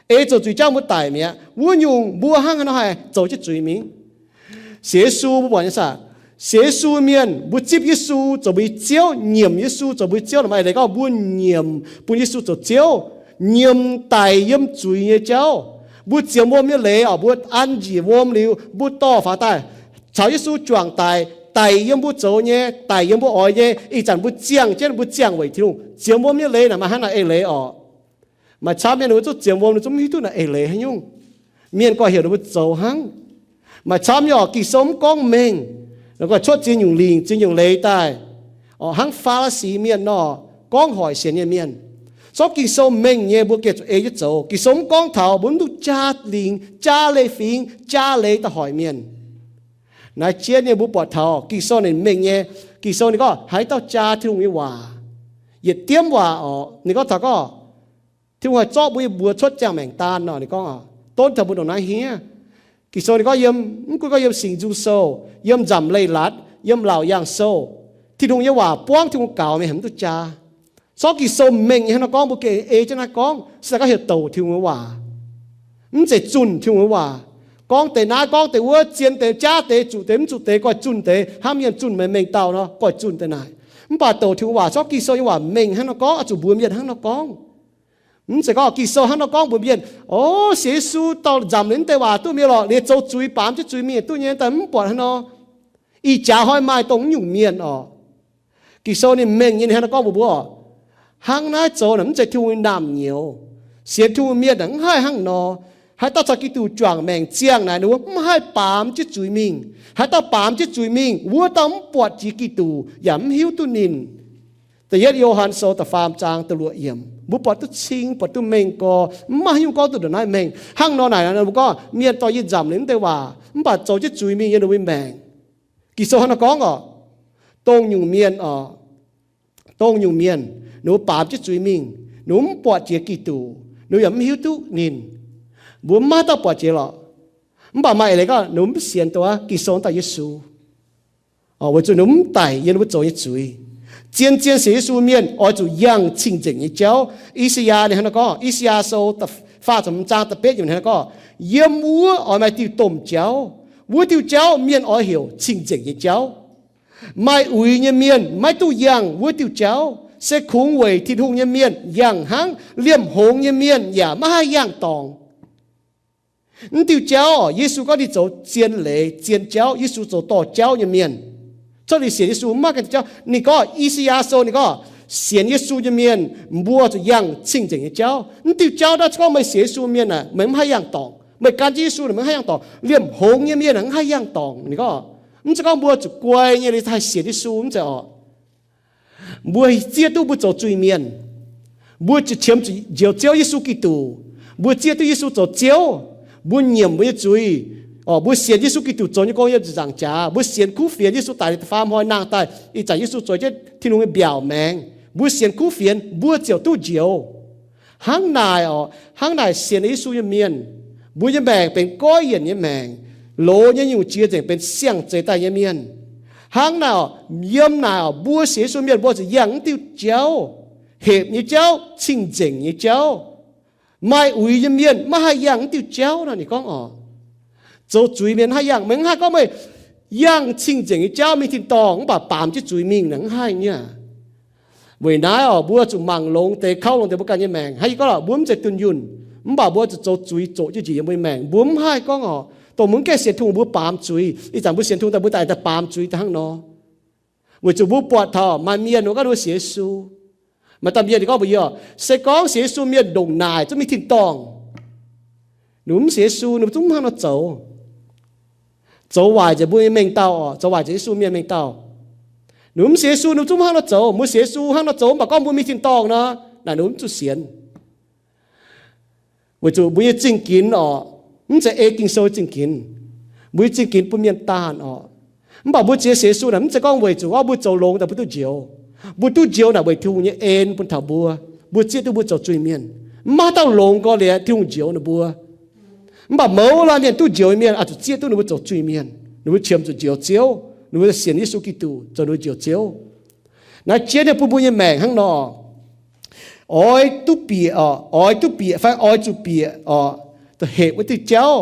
Ei zoux zuiz jauv mbuo daic mi'aqv. Wuov nyungc mbuo hnangv haaix nor haih zoux jienv zuiz mingh? Sienx Yesu mbuo buatc nyei saah? Sienx Yesu mienh mbuo zipv Yesu zoux mbuo nyei Ziouv, nyiemc Yesu zoux mbuo nyei Ziouv. Maaih leiz gorngv mbuo nyiemc bun Yesu zoux Ziouv, nyiemc daic yiem zuiz nyei jauv. Mbuo ziemx wuom nyei leiz oc, mbuo an njiec wuom liuz, mbuo dorh faaux daaih caux Yesu juangc daic, daic yiem mbuo zoux nyei, daic yiem mbuo oix nyei. Ih zanc mbuo ziangh jienv, mbuo ziangh weic Tin-Hungh. Ziemx wuom nyei leiz naaic maaih hnangv naaic eix leiz oc. Maaih camv mienh ninh mbuo zungv ziemx wuom, ninh zungv mv hiuv duqv naaic eix leiz haaix nyungc. Mienh gorx-heuc ninh mbuo zoux hnangv. Maaih camv nyei oc, Ging-Sou mv gorngv mengh. Ninh gorngv cuotv ziex nyungc lingc, ziex nyungc leiz daaih, oc, hnangv Faa^li^si mienh nor, gorngv hoic sienx nyei mienh. Zorqv Ging-Sou mengh nyei mbuo gengh zuqc ei jienv zoux. Ging-Sou mv gorngv taux mbuo mv duqv jaa lingc, jaa leiz-fingx, jaa leiz daaih hoic mienh. Naaiv jienv nyei mbuo buatc taux Ging-Sou ninh mengh nyei. Ging-Sou ninh gorngv haaix dauh jaa Tin-Hungh nyei waac, yietc diemv waac oc, ninh gorngv taux gorngv Tin-Hungh haih zorqv mbuo nyei mbuox cuotv ziangh maengc daan nor, ninh gorngv, donv taux mbuo ndongc naaiv hniev. Ging-Sou ninh gorngv yiem, mv gunv gorngv yiem Singx Nzung Sou, yiem Nzamc Leiz-Latc, yiem Laauc Yaangh Sou, Tin-Hungh nyei waac buangv Tin-Hungh gaux mingh, haiz mv duqv jaa. Zorqv Ging-Sou mengh nyei hnangv nor gorngv, mbuo gengh ei jienv naaiv gorngv, se daaih gorngv heuc douc Tin-Hungh nyei waac. Mv zeiz zunh Tin-Hungh nyei waac. Gorngv deix naaiv, gorngv deix wuov, zien deix, jaav deix, zuqc deix, mv zuqc deix, goiv zunh deix, hnangv mienh zunh meih mengh dauh nor, goiv zunh deix naaic. Mv baac douc Tin-Hungh waac, zorqv Ging-Sou nyei waac mengh hnangv nor gorngv, oix zuqc mbuox mienh hnangv nor gorngv. Mv zeiz gorngv Ging-Sou hnangv nor gorngv mbuox mienh, o, sienx Yesu dorh nzamc liuz mv deix waac duqv mienh lorqc, liuz zoux zuiz baamz jienv zuiz mingh duqv nyei, daaih mv buatc hnangv nor. Ih jaax hnoi maaih dongh nyungc mienh oc. Ging-Sou ninh mengh nyei, ninh hnangv nor gorngv mbuox mbuo, hnangv naaiv zoux naaic mv zeiz Tin-Hungh nyei naamh nyouz. Sienx Tin-Hungh mienh naaic mv haih hnangv nor. Haaix dauh caux Giduc juangc maengc ziangh naaic, ninh mbuo mv haih baamz jienv zuiz mingh. Haaix dauh baamz jienv zuiz mingh, wuov dauh mv buatc jiex Giduc yaac mv hiuv duqv ninh. Da'yietv Yo^han Sou da'faam zaang da'luoqc yiemc, mbuo buatc duqv cing, buatc duqv mengh gorx, mv maaih haaix nyungc gorngv duqv ndongc naaiv mengh. Hnangv nor naaic, mbuo gorngv mienh dorh yie nzamc liuz mv deix waac, mv baac zoux jienv zuiz mingh yiem ninh mbuo nyei maengc. Ging-Sou hnangv nor gorngv oc, dongh nyungc mienh oc, dongh nyungc mienh, ninh mbuo baamz jienv zuiz mingh, ninh mbuo mv buatc jiex Giduc, ninh mbuo yaac mv hiuv duqv ninh. Mbuo mv maaih dauh buatc jiex lorqc. Mv baac maaih eix leiz gorngv ninh mbuo mv sienx dongh Ging-Sou daaih Yesu, weic zuqc ninh mv daic yiem ninh mbuo zoux nyei zuiz. Zien zien sienx Yesu mienh oix zuqc yangh cing-nzengc nyei jauv. I^saa^yaa ninh hnangv naaiv gorngv, I^saa^yaa Sou faah ziepc hmz zaang da'betv yiemc hnangv naaiv gorngv, yiem wuov oix maaih diuh domh jauv. Wuov diuh jauv mienh oix heuc cing-nzengc nyei jauv. Maaih uix nyei mienh maiv duqv yangh wuov diuh jauv, se kungx weic Tin-Hungh nyei mienh yangh hnangv. Liemh hngongx nyei mienh yaac maiv haih yangh dorngc. Mv diuh jauv, Yesu gorngv ninh zoux zien leiz, zien jauv. Yesu zoux dorh jauv nyei mienh. Cuotv liuz sienx Yesu maiv maaih ganh jauv. Ninh gorngv, I^saa^yaa Sou ninh gorngv, sienx Yesu nyei mienh mbuo zuqc yangh cing-nzengc nyei jauv. Mv diuh jauv naaiv gorngv meih sienx Yesu mienh aeqv, meih mv haih yangh dorngc. Meih gan jienv Yesu, meih mv haih yangh dorngc. Liemh hngongx nyei mienh mv haih yangh dorngc. Ninh gorngv, mv zeiz gorngv mbuo zuqc guai nyei liuz haih sienx Yesu, mv zeiz orqc. Mbuo zieqv duqv mbuo zoux zuiz-mienh. Mbuo qiemx zuqc njoux Ziouv Yesu Giduc. Mbuo zieqv duqv Yesu zoux Ziouv. Mbuo nyiemc mbuo nyei zuiz. Mbuo sienx Yesu Giduc zoux nyei gong yiem ziepc nzaangc jaax. Mbuo sienx kuv fienx Yesu daic, faam hnoi nangh daaih, ih zanc Yesu zoux jienv Tin-Hungh nyei mbiaauc maengx. Mbuo sienx kuv fienx, mbuo ziouc duqv njoux. Hnangv naaic orqc, hnangv naaic sienx Yesu nyei mienh, mbuo nyei maengc benx goiv yienc nyei maengc, loz nyei nyungc jiex nzengc benx siang-zeix daaih nyei mienh. Hnangv naaic orqc, yiem naaic orqc, mbuo sienx Yesu mienh mbuo zuqc yangh mv diuh jauv, hepc nyei jauv, cing-nzengc nyei jauv, maaih uix nyei mienh maiv haih yangh mv diuh jauv nor. Ninh gorngv orqc, zoux zuiz mienh haih yangh. Meih mv haih gorngv meih yangh cing-nzengc nyei jauv mingh tin-dorngh mv baac baamz jienv zuiz mingh naaic, mv haih nyei. Weic naaiv orqc, mbuo zuqc mangc longx deix, kaux longx deix mbuo ganh nyei maengc. Hnangv yie gorngv lorqc, mbuo mv zeiz dunh yunh, mv baac mbuo zuqc zoux zuiz zoqc jienv njiec yiem mbuo nyei maengc. Mbuo mv haih gorngv orqc, dongh mbuo mv gaengh sienx Tin-Hungh mbuo baamz zuiz. Ih zanc mbuo sienx Tin-Hungh daaih mbuo daaih daaih baamz zuiz daaih hnangv nor. Weic zuqc mbuo buatc taux maaih mienh wuov ganh mbuo sienx Yesu, maaih dauh mienh ninh gorngv mbuox yie orqc, se gorngv sienx Yesu mienh ndongc naaic zungv mingh tin-dorngh. Ninh mbuo mv sienx Yesu ninh mbuo zungv mv hnangv nor zoux. Zoux waaic nzengc mbuo nyei mengh dauh orqc, zoux waaic nzengc Yesu mienh mengh dauh. Ninh mbuo mv sienx Yesu ninh mbuo zungv mv hnangv nor zoux. Mbuo sienx Yesu hnangv nor zoux mv baac gorngv mbuo mingh tin-dorngh nor, naaic ninh mbuo mv zuqc sienx. Weic zuqc mbuo nyei zingh ginx orqc, mv zeiz ei Ging-Sou zingh ginx. Mbuo nyei zingh ginx bun mienh daanh orqc. Mv baac mbuo ziex sienx Yesu naaic mv zeiz gorngv weic zuqc orqc mbuo zoux longx daaih mbuo duqv njoux. Mbuo duqv njoux naaic weic Tin-Hungh nyei en bun taux mbuo. Mbuo zieqv duqv mbuo zoux zuiz-mienh. Mv maaih dauh longx gorx-liex Tin-Hungh njoux ninh mbuo. Mv baac mouz laanh mienh duqv njoux nyei mienh oix zuqc zieqv duqv ninh mbuo zoux zuiz-mienh. Ninh mbuo qiemx zuqc njoux Ziouv. Ninh mbuo sienx Yesu Giduc zoux ninh mbuo njoux Ziouv. Naaiv jienv nyei bun mbuo nyei maengc hnangv nor, oix duqv bieqc orqc, oix duqv bieqc fai oix zuqc bieqc orqc, hepc wuov diuh jauv,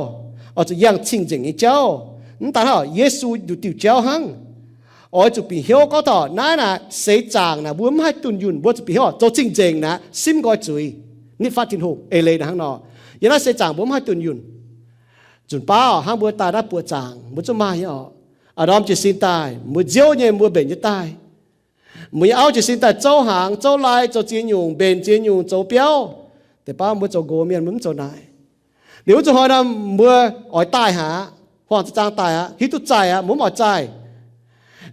oix zuqc yangh cing-nzengc nyei jauv. Mv daan hnangv, Yesu nduqc diuh jauv hnangv. Oix zuqc bieqc hnyouv gorngv taux naaiv naaic seix zaangc naaic mbuo mv haih dunh yunh, mbuo zuqc bieqc hnyouv zoux cing-nzengc naaic simv nqoi zuiz, nitv fatv Tin-Hungh, eix leiz naaic hnangv nor. Yiem naaiv seix zaangc mbuo mv haih dunh yunh. Nzunc baav hnangv mbuo daaih naaiv buoqc zaangc mbuo zungv maaih nyei orqc. A'ndorm jiez sin daaih mbuo nziouv nyei mbuo mbenc jiez daaih. Mbuo nyei auv jiez sin daaih zouv hnaangx, zouv lai, zoux ziex nyungc, mbenc ziex nyungc, zoux biauv. Deix baav mbuo zoux nqox mienh mbuo mv zoux naaic. Liuz wuov zuqc hnoi nor mbuo oix daaih haic, huaang zaang daaih aqv, hiuv duqv zaih aqv, mbuo mv oix zaih.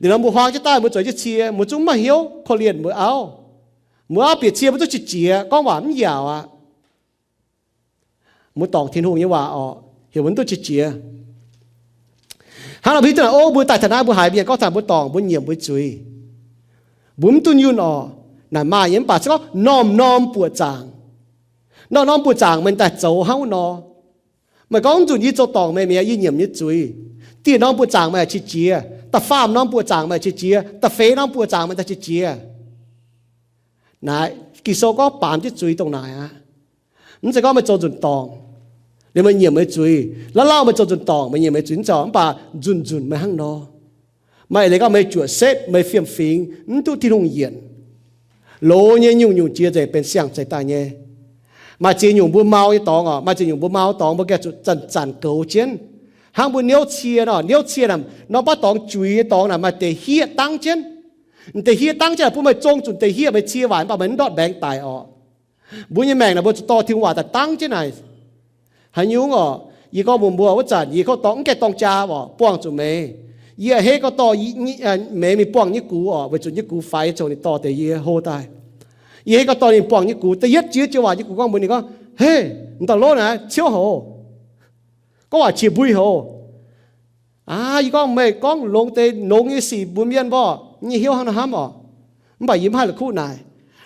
Liuz nor mbuo huaang jienv daaih mbuo zueiz jienv cie, mbuo zungv mv maaih hnyouv korv-lienh mbuo auv. Mbuo auv bieqc cie mbuo zungv qiex qiex gorngv waac mv yaauc aqv. Mbuo dorngc Tin-Hungh nyei waac orqc, heuc mbuo mv duqv qiex qiex. Hnangv nor mbuo hiuv duqv naaic, o, mbuo daaih taux naaiv mbuo haiz mienh gorngv taux mbuo dorngc mbuo nyiemc mbuo zuiz. Mbuo mv dunh yunh orqc. Naaic maaih nyei mv baac se gorngv norm-norm buoqc zaangc, norm-norm buoqc zaangc meih daaih zoux hnangv wuov nor. Meih gorngv nzunc yie zoux dorngc meih mi'aqv, yie nyiemc nyei zuiz. Dieh norm buoqc zaangc meih qiex jiez, da'faam norm buoqc zaangc meih qiex jiez, da'feix norm buoqc zaangc meih daaih qiex jiez. Naaiv Ging-Sou gorngv baamz jienv zuiz dongh naaic aqv. Mv zeiz gorngv meih zoux nzunc dorngc liuz meih nyiemc meih zuiz. Lauh lauh meih zoux nzunc dorngc meih nyiemc meih zuiz mv zeiz, mv baac nzunc nzunc meih hnangv nor. Maaih eix leiz gorngv meih juoqc setv, meih fiem-fingx, mv duqv Tin-Hungh yienc. Loz nyei nyungc-nyungc jiex nzengc benx siang-zeix daaih nyei. Maaih ziex nyungc mbuo mau nyei dorngx orqc, maaih ziex nyungc mbuo mau dorngx mbuo gengh zuqc zanc-zanc goux jienv. Hnangv mbuo niouv cie nor, niouv cie naaic norm baav dorngx juiz nyei dorngx naaic maaih deix hieqv dangv jienv. Deix hieqv dangv jienv bun meih zong zuqc deix hieqv meih cie waaic mv baac meih mv ndortv mbaengx daic orqc. Mbuo nyei maengc naaic mbuo zuqc dorh Tin-Hungh waac daaih dangv jienv naaic. Haaix nyungc orqc? Yie gorngv mbuox mbuo wuov zanc yie kouv dorngx mv gaengh dorng jaa orqc, buangh zuqc meix. Yie a'hneiv gorngv dorh meix mingh buangh nyei gux orqc, weic zuqc nyei gux faix coux ninh dorh deix yie hlo daaih. Yie a'hneiv gorngv dorh ninh buangh nyei gux, da'yietv jiex joux waac nyei gux gorngv mbuox ninh gorngv, Hei, m'dauh lov naaic ciouv hoc, gorngv waac qiex mbui hoc. Aa, yie gorngv meih gorngv longx deix longx nyei sic mbuox mienh mborqv, nyei hnyouv hnangv nor hnamv orqc. Mv baac yie mv haih la'kuqv naaic.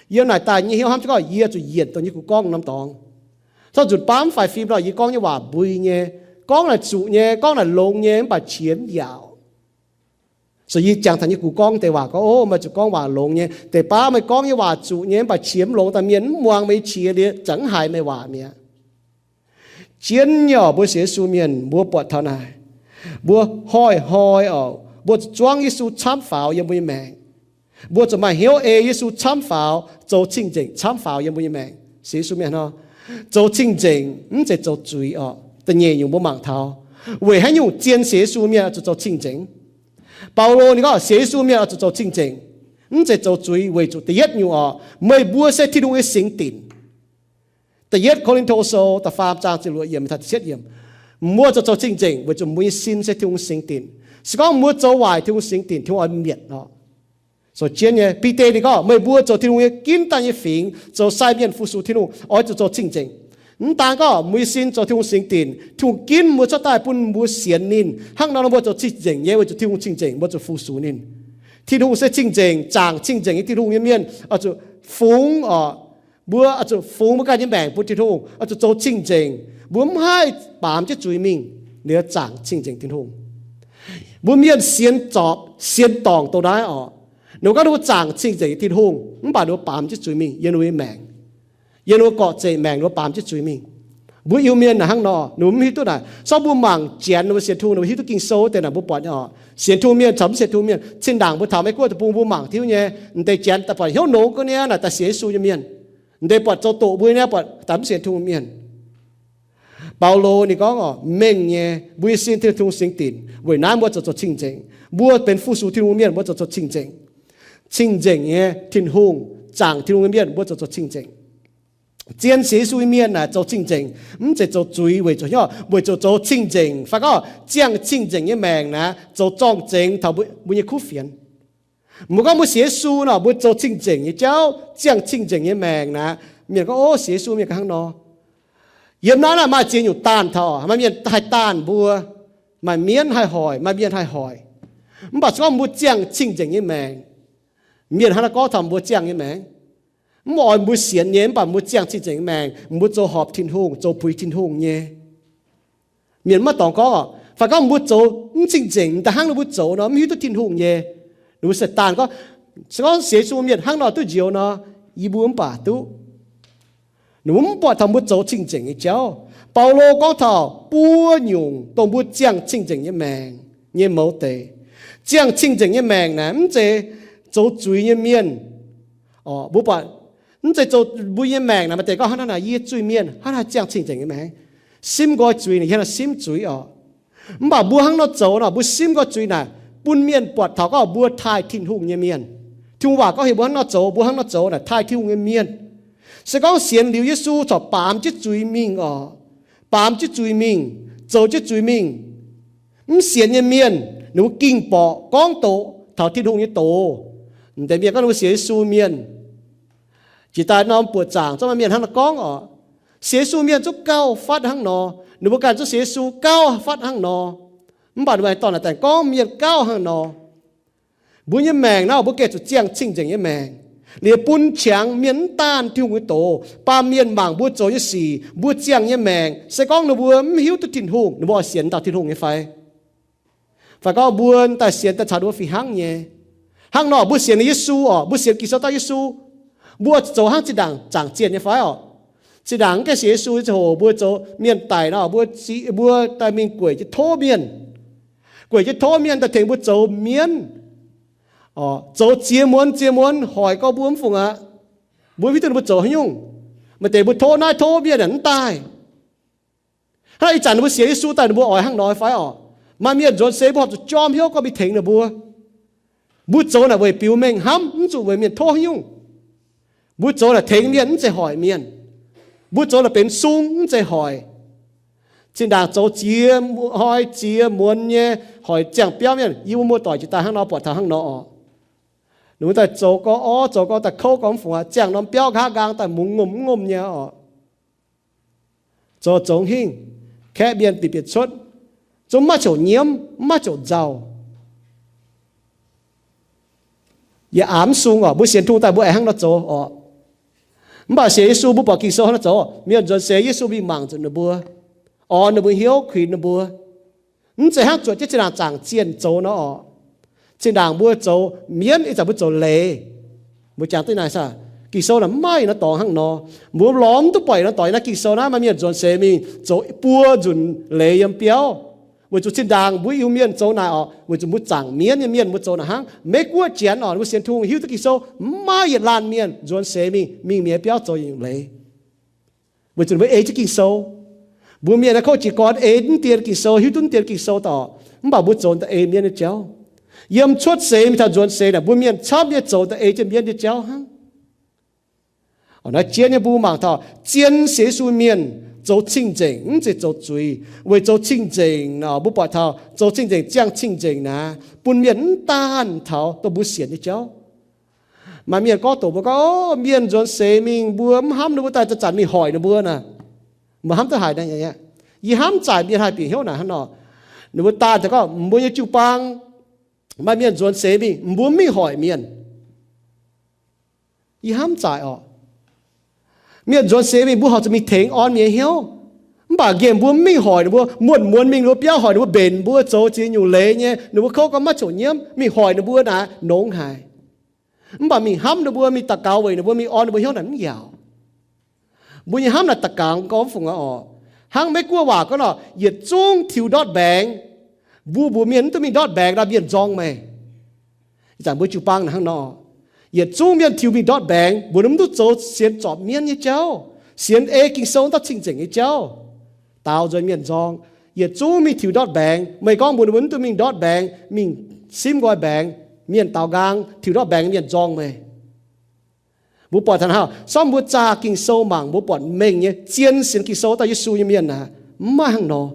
Yiem naaic daaih nyei hnyouv hnamv jienv gorngv yie zuqc yienc dongh nyei gux gorngv norm dorngx. Corc nzunc baav mv faix fim nor yie gorngv nyei waac mbui nyei, gorngv naaic zuqc nyei, gorngv naaic longx nyei, mv baac qiex mv yaauc. So yie jangx taux nyei gux gorngv deix waac gorngv, o, meih zuqc gorngv waac longx nyei. Deix baav meih gorngv nyei waac zuqc nyei, mv baac qiex mv longx daaih mienh mv muangx meih nyei qiex liuz, za'gengh haiz meih waac mi'aqv. Zien nyei oc, mbuo sienx Yesu mienh, mbuo buatc taux naaic, mbuo hnoi-hnoi oc, mbuo zuqc zuangv Yesu camv faaux yiem mbuo nyei maengc. Mbuo zuqc maaih hnyouv ei Yesu camv faaux, zoux cing-nzengc camv faaux yiem mbuo nyei maengc. Sienx Yesu mienh nor, zoux cing-nzengc mv zeiz zoux zuiz oc. Da'nyeic nyungc mbuo mangc taux, weic haaix nyungc zien sienx Yesu mienh oix zuqc zoux cing-nzengc? Baulo ninh gorngv sienx Yesu mienh oix zuqc zoux cing-nzengc, mv zeiz zoux zuiz, weic zuqc da'yietv nyungc oc, meih mbuo se Tin-Hungh nyei singx dinc. Da'yietv Ko^lin^to Sou da'faam zaang ziepc luoqc yiemc taux da'cietv yiemc. Mbuo zuqc zoux cing-nzengc weic zuqc mbuo nyei sin se Tin-Hungh singx dinc. Se gorngv mbuo zoux waaic Tin-Hungh singx dinc, Tin-Hungh oix mietc oc. So jienv nyei, Bide ninh gorngv, meih mbuo zoux Tin-Hungh nyei ginv daaih nyei fingx, zoux sai mienh fu-sux Tin-Hungh, oix zuqc zoux cing-nzengc. Mv daan gorngv mbuo nyei sin zoux Tin-Hungh singx dinc, Tin-Hungh ginv mbuo cuotv daaih bun mbuo sienx ninh. Hnangv nor mbuo zoux cing-nzengc nyei, weic zuqc Tin-Hungh cing-nzengc, mbuo zuqc fu-sux ninh. Tin-Hungh se cing-nzengc, zaangc cing-nzengc nyei Tin-Hungh nyei mienh oix zuqc fungx oc. Mbuo oix zuqc fungx mbuo ganh nyei maengc bun Tin-Hungh, oix zuqc zoux cing-nzengc. Mbuo mv haih baamz jienv zuiz mingh liuz zaangc cing-nzengc Tin-Hungh. Mbuo mienh sienx zorpc sienx dorngc dongh naaiv oc. Ninh mbuo gorngv ninh mbuo zaangc cing-nzengc Tin-Hungh, mv baac ninh mbuo baamz jienv zuiz mingh yiem ninh mbuo nyei maengc. Yiem ninh mbuo gorqv-zeqc maengc ninh mbuo baamz jienv zuiz mingh. Mbuo Iu-Mienh naaic hnangv nor, ninh mbuo mv hiuv duqv naaic. Sorng mbuo mangc Janx ninh mbuo sienx Tungh, ninh mbuo hiuv duqv Ging-Sou deix naaic, mbuo buatc nyei oc. Sienx Tungh mienh caux mv sienx Tungh mienh, zinh ndaangc mbuo taux Meiv-Guoqv deic-bung mbuo mangc tiuv nyei, m'deix Janx daaih buatc hnyouv nongx ga'naaiv naaic daaih sienx Yesu nyei mienh. M'deix buatc zoux doqc mbuo nyei buatc daaih mv sienx Tungh mienh. Baulo ninh gorngv oc, mengh nyei, mbuo nyei sin Tin-Hungh singx dinc, weic naaiv mbuo zoux zoux cing-nzengc. Mbuo benx fu-sux Tin-Hungh mienh, mbuo zoux zoux cing-nzengc. Cing-nzengc nyei Tin-Hungh, zaangc Tin-Hungh nyei mienh, mbuo zoux zoux cing-nzengc. Zien sienx Yesu nyei mienh naaic zoux cing-nzengc, mv zeiz zoux zuiz weic zuqc hnyouv, weic zuqc zoux cing-nzengc. Fai gorngv ziangh cing-nzengc nyei maengc naaic zoux zorng-zengx taux mbuo nyei kuv fienx. Mbuo gorngv mbuo sienx Yesu nor, mbuo zoux cing-nzengc nyei jauv, ziangh cing-nzengc nyei maengc naaic, mienh gorngv, o, sienx Yesu mienh ganh hnangv nor. Yiem naaiv naaic maaih ziex nyungc daanh taux, maaih mienh haih daanh mbuo, maaih mienv haih hoic, maaih mienh haih hoic. Mv baac se gorngv mbuo ziangh cing-nzengc nyei maengc, mienh hnangv naaiv gorngv taux mbuo ziangh nyei maengc, mv oix mbuo sienx nyei, mv baac mbuo ziangh cing-nzengc nyei maengc, mbuo zoux horpc Tin-Hungh, zoux puix Tin-Hungh nyei. Mienh maiv dorngx gorngv oc. Fai gorngv mbuo zoux mv cing-nzengc, da'hnangv ninh mbuo zoux nor mv hiuv duqv Tin-Hungh nyei. Ninh mbuo se daanh gorngv, se gorngv sienx Yesu mienh hnangv nor duqv njoux nor, yie mbuo mv baac duqv. Ninh mbuo mv buatc taux mbuo zoux cing-nzengc nyei jauv. Baulo gorngv taux buo nyungc dongh mbuo ziangh cing-nzengc nyei maengc nyei mouz deix. Ziangh cing-nzengc nyei maengc naaic mv zeiz zoux zuiz nyei mienh. Mbuo buatc, mv zeiz zoux mbuo nyei maengc naaic maaih deix gorngv, hnangv naaic yie zuiz-mienh hnangv naaic ziangh cing-nzengc nyei maengc, simv nqoi zuiz naaic, yie hnangv naaic simv zuiz oc. Mv baac mbuo hnangv nor zoux nor, mbuo simv nqoi zuiz naaic, bun mienh buatc taux gorngv mbuo taaih Tin-Hungh nyei mienh. Tin-Hungh waac gorngv heuc mbuo hnangv nor zoux, mbuo hnangv nor zoux naaic taaih Tin-Hungh nyei mienh. Se gorngv sienx liuz Yesu corc baamz jienv zuiz mingh oc, baamz jienv zuiz mingh, zoux jienv zuiz mingh, mv sienx nyei mienh ninh mbuo ging-borqc gorngv doqc taux Tin-Hungh nyei doz. M'deix mienh gorngv ninh mbuo sienx Yesu mienh, jiex daaih norm buoqc zaangc zungv maaih mienh hnangv nor gorngv oc. Sienx Yesu mienh zungv gauh fatv hnangv nor. Ninh mbuo ganh zungv sienx Yesu gauh fatv hnangv nor. Mv baac ninh mbuo dorh naaic daaih gorngv mienh gauh hnangv nor. Mbuo nyei maengc naaiv, mbuo gengh zuqc ziangh cing-nzengc nyei maengc, liuz bun qangx mienh mv daanh Tin-Hungh nyei doz, baamh mienh mangc mbuo zoux nyei sic, mbuo ziangh nyei maengc. Se gorngv ninh mbuo mv hiuv duqv Tin-Hungh, ninh mbuo oix sienx dauh Tin-Hungh nyei fai? Fai gorngv mbuo daaih sienx daaih caux ninh mbuo fih hnangv nyei. Hnangv nor mbuo sienx Yesu oc, mbuo sienx Ging-Sou dauh Yesu, mbuo zoux hnangv zinh ndaangc zaangc zienh nyei fai oc? Zinh ndaangc mv gaengh sienx Yesu ziangh hoc mbuo zoux mienh daic nor, mbuo, mbuo daaih mingh gueic jienv tov mienh, gueic jienv tov mienh daaih tengx mbuo zoux mienv, zoux ziex muonz ziex muonz hoic gorx mbuo mv fungc aqv. Mbuo mv hiuv duqv ninh mbuo zoux haaix nyungc. Maaih deix mbuo tov naaiv tov mienh mv daaih. Hnangv naaic ih zanc ninh mbuo sienx Yesu daaih ninh mbuo oix hnangv nor fai oc? Maaih mienh nzuonx seix mbuo horpc zuqc jorm hnyouv gorngv mingh tengx ninh mbuo. Mbuo zoux naaic weic biux mengh hnamv, mv zuqc weic mienh tov haaix nyungc. Mbuo zoux naaic tengx mienh mv zeiz hoic mienh. Mbuo zoux naaic benx sung mv zeiz hoic. Zinh ndaangc zoux ziex hnoi ziex muonz nyei hoic ziangh biauv mienh, yie mbuo muoz-doic jiex daaih hnangv nor, buatc taux hnangv nor oc. Ninh mbuo daaih zoux gorx orv, zoux gorx daaih kouv gorx mv fungc aqv, ziangh norm biauv nqa'haav nqaang daaih mungz ngomh mv ngomh nyei oc. Zoux zoux hingh, kaeqv mienh bieqc bieqc cuotv, zungv maiv ziouc nyiemv, maiv ziouc nzauh. Yaac aav mv sung oc. Mbuo sienx Tin-Hungh daaih mbuo aengx hnangv nor zoux oc. Mv baac sienx Yesu mbuo buatc Ging-Sou hnangv nor zoux, mienh nzuonx seix Yesu mingh mangc nzunc ninh mbuo, orn ninh mbuo hnyouv, kuinx ninh mbuo. Mv zeiz hnangv zuotc jienv zinh ndaangc zaangc zienh zoux nor oc. Zinh ndaangc mbuo zoux mienv, ih zanc mbuo zoux leiz. Mbuo jangx duqv naaic saah? Ging-Sou naaic mv maaih yietc norm dorngx hnangv nor. Mbuo lorz mv duqv buatc yietc norm dorngx yiem naaiv Ging-Sou naaiv, maaih mienh nzuonx seix mingh zoux buo nzunc leiz yiem biauv. Weic zuqc zinh ndaangc mbuo Iu-Mienh zoux naaic orqc, weic zuqc mbuo zaangc mienv nyei mienh mbuo zoux naaic hnangv. Meiv Guoqv janx orqc, mbuo sienx Tin-Hungh hiuv duqv Ging-Sou, mv maaih yietc laanh mienh nzuonx seix mingh, mingh mienh biauv zoux nyungc leiz. Weic zuqc mbuo ei jienv Ging-Sou. Mbuo mienh naaiv kouv jiez gorn ei mv dien Ging-Sou, hiuv duqv mv dien Ging-Sou daaih orqc, mv baac mbuo zoux daaih ei mienv nyei jauv. Yiem cuotv seix mingh taux nzuonx seix naaic, mbuo mienh camv nyei zoux daaih ei jienv mienv nyei jauv hnangv. Naaiv jienv nyei mbuo mangc taux zien sienx Yesu mienh zoux cing-nzengc, mv zeiz zoux zuiz. Weic zoux cing-nzengc nor, mbuo buatc taux zoux cing-nzengc, ziangh cing-nzengc naaic, bun mienh mv daanh taux dongh mbuo sienx nyei jauv. Maaih mienh gorngv doqc mbuo gorngv, mienh nzuonx seix mingh mbuo mv hnamv ninh mbuo daaih zanc-zanc mingh hoic ninh mbuo naaic. Mbuo hnamv duqv haaix nor? Yie hnamv zaaic mienh haih bieqc hnyouv naaic hnangv nor. Ninh mbuo daanh taux gorngv, mbuo nyei jiu-baang maaih mienh nzuonx seix mingh, mbuo mv mingh hoic mienh. Yie hnamv zaaic orqc. Mienh nzuonx seix mingh mbuo horpc zuqc mingh tengx orn mienh nyei hnyouv. Mv baac nqemh mbuo mv mingh hoic ninh mbuo, muonz-muonz mingh ninh mbuo biauv hoic ninh mbuo, mbenc mbuo zoux ziex nyungc leiz nyei, ninh mbuo kouv gorngv maiv coqc nyiemv, mingh hoic ninh mbuo naaic nongx haic. Mv baac mingh hnamv ninh mbuo, mingh daux gaux weic ninh mbuo, mingh orn ninh mbuo hnyouv naaic mv yaauc. Mbuo nyei hnamv naaic da'gangx gorngv fungc orqc. Hnangv Meiv Guoqv waac gorngv nor, yietc zungv tiux ndortv mbaengx. Mbuo mbuox mienh mv duqv mingh ndortv mbaengx nor, mienh nzorng meih. Ih zanc mbuo jiu-baang naaic hnangv nor, yietc zungv mienh tiux mingh ndortv mbaengx, mbuox ninh mv duqv zoux sienx zorpc mienv nyei jauv, sienx ei Ging-Sou dauh cing-nzengc nyei jauv, daaux nzuonx mienh nzorng. Yietc zungv mingh tiux ndortv mbaengx, meih gorngv mbuox ninh mbuo mv duqv mingh ndortv mbaengx, mingh simv nqoi mbaengx, mienh daaux nqaang, tiux ndortv mbaengx mienh nzorng meih. Mbuo buatc taux naaiv, sortv mbuo zaah Ging-Sou mangc, mbuo buatc mengh nyei zien sienx Ging-Sou dauh Yesu nyei mienh aah, mv maaih hnangv nor.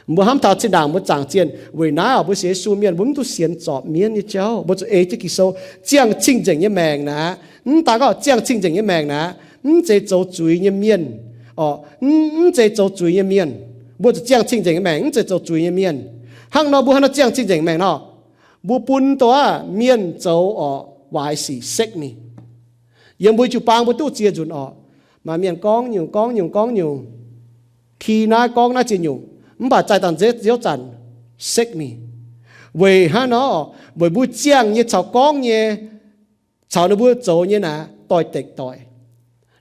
Mbuo hnamv taux zinh ndaangc mbuo zaangc zienh, weic naaiv mbuo sienx Yesu mienh mbuo mv duqv sienx zorpc mienv nyei jauv, mbuo zuqc ei jienv Ging-Sou, ziangh cing-nzengc nyei maengc naaic. Mv daan gorngv ziangh cing-nzengc nyei maengc naaic, mv zeiz zoux zuiz nyei mienh, orqc, mv zeiz zoux zuiz nyei mienh. Mbuo zuqc ziangh cing-nzengc nyei maengc, mv zeiz zoux zuiz nyei mienh. Hnangv nor mbuo hnangv nor ziangh cing-nzengc maengc nor, mbuo bun dongh aav mienh zoux orqc waaic sic sekv mingh. Yiem mbuo jiu-baang mbuo duqv ziex nzunc orqc, maaih mienh gorngv nyungc gorngv nyungc gorngv nyungc, ki naaiv gorngv naaiv ziex nyungc, mv baac zaih dangh nzeiv ziouv zanc sekv mingh. Weic hnangv nor, weic mbuo ziangh nyei caux gorngv nyei, caux ninh mbuo zoux nyei naaic doix-dekc doic.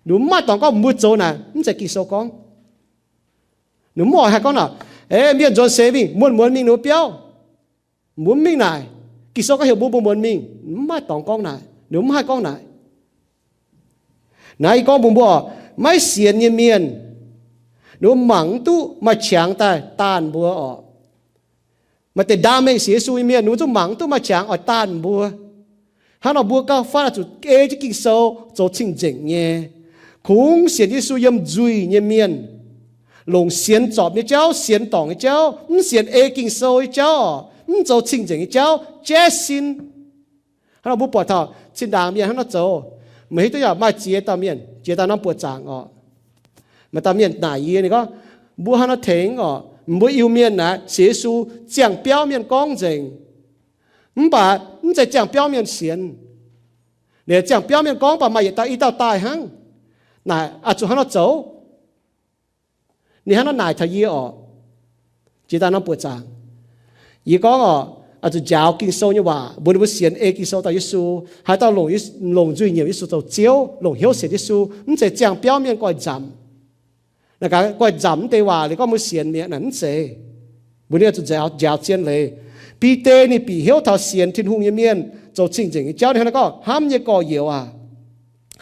Ninh mbuo mv maaih dorngx gorngv mbuo zoux naaic mv zeiz Ging-Sou gorngv. Ninh mv oix haih gorngv naaic, e, mienh nzuonx seix mingh, muonz-muonz mingh ninh mbuo biauv, mbuo mv mingh naaic. Ging-Sou gorngv heuc mbuo muonz-muonz mingh, mv maaih dorngx gorngv naaic, ninh mbuo mv haih gorngv naaic. Naaiv yie gorngv mbuox mbuo, maiv sienx nyei mienh, ninh mbuo mangc mv duqv maaih qangx daaih daanh mbuo orqc. Maaih deix ndaam mengh sienx Yesu nyei mienh, ninh mbuo zungv mangc mv duqv maaih qangx oix daanh mbuo. Hnangv nor mbuo gauh faatv oix zuqc ei jienv Ging-Sou zoux cing-nzengc nyei. Kungx sienx Yesu yiem nzuih nyei mienh, longc sienx zorpc nyei jauv, sienx dorngc nyei jauv, mv sienx ei Ging-Sou nyei jauv, mv zoux cing-nzengc nyei jauv, jaiv sin. Hnangv nor mbuo buatc taux zinh ndaangc mienh hnangv nor zoux, meih hiuv duqv yaac maaih ziex dauh mienh, ziex dauh norm buoqc zaangc orqc. Maaih dauh mienh naaic yie, ninh gorngv, mbuo hnangv nor tengx orqc, mbuo Iu-Mienh naaic sienx Yesu, ziangh biauv mienh gorngv nzengc, mv baac mv zeiz ziangh biauv mienh sienx. Ninh ziangh biauv mienh gorngv baac maaih yietc dauh i dauh daaih hnangv. Naaic oix zuqc hnangv nor zoux? Ninh hnangv nor naaic taux yie orqc, jiex daaih norm buoqc zaangc. Yie gorngv orqc, oix zuqc njaaux Ging-Sou nyei waac, mbuox ninh mbuo sienx ei Ging-Sou dauh Yesu. Haaix dauh longc, longc nzuih nyiemc Yesu zoux Ziouv, longc hnyouv sienx Yesu, mv zeiz ziangh biauv mienh goiv nzamc. Naaic gaax goiv nzamc mv deix waac liuz gorngv mbuo sienx mi'aqv, naaic mv zeiz. Mbuo ninh zuqc njaaux, njaaux zien leiz. Bide ninh bieqc hnyouv taux sienx Tin-Hungh nyei mienh zoux cing-nzengc nyei jauv, ninh hnangv naaiv gorngv, hnamv nyei gorx-youz aac,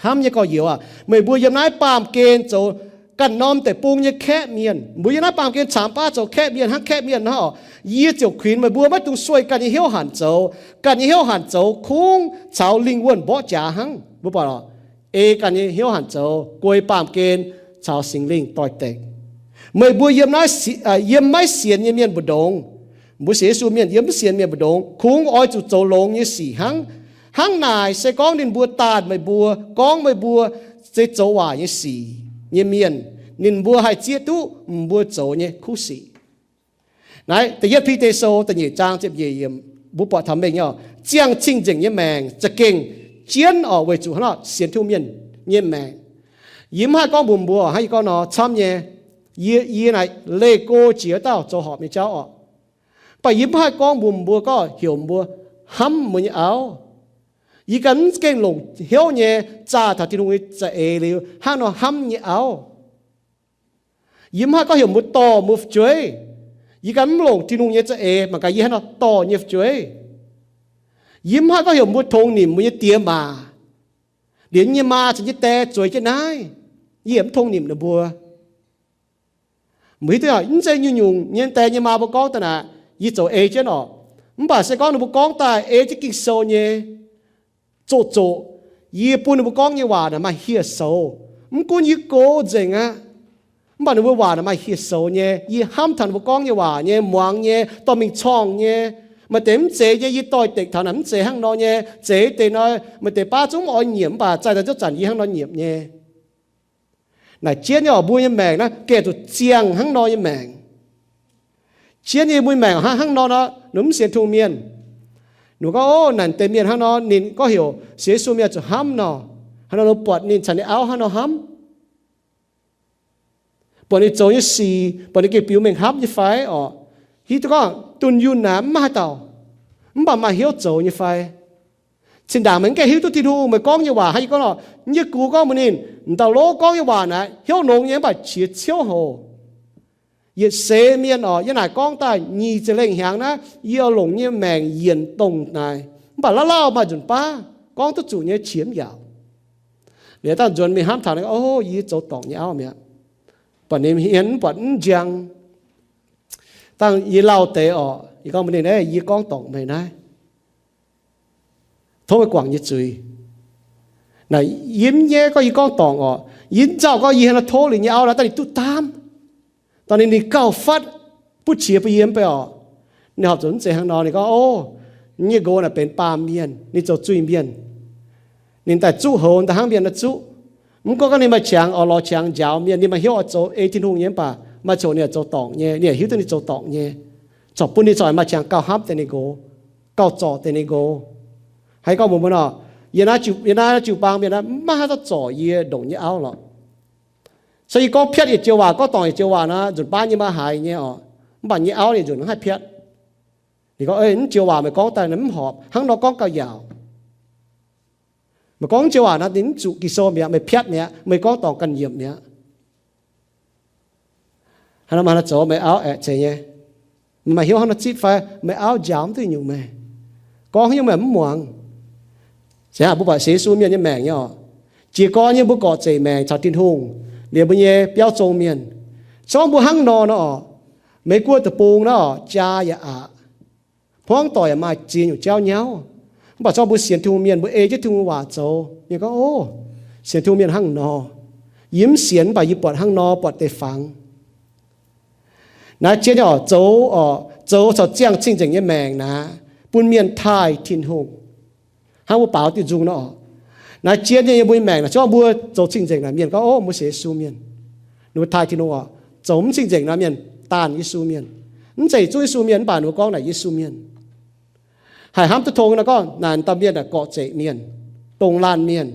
hnamv nyei gorx-youz aac, meih mbuo yiem naaiv baamh gen zoux ganh norm deic-bung nyei kaeqv mienh. Mbuo yiem naaiv baamh gen caamx baav zoux kaeqv mienh hnangv kaeqv mienh hnangv orqc. Yie ziouc kuinx meih mbuo maiv dungx sueih ganh nyei hnyouv hanc zoux. Ganh nyei hnyouv hanc zoux kungx caux lingh wuonh mborqv jaax hnangv. Mbuo buatc lorqc, ei ganh nyei hnyouv hanc zoux, guei baamh gen caux Singx Lingh doix-dekc. Meih mbuo yiem naaiv, yiem maiv sienx nyei mienh mbu'ndongx, mbuo sienx Yesu mienh yiem maiv sienx mienh mbu'ndongx, kungx oix zuqc zoux longx nyei sic hnangv. Hnangv naaic se gorngv ninh mbuo daanh meih mbuo, gorngv meih mbuo se zoux waaic nyei sic nyei mienh, ninh mbuo haih zieqv duqv mbuo zoux nyei kuv sic. Naaiv da'yietv Bide Sou da'nyeic zaang ziepc nyeic yiemc, mbuo buatc taux mengh nyei orqc, ziangh cing-nzengc nyei maengc za'gengh jienv orqc weic zuqc hnangv nor sienx Tin-Hungh mienh nyei maengc. Yie mv haih gorngv mbuox mbuo hnangv yie gorngv nor camv nyei. Yie, yie naaic leih go jiex wuov dauh zoux horpc nyei jauv orqc. Mv baac yie mv haih gorngv mbuox mbuo gorngv heuc mbuo hnamv mbuo nyei auv. Yie ganh mv gengh longc hnyouv nyei zaah taux Tin-Hungh nyei za'eix liuz hnangv nor hnamv nyei auv. Yie mv haih gorngv heuc mbuo dorh mbuo fu'jueiv. Yie ganh mv longc Tin-Hungh nyei za'eix mangc gaax yie hnangv nor dorh nyei fu'jueiv. Yie mv haih gorngv heuc mbuo tongx nimc mbuo nyei diex maac, liuz nyei maa caux nyei die zueiz jienv naaiv. Yie mv tongx nimc ninh mbuo. Mbuo hiuv duqv mv zeiz nyungc-nyungc nyei die nyei maa mbuo gorngv daaih naaic, yie zoux ei jienv oc. Mv baac se gorngv ninh mbuo gorngv daaih ei jienv Ging-Sou nyei zoqc zoqc, yie bun ninh mbuo gorngv nyei waac naaic maaih hieh soux. Mv gunv yie gox nzengc aqv, mv baac ninh mbuo waac naaic maaih hieh soux nyei. Yie hnamv taux ninh mbuo gorngv nyei waac nyei, muangx nyei, dorh mingh corngh nyei. Maaih deix mv zeiz nyei, yie doix-dekc taux naaic mv zeiz hnangv nor nyei. Zeiz deix nor, maaih deix baav zungv mv oix nyiemc, mv baac zaih daaih zouv zanc yie hnangv nor nyiemc nyei. Naaic jienv nyei oc, mbuo nyei maengc naaiv gengh zuqc ziangh hnangv nor nyei maengc. Jienv nyei mbuo maengc hnangv, hnangv nor nor, ninh mv sienx Tin-Hungh mienh. Ninh gorngv, ov, naaic deix mienh hnangv nor, ninh gorngv heuc sienx Yesu mienh zuqc hnamv nor, hnangv nor buatc ninh caux ninh auv hnangv nor hnamv, buatc ninh zoux nyei sic, buatc ninh gengh biux mengh hnamv nyei fai oc. Hiuv duqv gorngv dunh yunh naaic mv maaih haaix dauh, mv baac maaih hnyouv zoux nyei fai? Zinh ndaangc meih mv gaengh hiuv duqv Tin-Hungh, meih gorngv nyei waac hnangv yie gorngv nor, yie gux gorngv mbuox ninh, m'dauh lov gorngv nyei waac naaic hnyouv longx nyei mv baac qiex ciouv houc. Yietc seix mienh oc, yie naaic gorngv daaih nyic ziepc lengh hnyangx naaiv, yie oix longc nyei maengc yienc dongh naaic, mv baac lauh lauh maaih nzunc baav gorngv duqv zuqc nyei qiex mv yaauc. Liuz dangh nzuonx mingh hnamv taux, ov, yie zoux dorngc nyei auv mi'aqv. Buatc ninh hmien mv buatc mv njang. Dangh yie lauh deix oc, yie gorngv mbuox ninh, yie gorngv dorngc meih naaiv, tov meih guangc yie zuiz. Naaic yie mv nyaiv gorngv yie gorngv dorngc oc. Yie mv nzauh gorngv yie hnangv nor tov liuz nyei auv naaiv daaih ninh duqv daamv. Dongh ninh, ninh gauh fatv butv qiex bun yie mv bei oc. Ninh horpc zuqc mv zeiz hnangv nor. Ninh gorngv, ov, yie nyei nqox naaic benx baamh mienh, ninh zoux zuiz-mienh. Ninh daaih zuqv houx daaih hnangv mienh naaiv zuqv. Mv gunv gorngv ninh maaih qangx oix lorz qangx njaaux mienh, ninh maaih hnyouv oix zoux ei Tin-Hungh nyei mv baac maaih coc ninh oix zoux dorngc nyei, ninh hiuv duqv ninh zoux dorngc nyei. Corc bun ninh corc maaih qangx gauh hnamv deix ninh nqox, gauh zorc deix ninh nqox. Haaix gorngv mbuox mbuo nor, yie naaiv jiu-baang mienh naaiv mv maaih haaix dauh zorc yie ndongc nyei auv lorqc. Se yie gorngv piatv yietc joux waac, gorngv dorngc yietc joux waac nor, nzunc baav nyei maa haiz nyei oc. Mv baac nyei auv ninh nzunc mv haih piatv. Ninh gorngv, mv joux waac meih gorngv daaih mv horpc, hnangv nor gorngv gauh yaauc. Meih gorngv mv joux waac nor, ninh mv zuqc Ging-Sou mi'aqv, meih piatv mi'aqv, meih gorngv dorngc ganh nyiemc mi'aqv. Hnangv nor maaih zoux meih auv aeqv, zeiz nyei, meih maaih hnyouv hnangv nor zipv fai? Meih auv njaaux mv duqv nyungc meih, gorngv haaix nyungc meih mv muangx. Se hnangv mbuo buatc sienx Yesu mienh nyei maengc nyei oc. Jiez gorn nyei mbuo gorqv-zeic maengc caux Tin-Hungh, liemh mbuo nyei biauv zong mienh. Se gorngv mbuo hnangv nor nor oc, Meiv Guoqv deic-bung nor oc, jaa yaac aqc, hmuangv doic yaac maaih ziex nyungc jauv nyauv. Mv baac se gorngv mbuo sienx Tin-Hungh mienh, mbuo ei jienv Tin-Hungh waac zoux, mienh gorngv, ov, sienx Tin-Hungh mienh hnangv nor. Yie mv sienx, mv baac yie buatc hnangv nor, buatc deix fangx. Naaiv jienv nyei oc, zoux, zoux caux ziangh cing-nzengc nyei maengc naaiv, bun mienh taaih Tin-Hungh. Hnangv mbuo baaux diuh nzung nor oc. Naaiv jienv nyei mbuo nyei maengc naaiv, se gorngv mbuo zoux cing-nzengc naaic, mienh gorngv, ov, mbuo sienx Yesu mienh. Ninh mbuo taaih Tin-Hungh oc. Zoux mv cing-nzengc naaic, mienh daanh Yesu mienh. Mv zeiz zungv Yesu mienh, mv baac ninh mbuo gorngv naaic Yesu mienh. Haih hnamv duqv tong nor gorngv naaic, dauh mienh naaic gorqv-zeic mienh, dongh laanh mienh,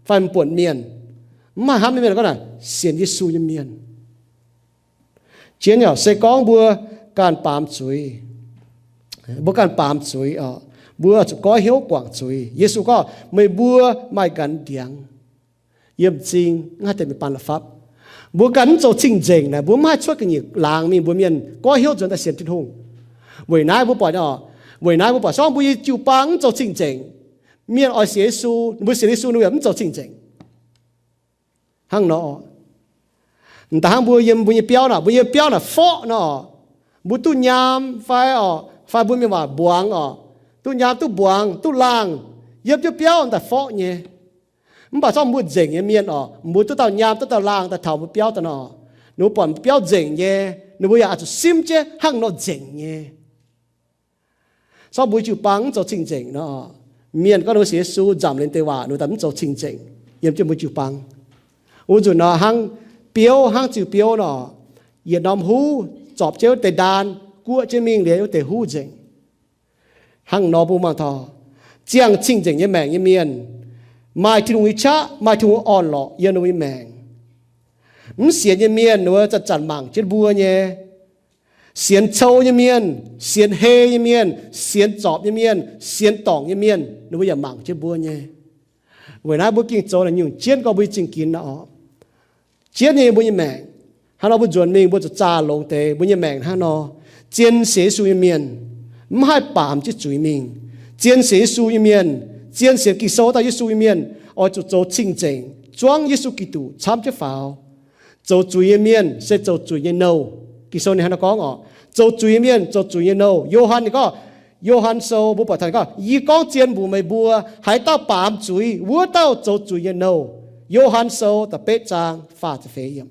fai m'buonc mienh. Mv haih hnamv nyei mienh gorngv naaic sienx Yesu nyei mienh. Jienv nyei oc, se gorngv mbuo ganh baamz zuiz, mbuo ganh baamz zuiz oc, mbuo zuqc goiv hnyouv guangc zuiz. Yesu gorngv, meih mbuo maaih nqanx ndiangx yiem m'zing, mv haih deix mingh baan la'fapv. Mbuo ganh mv zoux cing-nzengc naaic, mbuo mv haih cuotv ga'nyiec laangz mingh mbuox mienh goiv hnyouv nzuonx daaih sienx Tin-Hungh. Weic naaiv mbuo buatc, weic naaiv mbuo buatc se gorngv mbuo nyei jiu-baang mv zoux cing-nzengc, mienh oix sienx Yesu, mbuo sienx Yesu ninh mbuo yaac mv zoux cing-nzengc. Hnangv nor, m'daaih hnangv mbuo yiem mbuo nyei biauv naaic, mbuo nyei biauv naaic forqv nor, mbuo duqv nyaam fai oc, fai mbuo mienh waac mbuangz oc, duqv nyaam duqv mbuangz duqv laangh, yiem jienv biauv m'daaih forqv nyei. Mv baac se gorngv mbuo nzengc nyei mienh oc, mbuo duqv dauh nyaam duqv dauh laangh daaih taux mbuo biauv daaih nor, ninh mbuo buatc mbuo biauv nzengc nyei, ninh mbuo yaac oix zuqc simv jienv hnangv nor nzengc nyei. Se gorngv mbuo jiu-baang mv zoux cing-nzengc nor, mienh gorngv ninh mbuo sienx Yesu nzamc liuz deix waac ninh mbuo daaih mv zoux cing-nzengc yiem jienv mbuo jiu-baang. Wuov nzunc nor hnangv biouv, hnangv ziux biouv nor, yietc norm huv zorpc jienv wuov deix ndaan, guoqv jienv mingh liuz wuov deix huv nzengc. Hnangv nor mbuo mangc taux ziangh cing-nzengc nyei maengc nyei mienh, maaih Tin-Hungh nyei qaqv, maaih Tin-Hungh orn-lorqc yiem ninh mbuo nyei maengc. Mv sienx nyei mienh ninh mbuo zanc-zanc mangc jienv mbuo nyei, Sienx cou nyei mienh, sienx hei nyei mienh, sienx zorpc nyei mienh, sienx dorngc nyei mienh, ninh mbuo yaac mangc jienv mbuo nyei. Weic naaiv mbuo gengh zoux naaiv nyungc jienv gorngv mbuo nyei zingh ginx oc. Jienv nyei mbuo nyei maengc, hnangv nor mbuo nzuonx mingh mbuo zuqc zaah longx deix mbuo nyei maengc hnangv nor. Zien sienx Yesu nyei mienh mv haih baamz jienv zuiz mingh. Zien sienx Yesu nyei mienh, zien sienx Ging-Sou dauh Yesu nyei mienh, oix zuqc zoux cing-nzengc, zuangv Yesu Giduc camv jienv faaux. Zoux zuiz nyei mienh se zoux zuiz nyei nouh. Ging-Sou ninh hnangv nor gorngv oc, zoux zuiz nyei mienh zoux zuiz nyei nouh. Yo^han ninh gorngv, Yo^han Sou mbuo buatc taux ninh gorngv, Yie gorngv zien mbuox meih mbuo, haaix dauh baamz zuiz, wuov dauh zoux zuiz nyei nouh. Yo^han Sou da'betv zaang faah ziepc feix yiemc.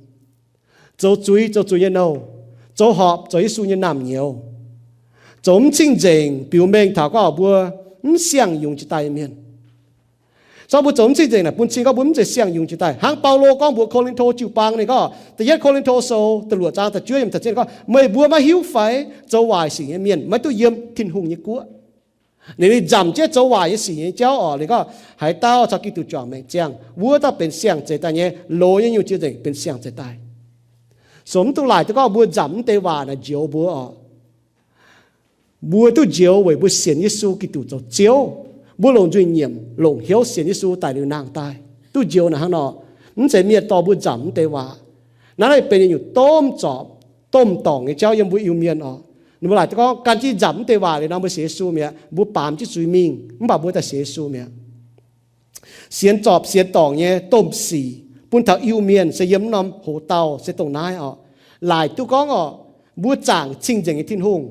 Zoux zuiz zoux zuiz nyei nouh, zoux horpc zoux Yesu nyei naamh nyouz, zoux mv cing-nzengc, biux mengh taux gorngv mbuo mv siang-yungz jiex daaih nyei mienh. Zorqv mbuo zoux mv cing-nzengc naaic bun cing gorngv mbuo mv zeiz siang-yungz jiex daaih. Hnangv Baulo gorngv mbuox Ko^lin^to jiu-baang ninh gorngv, Da'yietv Ko^lin^to Sou da'luoqc zaang da'juov yiemc taux zien gorngv, Meih mbuo maiv hiuv fai? Zoux waaic sic nyei mienh maiv duqv yiem Tin-Hungh nyei guoqv. Ninh, ninh nzamc jienv zoux waaic nyei sic nyei jauv oc. Ninh gorngv, Haaix dauh caux Giduc juangc maengc ziangh, wuov dauh benx siang-zeix daaih nyei, loz nyei nyungc cing-nzengc benx siang-zeix daaih. So mv dungx laaic duqv gorngv mbuo nzamc mv deix waac naaic njoux mbuo oc. Mbuo duqv njoux weic mbuo sienx Yesu Giduc zoux Ziouv. Mbuo longc nzuih nyiemc, longc hnyouv sienx Yesu daic liuz nangh daaih, duqv njoux naaic hnangv nor. Mv zeiz mienh dorh mbuo nzamc mv deix waac. Naaiv naaiv benx yietc nyungc domh zorpc, domh dorngc nyei jauv yiem mbuo Iu-Mienh oc. Ninh mbuo laaic duqv gorngv gan jienv nzamc mv deix waac liuz nor mbuo sienx Yesu mi'aqv. Mbuo baamz jienv zuiz mingh mv baac mbuo daaih sienx Yesu mi'aqv. Sienx zorpc sienx dorngc nyei domh sic bun taux Iu-Mienh se yiem mv norm hoz dauh se dongh naaiv oc. Laaic duqv gorngv oc, mbuo zaangc cing-nzengc nyei Tin-Hungh,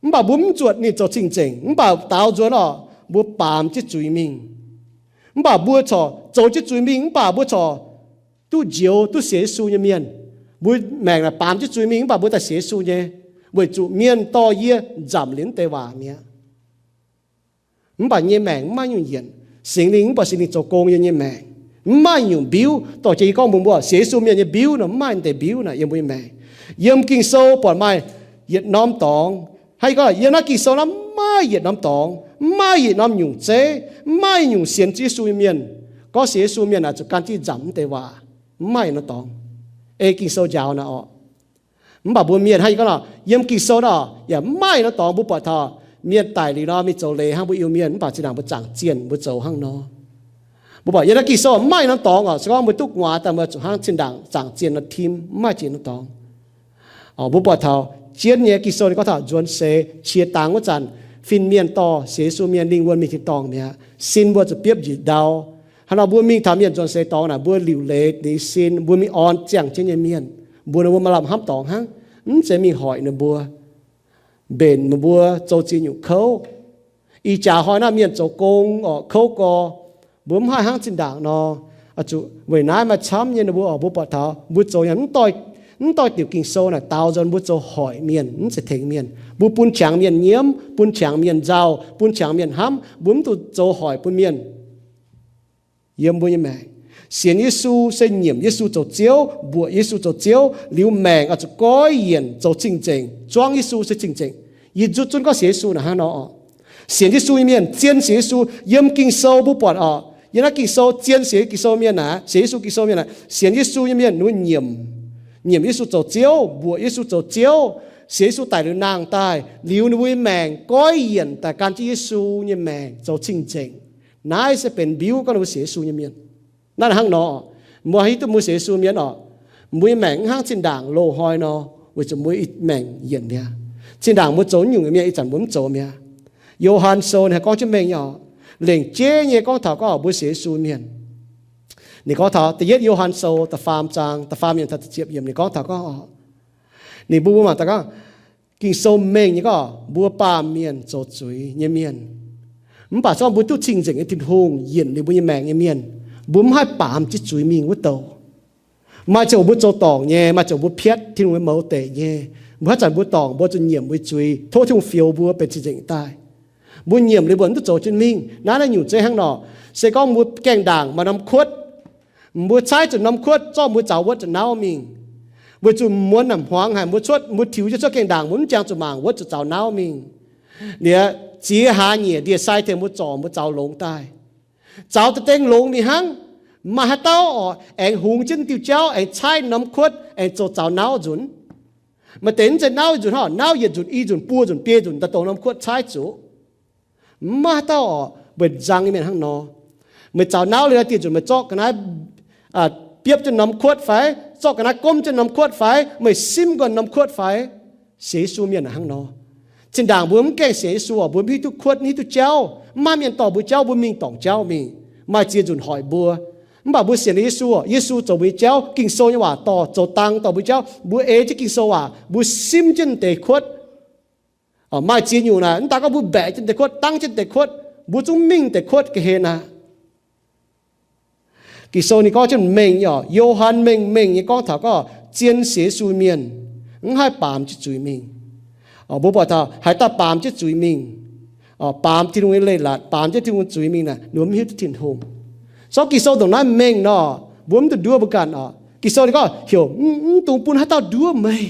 mv baac mbuo mv zuotc ninh zoux cing-nzengc, mv baac daaux nzuonx oc, mbuo baamz jienv zuiz mingh. Mv baac mbuo corc zoux jienv zuiz mingh, mv baac mbuo corc duqv njoux, duqv sienx Yesu nyei mienh. Mbuo maengc naaic baamz jienv zuiz mingh mv baac mbuo daaih sienx Yesu nyei, weic zuqc mienh dorh yie nzamc liuz mv deix waac mi'aqv. Mv baac nyei maengc mv maaih nyungc yienc. Singx Lingh mv baac Singx Lingh zoux gong yiem nyei maengc. Mv maaih nyungc mbiuv dorh jiex yie gorngv mbuox mbuo sienx Yesu mienh nyei mbiuv nor, mv maaih deix mbiuv naaic yiem mbuo nyei maengc. Yiem Ging-Sou buatc maaih yietc norm dorngx. Hnangv yie gorngv, yiem naaiv Ging-Sou naaiv mv maaih yietc norm dorngx, mv maaih yietc norm nyungc zeiv, mv maaih nyungc sienx Yesu nyei mienh gorngv sienx Yesu mienh naaic zuqc gan jienv nzamc mv deix waac. Mv maaih yietc norm dorngx ei Ging-Sou njaaux naaic oc. Mv baac mbuo mienh hnangv yie gorngv nor, yiem Ging-Sou nor yaac mv maaih yietc norm dorngx mbuo buatc taux mienh daic liuz nor mingh zoux leiz hnangv mbuo Iu-Mienh, mv baac zinh ndaangc mbuo zaangc zienh mbuo zoux hnangv nor. Mbuo buatc yiem naaiv Ging-Sou mv maaih yietc norm dorngx oc. Se gorngv mbuo duqv nguaaz daaih mbuo zuqc hnangv zinh ndaangc zaangc zienh nor tim, mv maaih jiex norm dorngx. Mbuo buatc taux jienv nyei Ging-Sou ninh gorngv taux nzuonx seix qiex dangx wuov zanc, fin-mienh dorh sienx Yesu mienh lingh wuonh mingh tin-dorngh mi'aqv. Sin mbuo zuqc biopv njiec ndau. Hnangv nor mbuo mingh taux mienh nzuonx seix dorngx naaic, mbuo liuc leiz ninh sin, mbuo mingh orn ziangh jienv nyei mienh, mbuox ninh mbuo maaih lamh hnamv dorngx hnangv, mv zeiz mingh hoic ninh mbuo, mbenc meih mbuo zoux ziex nyungc kouv. Ih jaax hnoi naaiv mienh zoux gong oc, kouv gorx, mbuo mv haih hnangv zinh ndaangc nor. Zuqc weic naaiv maaih camv nyei ninh mbuo oc, mbuo buatc taux mbuo zoux nyei mv doix diuc Ging-Sou naaic daaux nzuonx mbuo zoux hoic mienh, mv zeiz tengx mienh. Mbuo bun qangx mienh nyiemv, bun qangx mienh nzauh, bun qangx mienh hnamv, mbuo mv dungx zoux hoic bun mienh. Yiem mbuo nyei maengc, sienx Yesu se nyiemc Yesu zoux Ziouv, mbuoqc Yesu zoux Ziouv liuz, maengc oix zuqc goiv yienc, zoux cing-nzengc, zuangv Yesu se cing-nzengc. Yie nzutv zunv gorngv sienx Yesu naaic hnangv nor oc. Sienx Yesu nyei mienh zien sienx Yesu. Yiem Ging-Sou mbuo buatc oc, yiem naaiv Ging-Sou zien sienx Ging-Sou mienh naaic, sienx Yesu Ging-Sou mienh naaic, sienx Yesu nyei mienh ninh mbuo nyiemc, nyiemc Yesu zoux Ziouv, mbuoqc Yesu zoux Ziouv, sienx Yesu daic liuz nangh daaih, liuz ninh mbuo nyei maengc goiv yienc daaih gan jienv Yesu nyei maengc zoux cing-nzengc. Naaiv se benx mbiuv gorngv ninh mbuo sienx Yesu nyei mienh. Naaiv hnangv nor, mbuo hiuv duqv mbuo sienx Yesu mienh oc, mbuo nyei maengc mv hnangv zinh ndaangc loz-hnoi nor, weic zuqc mbuo maengc yienc mi'aqv. Zinh ndaangc mbuo zoux nyungc mienh, ih zanc mbuo mv zoux mi'aqv. Yo^han Sou ninh haih gorngv jienv mengh nyei oc, lengc jeiv nyei gorngv taux gorngv mbuo sienx Yesu mienh. Ninh gorngv taux da'yietv Yo^han Sou da'faam zaang da'faam yiemc taux da'ziepc yiemc, ninh gorngv taux gorngv oc, ninh mbuo mbuo mangc daaih gorngv, Ging-Sou mengh nyei gorngv mbuo baamh mienh zoux zuiz nyei mienh. Mv baac se gorngv mbuo duqv cing-nzengc nyei Tin-Hungh yienc liuz mbuo nyei maengc nyei mienh, mbuo mv haih baamz jienv zuiz mingh wuov douc. Maaih ziangh hoc mbuo zoux dorngc nyei, maaih ziangh hoc mbuo piatv Tin-Hungh nyei mouz deic nyei, mbuo haaix zanc mbuo dorngc mbuo zuqc nyiemc mbuo zuiz, tov Tin-Hungh fioux mbuo benx cing-nzengc daaih. Mbuo nyiemc liuz mbuo mv duqv zoux jienv mingh. Naaiv naaiv nyungc zeiv hnangv nor, se gorngv mbuo gaengh ndaangc maaih norm kuotv, mbuo caaiv zuqc norm kuotv zorqv mbuo zaux wuotv zuqc nauv mingh. Weic zuqc muonz naaic hmuangx haic, mbuo cuotv, mbuo tiux jienv cuotv gaengh ndaangc, mbuo mv jangx zuqc mangc wuotv zuqc zaux nauv mingh. Liuz ziex hlaax nyieqc ndie-sai tengx mbuo zorc mbuo zaux longx daaih. Zaux deix dengh longx mingh hnangv. Maaih haaix dauh oc aengx hungx jienv diuh jauv aengx caaiv norm kuotv aengx zoux zaux nauv nzunc? Maaih deix mv zeiz nauv yietc nzunc hnangv, nauv yietc nzunc, i nzunc, buo nzunc, biei nzunc, daaih dongh norm kuotv caaiv zuqc. Mv maaih dauh orqc, mbuo nzang nyei mienh hnangv nor. Meih zaux nauv liuz daaih dieh nzunc meih zorqv ga'naaiv biopv jienv norm kuotv fai, zorqv ga'naaiv gomv jienv norm kuotv fai, meih simv nqoi norm kuotv fai? Sienx Yesu mienh hnangv nor. Zinh ndaangc mbuo mv gaengh sienx Yesu orqc, mbuo mv hiuv duqv kuotv, mv hiuv duqv jauv. Mv maaih mienh dorh mbuo jauv, mbuo mingh dorngc jauv mingh. Maaih ziex nzunc hoic mbuo. Mv baac mbuo sienx Yesu orqc, Yesu zoux mbuo nyei jauv, Ging-Sou nyei waac dorh, zoux dang dorh mbuo jauv, mbuo ei jienv Ging-Sou waac, mbuo simv jienv deix kuotv. Maaih ziex nyungc naaic, mv daaih gorngv mbuo mbaeqc jienv deix kuotv, dangv jienv deix kuotv, mbuo zungv mingh deix kuotv ga'hlen aqv. Ging-Sou ninh gorngv jienv mengh nyei orqc, Yo^han mengh mengh nyei gorngv taux gorngv zien sienx Yesu mienh mv haih baamz jienv zuiz mingh. Mbuo buatc taux haaix dauh baamz jienv zuiz mingh, baamz Tin-Hungh nyei leiz-latc, baamz jienv Tin-Hungh zuiz mingh naaic, ninh mbuo mv hiuv duqv Tin-Hungh. Sorng Ging-Sou ndongc naaiv mengh nor, mbuo mv dungx nduov mbuo ganh orqc. Ging-Sou ninh gorngv heuc mv dungx bun haaix dauh nduov meih.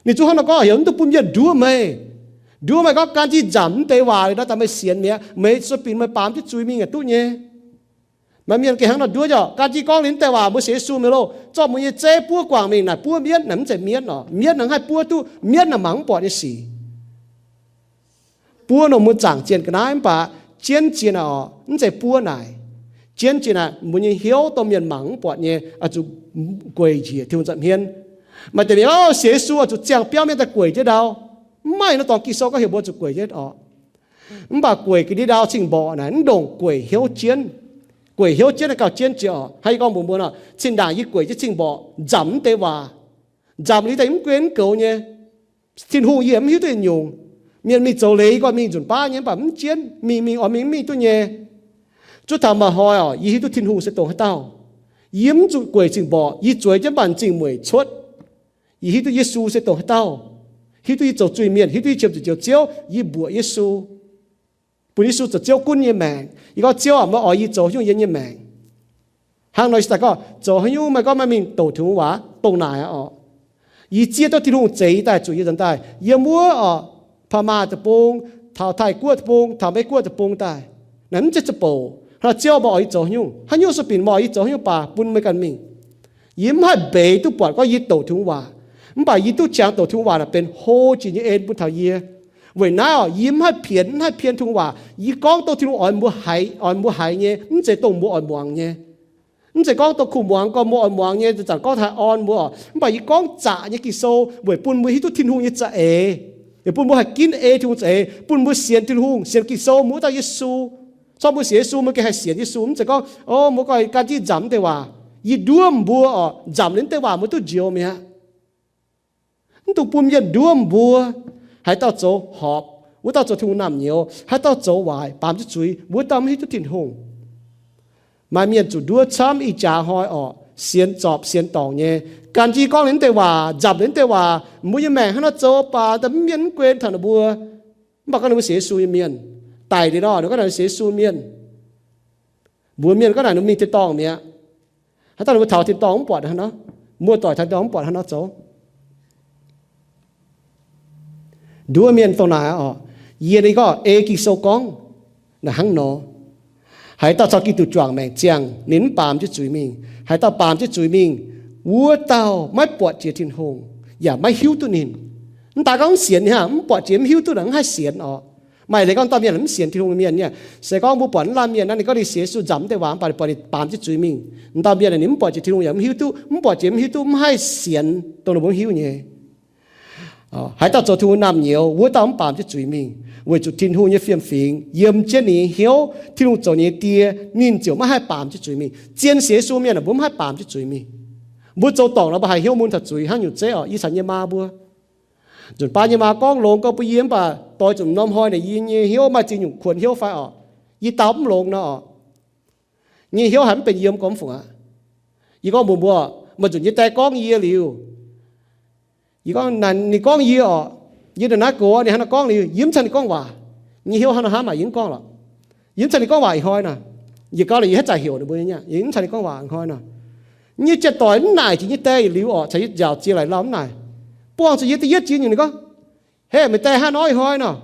Ninh zungv hnangv nor gorngv, heuc mv dungx bun mienh nduov meih. Nduov meih gorngv gan jienv nzamc mv deix waac liuz nor daaih meih sienx mi'aqv, meih sueih binc meih baamz jienv zuiz mingh aqv duqv nyei. Maaih mienh gengh hnangv nor nduov, gan jienv gorngv liuz mv deix waac mbuo sienx Yesu mingh loh, zorqv mbuo nyei zeiv buov guangc mingh naaic, buov mienv naaic, mv zeiz mienv orqc, mienv naaic mv haih buov duqv, mienv naaic mangc mv buatc nyei sic. Buov nor mbuo zaangc zienh ga'naaiv mv baac jienv zienh naaic orqc, mv zeiz buov naaic. Jienv zienh naaic mbuo nyei hnyouv dongh mienh mangc mv buatc nyei, oix zuqc gueic njiec Tin-Hungh nza'hmien. Maaih deix mienh gorngv sienx Yesu oix zuqc ziangh biauv mienh daaih gueic jienv ndau. Mv maaih nor dorngx Ging-Sou gorngv heuc mbuo zuqc gueic jienv orqc. Mv baac gueic ga'ndiev ndau cing mborqc naaic mv ndongc gueic hnyouv jienv. Gueic hnyouv jienv naaic gauh jienv jiex orqc. Hnangv yie gorngv mbuox mbuo nor, zinh ndaangc yie gueic jienv cing mborqc nzamc mv deix waac, nzamc liuz daaih mv gunv mv goux nyei. Tin-Hungh yie mv hiuv duqv yietc nyungc. Mienh mingh zoux leiz yie gorngv mingh nzunc baav nyei mv baac mv jienv, mingh mingh oix mingh mv mingh duqv nyei. Zuov taux maaih hnoi orqc, yie hiuv duqv Tin-Hungh se dongh haaix dauh. Yie mv zuqc gueic cing mborqc, yie zueiz jienv mv baac m'zing mueic cuotv. Yie hiuv duqv Yesu se dongh haaix dauh. Hiuv duqv yie zoux zuiz-mienh, hiuv duqv yie qiemx zuqc njoux Ziouv, yie mbuoqc Yesu, bun Yesu zoux Ziouv gunv nyei maengc. Yie gorngv, Ziouv aac, meih oix yie zoux nyungc yiem nyei maengc. Hnangv nor yie daaih gorngv, zoux haaix nyungc meih gorngv meih mingh douc Tin-Hungh waac dongh naaic orqc. Yie zieqv duqv Tin-Hungh zeix yie daaih zuqc yie nzuonx daaih yiem wuov orqc, Paa^maa Deic-Bung, taux Taiv-Guoqv Deic-Bung, taux Meiv-Guoqv Deic-Bung daaih. Naaiv mv zeiz za'bouc. Hnangv Ziouv meih oix yie zoux haaix nyungc, haaix nyungc sueih binc meih oix yie zoux haaix nyungc baac bun meih ganh mingh. Yie mv haih mbeix duqv buatc gorngv yie douc Tin-Hungh waac, mv baac yie duqv qangx douc Tin-Hungh waac naaic benx hlo jiex nyei en bun taux yie. Weic naaiv orqc, yie mv haih pienx, mv haih pien Tin-Hungh waac. Yie gorngv dongh Tin-Hungh oix mbuo haiz, oix mbuo haiz nyei, mv zeiz dongh mbuo oix muangx nyei. Mv zeiz gorngv dongh kuh muangx gorngv mbuo oix muangx nyei zanc-zanc gorngv taaih orn mbuo orqc. Mv baac yie gorngv zaqc nyei Ging-Sou weic bun mbuo hiuv duqv Tin-Hungh nyei za'eix, weic bun mbuo haih ginv ei Tin-Hungh za'eix, bun mbuo sienx Tin-Hungh, sienx Ging-Sou, mbuo wuov dauh Yesu. Corc mbuo sienx Yesu, mbuo gengh haih sienx Yesu. Mv zeiz gorngv, o, mbuo ganh gan jienv nzamc mv deix waac, yie nduov mbuo orqc, nzamc liuz mv deix waac mbuo duqv njoux mi'aqv. Mv dungx bun mienh nduov mbuo. Haaix dauh zoux horpc, wuov dauh zoux Tin-Hungh naamh nyouz. Haaix dauh zoux waaic, baamz jienv zuiz, wuov dauh mv hiuv duqv Tin-Hungh. Maaih mienh zuqc nduov camv ih jaax hnoi orqc, sienx zorpc sienx dorngc nyei. Gan jienv gorngv liuz mv deix waac, nzamc liuz mv deix waac, mbuo nyei maengc hnangv nor zoux baac daaih mv mienh mv guen taux ninh mbuo. Mv baac gorngv ninh mbuo sienx Yesu nyei mienh, daic liuz nor ninh gorngv naaic sienx Yesu mienh. Mbuox mienh gorngv naaic ninh mingh tin-dorngh mi'aqv. Haaix dauh ninh mbuo taux tin-dorngh mv buatc hnangv nor, muoz-doic taux tin-dorngh mv buatc hnangv nor zoux. Nduov mienh dongh naaic orqc, yie ninh gorngv ei Ging-Sou gorngv naaic hnangv nor. Haaix dauh caux Giduc juangc maengc ziangh, ninh mv baamz jienv zuiz mingh. Haaix dauh baamz jienv zuiz mingh, wuov dauh maiv buatc jiex Tin-Hungh, yaac maiv hiuv duqv ninh. Mv daaih gorngv mv sienx ninh hnangv, mv buatc jiex mv hiuv duqv naaic mv haih sienx orqc. Maaih leiz gorngv dauh mienh mv sienx Tin-Hungh mienh nyei, se gorngv mbuo buatc wuov laanh mienh naaiv ninh gorngv ninh sienx Yesu nzamc mv deix waac mv baac ninh buatc ninh baamz jienv zuiz mingh. Dauh mienh ninh mv buatc jiex Tin-Hungh yaac mv hiuv duqv, mv buatc jiex mv hiuv duqv, mv haih sienx dongh ninh mbuo mv hiuv nyei. Haaix dauh zoux Tin-Hungh naamh nyouz, wuov dauh mv baamz jienv zuiz mingh, weic zuqc Tin-Hungh nyei fiem-fingx yiem jienv ninh nyei hnyouv. Tin-Hungh zoux ninh nyei Die, ninh ziouc maiv haih baamz jienv zuiz mingh. Zien sienx Yesu mienh aah, mbuo mv haih baamz jienv zuiz mingh. Mbuo zoux dorngc nor mbuo haiz hnyouv mun taux zuiz hnangv nyungc zeiv orqc. Yie caux yie nyei maa mbuo, nzunc baav yie nyei maa gorngv longx gorngv bun yie, mv baac doix zuqc norm hnoi naaic yie nyei hnyouv maaih ziex nyungc kuonx hnyouv fai orqc. Yie dau mv longx nor orqc, nyei hnyouv haiz mv benx yiem gormx fungc aqv. Yie gorngv mbuox mbuo, maaih nzunc yie die gorngv yie liuz, yie gorngv, ninh gorngv yie orqc, yie ndongc naaiv gox ninh hnangv nor gorngv liuz, yie mv caux ninh gorngv waac. Nyei hnyouv hnangv nor hnamv aqv, yie mv gorngv lorqc. Yie mv caux ninh gorngv waac ih hnoi nor. Yie gauh lorqc yie haaix zanc heuc ninh mbuo nyei, yie mv caux ninh gorngv waac ih hnoi nor. Nyei jiex doic mv naaic jiex nyei die liuz orqc, caux yie njaaux ziex laaic lauh mv naaic, buangh zuqc yie da'yietv jiex nyungc ninh gorngv, Heh, meih die hnangv nor ih hnoi nor.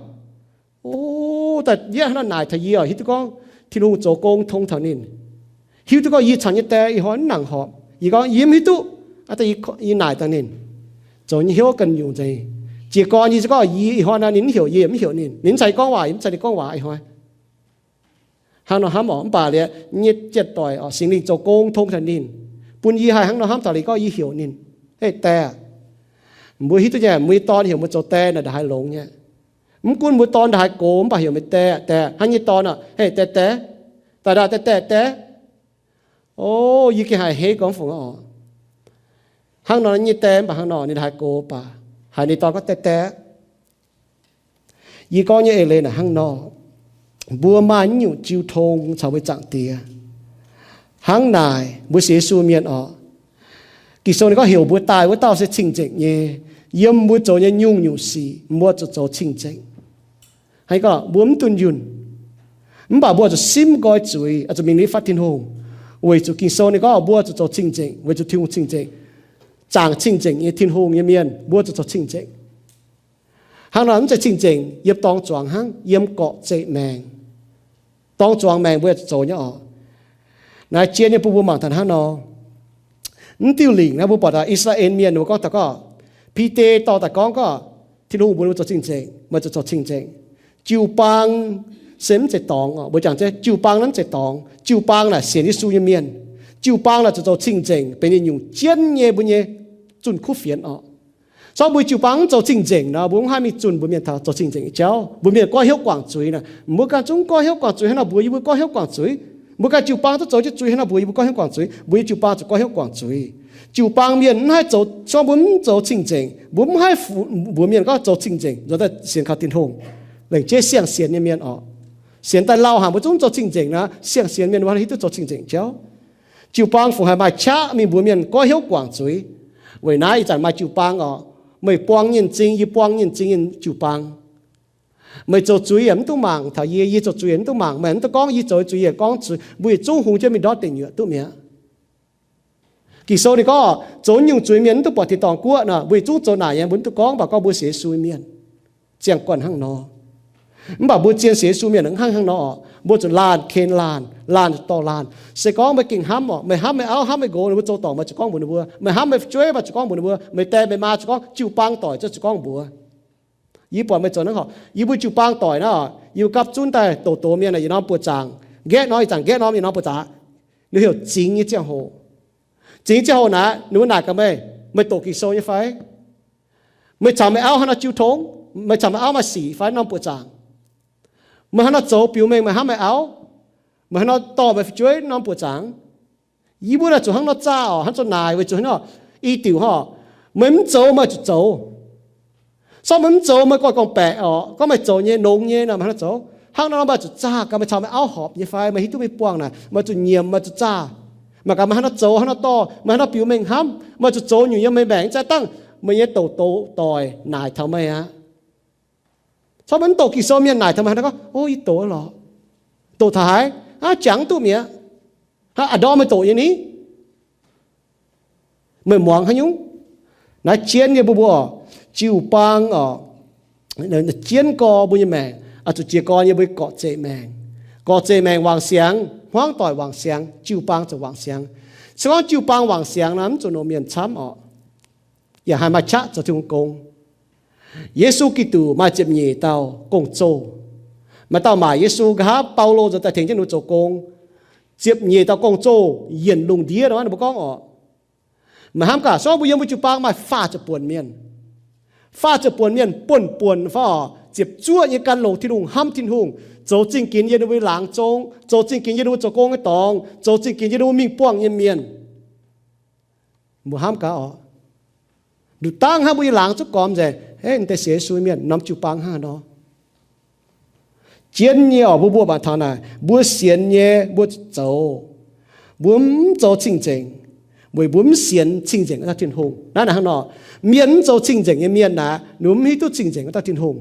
O, da'yietv hnangv nor naaic taux yie orqc, hiuv duqv gorngv Tin-Hungh zoux gong tong taux ninh. Hiuv duqv gorngv yie caux nyei die ih hnoi mv nangc horpc. Yie gorngv yie mv hiuv duqv. Yie naaic daaih ninh, zoux nyei hnyouv ganh nyungc nzengc. Jiez gorn yie gorngv yie ih hnoi naaiv ninh mv heuc yie, yie mv heuc ninh. Ninh mv caux yie gorngv waac, yie mv caux ninh gorngv waac ih hnoi. Hnangv nor hnamv oc, mv baac liuz nyei jien-doic oc, Singx Lingh zoux gong tong taux ninh, bun yie haih hnangv nor hnamv taux liuz gorngv yie heuc ninh, Hei, die. Mbuo hiuv duqv nyei, mbuo nyei dorn heuc mbuo zoux die naaic ndongc haaix longx nyei. Mv gunv mbuo dorn ndongc haaix gox, mv baac heuc meih die, die. Hnangv nyei dorn oc, Hei, die, die. Daaih, daaih, die, die, die. O, yie gengh haih heiv gorngv fungc oc. Hnangv nor nyei die mv baac hnangv nor ninh ndongc haaix gox baac haiz ninh dorn gorngv die, die. Yie gorngv nyei eix leiz naaic hnangv nor, mbuo maaih naaiv nyungc jiu tong caux mbuo Zaangc Diex. Hnangv naaic mbuo sienx Yesu mienh oc, Ging-Sou ninh gorngv heuc mbuo daaih wuov dauh se cing-nzengc nyei. Yiem mbuo zoux nyei nyungc-nyungc sic mbuo zuqc zoux cing-nzengc. Hnangv gorngv mbuo mv dunh yunh, mv baac mbuo zuqc simv nqoi zuiz, zuqc mingh nitv fatv Tin-Hungh. Weic zuqc Ging-Sou ninh gorngv mbuo zuqc zoux cing-nzengc, weic zuqc Tin-Hungh cing-nzengc. Zaangc cing-nzengc nyei Tin-Hungh nyei mienh mbuo zuqc zoux cing-nzengc. Hnangv nor mv zeiz cing-nzengc yiem dorng zuangx hnangv, yiem gorqv-zeqc maengc. Dorng zuangx maengc mbuo zuqc zoux nyei oc. Naaiv jien nyei bun mbuo mangc taux hnangv nor, mv diuh lingc naaiv mbuo buatc taux I^saa^laa^en Mienh mbuo gorngv taux gorngv, Bide dorh daaih gorngv gorngv, Tin-Hungh mbuox mbuo zoux cing-nzengc, meih zuqc zoux cing-nzengc. Jiu-baang se mv zeiz dorngx oc. Mbuo jangx jienv jiu-baang naaiv mv zeiz dorngx. Jiu-baang naaic sienx Yesu nyei mienh. Jiu-baang naaic zuqc zoux cing-nzengc benx yietc nyungc jienv nyei mbuo nyei zunh kuv fienx oc. Sorng mbuo jiu-baang mv zoux cing-nzengc nor, mbuo mv haih mingh zunh mbuo mienh taux zoux cing-nzengc nyei jauv. Mbuo mienh goiv hnyouv guangc zuiz naaic, mbuo ganh zungv goiv hnyouv guangc zuiz hnangv nor mbuox yie mbuo goiv hnyouv guangc zuiz. Mbuo ganh jiu-baang duqv zoux jienv zuiz hnangv nor mbuox yie mbuo goiv hnyouv guangc zuiz, mbuo nyei jiu-baang zuqc goiv hnyouv guangc zuiz. Jiu-baang mienh mv haih zoux, sorng mbuo mv zoux cing-nzengc, mbuo mv haih mbuox mienh gorngv zoux cing-nzengc, nzuonx daaih sienx kaux Tin-Hungh, lengc jeiv siang-sienx nyei mienh oc. Sienx daaih lauh haic mbuo zungv zoux cing-nzengc nor, siang-sienx mienh mbuo hiuv duqv zoux cing-nzengc jauv. Jiu-baang fungc haih maaih qaqv mingh mbuox mienh goiv hnyouv guangc zuiz. Weic naaiv ih zanc maaih jiu-baang oc, meih buang nyei m'zing, yie buang nyei m'zing nyei jiu-baang. Meih zoux zuiz yaac mv dungx mangc taux yie, yie zoux zuiz yaac mv dungx mangc meih, mv dungx gorngv yie zoux zuiz yaac gorngv zuiz, mbuo yietc zungv hungx jienv mingh ndortv deic nyuoqc duqv mi'aqv. Ging-Sou ninh gorngv zoux nyungc zuiz mienh mv dungx buatc tin-dorngh guoqv nor, mbuo yietc zungv zoux naaic nyei, mbuo mv dungx gorngv, mv baac gorngv mbuo sienx Yesu mienh ziangh guanh hnangv nor. Mv baac mbuo zien sienx Yesu mienh hnangv hnangv nor oc, mbuo zuqc laanh ken laanh, laanh zuqc dorh laanh. Se gorngv meih gengh hnamv oc, meih hnamv meih auv hnamv meih nqox, ninh mbuo zoux dorngc meih zuqc gorngv mbuox ninh mbuo, meih hnamv meih fu'jueiv meih zuqc gorngv mbuox ninh mbuo, meih die meih maa zuqc gorngv, jiu-baang doic zuqc gorngv mbuox. Yie buatc meih zoux hnangv horc, yie mbuo jiu-baang doic naaiv, yie mbuo gapv zunv daaih doqc doqc mienh yiem norm buoz-zaangc, nqaeqv norm ih zanc nqaeqv norm yiem norm buoz-zaangc, ninh heuc zingx nyei ziangh hoc. Zingx ziangh hoc naaic ninh mbuo naaic gaax meih, meih doqc Ging-Sou nyei fai? Meih caux meih auv haaix nor jiu tong? Meih caux meih auv maaih sic fai norm buoz-zaangc? Meih haaix nor zoux biux mengh meih hnamv meih auv? Meih haaix nor dorh meih fu'jueiv norm buoz-zaangc? Yie mbuo naaic zuqc hnangv nor zaah oc, hnangv zoux naaic weic zuqc hnangv nor, i diuc horc, meih mv zoux meih zuqc zoux. Sorng meih mv zoux meih gorngv gorngv-baeqc oc, gorngv meih zoux nyei longx nyei nor meih hnangv nor zoux. Hnangv nor meih zuqc zaah gaax meih caux meih auv horpc nyei fai, meih hiuv duqv meih buangh naaic, meih zuqc nyiemc, meih zuqc zaah. Mangc gaax meih haaix nor zoux, haaix nor dorh, meih haaix nor biux mengh hnamv, meih zuqc zoux nyungc yiem meih maengc. Mv zeiz dangh meih nyei doqc doqc doic naaic taux meih aqv. Corc mv doqc Ging-Sou mienh naaic taux meih hnangv gorngv, O, yie doqc lorqc. Doqc taux haaix? Aav, jangx duqv mi'aqv. Aav, ndorm meih doqc nyei ni? Meih muangx haaix nyungc? Naaiv jienv nyei mbuo, mbuo jiu-baang oc, jienv gorx mbuo nyei maengc, zuqc jiez gorn nyei mbuo gorqv-zeqc maengc. Gorqv-zeqc maengc wangc siangx, hmuangv doic wangc siangx, jiu-baang ziouc wangc siangx. Se gorngv jiu-baang wangc siangx nor, mv zuqc longc mienh camv oc, yaac haih maaih qaqv zoux Tin-Hungh gong. Yesu Giduc maaih ziepc nyeic dauh gong-zoh. Maaih dauh maaic Yesu nqa'haav Baulo nzuonx daaih tengx jienv ninh mbuo zoux gong. Ziepc nyeic dauh gong-zoh yienc lungh ndiev nor, ninh mbuo gorngv oc. Meih hnamv gaax, se gorngv mbuo yiem mbuo jiu-baang maaih faah ziepc buonc mienh, faah ziepc buonc mienh buonv-buonc fai oc, ziepc zuoqv nyei gan longc Tin-Hungh, hnamv Tin-Hungh, zoux zingh ginx yiem ninh mbuo laangz zong, zoux zingh ginx yiem ninh mbuo zoux gong nyei dorngx, zoux zingh ginx yiem ninh mbuo mingh buangh nyei mienh. Mbuo hnamv gaax oc, nduqc dangv hnangv mbuo nyei laangz zuqc gormx nzengc, Hei, deix sienx Yesu mienh norm jiu-baang hnangv haaix nor? Jienv nyei oc, mbuo mbuo mangc taux naaic, mbuo sienx nyei mbuo zoux, mbuo mv zoux cing-nzengc, weic mbuo mv sienx cing-nzengc wuov dauh Tin-Hungh. Naaiv naaic hnangv nor, mienh mv zoux cing-nzengc nyei mienh naaic, ninh mbuo mv hiuv duqv cing-nzengc wuov dauh Tin-Hungh.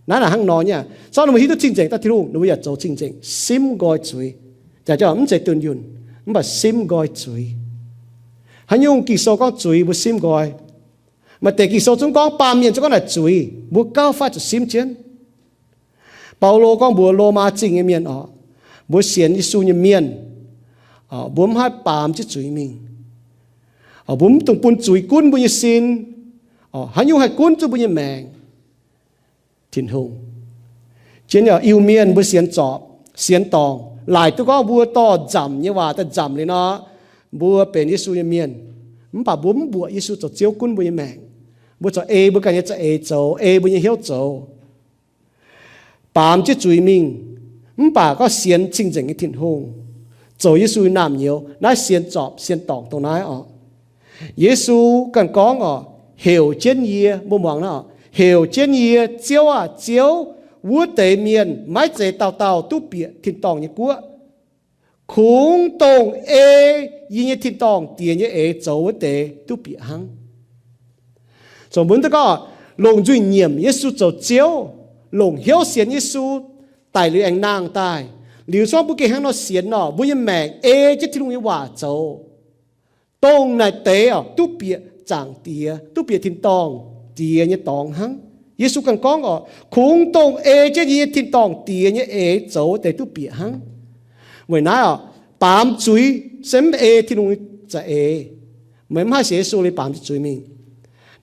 Naaiv naaic hnangv nor nyei. Se gorngv ninh mbuo hiuv duqv cing-nzengc dauh Tin-Hungh, ninh mbuo yaac zoux cingx-nzengc, simv nqoi zuiz. Jaax jauv mv zeiz dunh yunh, mv baac simv nqoi zuiz. Haaix nyungc Ging-Sou gorngv zuiz mbuo simv nqoi? Maaih deix Ging-Sou zungv gorngv baamh mienh zungv gorngv naaic zuiz, mbuo gauh fai zuqc simv jienv. Baulo gorngv mbuox Lomaa Zingh nyei mienh oc, mbuo sienx Yesu nyei mienh, mbuo mv haih baamz jienv zuiz mingh. Mbuo mv dungx bun zuiz gunv mbuo nyei sin. Haaix nyungc haih gunv zuqc mbuo nyei maengc? Tin-Hungh. Jienv Iu-Mienh mbuo sienx zorpc, sienx dorngc, laaic duqv gorngv mbuo dorh nzamc nyei waac daaih nzamc liuz nor, mbuo benx Yesu nyei mienh. Mv baac mbuo mv mbuoqc Yesu zoux Ziouv gunv mbuo nyei maengc. Mbuo zoux ei mbuo ganh nyei za'eix zoux, ei mbuo nyei hnyouv zoux. Baamz jienv zuiz mingh, mv baac gorngv sienx cing-nzengc nyei Tin-Hungh, zoux Yesu nyei naamh nyouz. Naaiv sienx zorpc sienx dorngc dongh naaiv oc. Yesu ganh gorngv oc, heuc jienv yie, mbuo muangx naaiv oc, heuc jienv yie, Ziouv aah! Ziouv! Wuov deix mienh maiv zeiz dauh dauh duqv bieqc tin-dorngh nyei guoqv. Kungx dongh ei yie nyei tin-dorngh Diex nyei eix zoux wuov deix duqv bieqc hnangv. Zoux mbuo duqv gorngv longc nzuih nyiemc Yesu zoux Ziouv, longc hnyouv sienx Yesu daic liuz aengx nangh daaih. Liuz cuotv mbuo gengh hnangv nor sienx nor, mbuo nyei maengc ei jienv Tin-Hungh nyei waac zoux. Dongh naaic deix oc duqv bieqc Zaangc Diex, duqv bieqc tin-dorngh Diex nyei dorngx hnangv. Yesu ganh gorngv oc, kungx dongh ei jienv yie nyei tin-dorngh Diex nyei eix zoux wuov deix duqv bieqc hnangv. Weic naaiv oc, baamz zuiz se mv ei Tin-Hungh nyei za'eix. Meih mv haih sienx Yesu liuz baamz jienv zuiz mingh.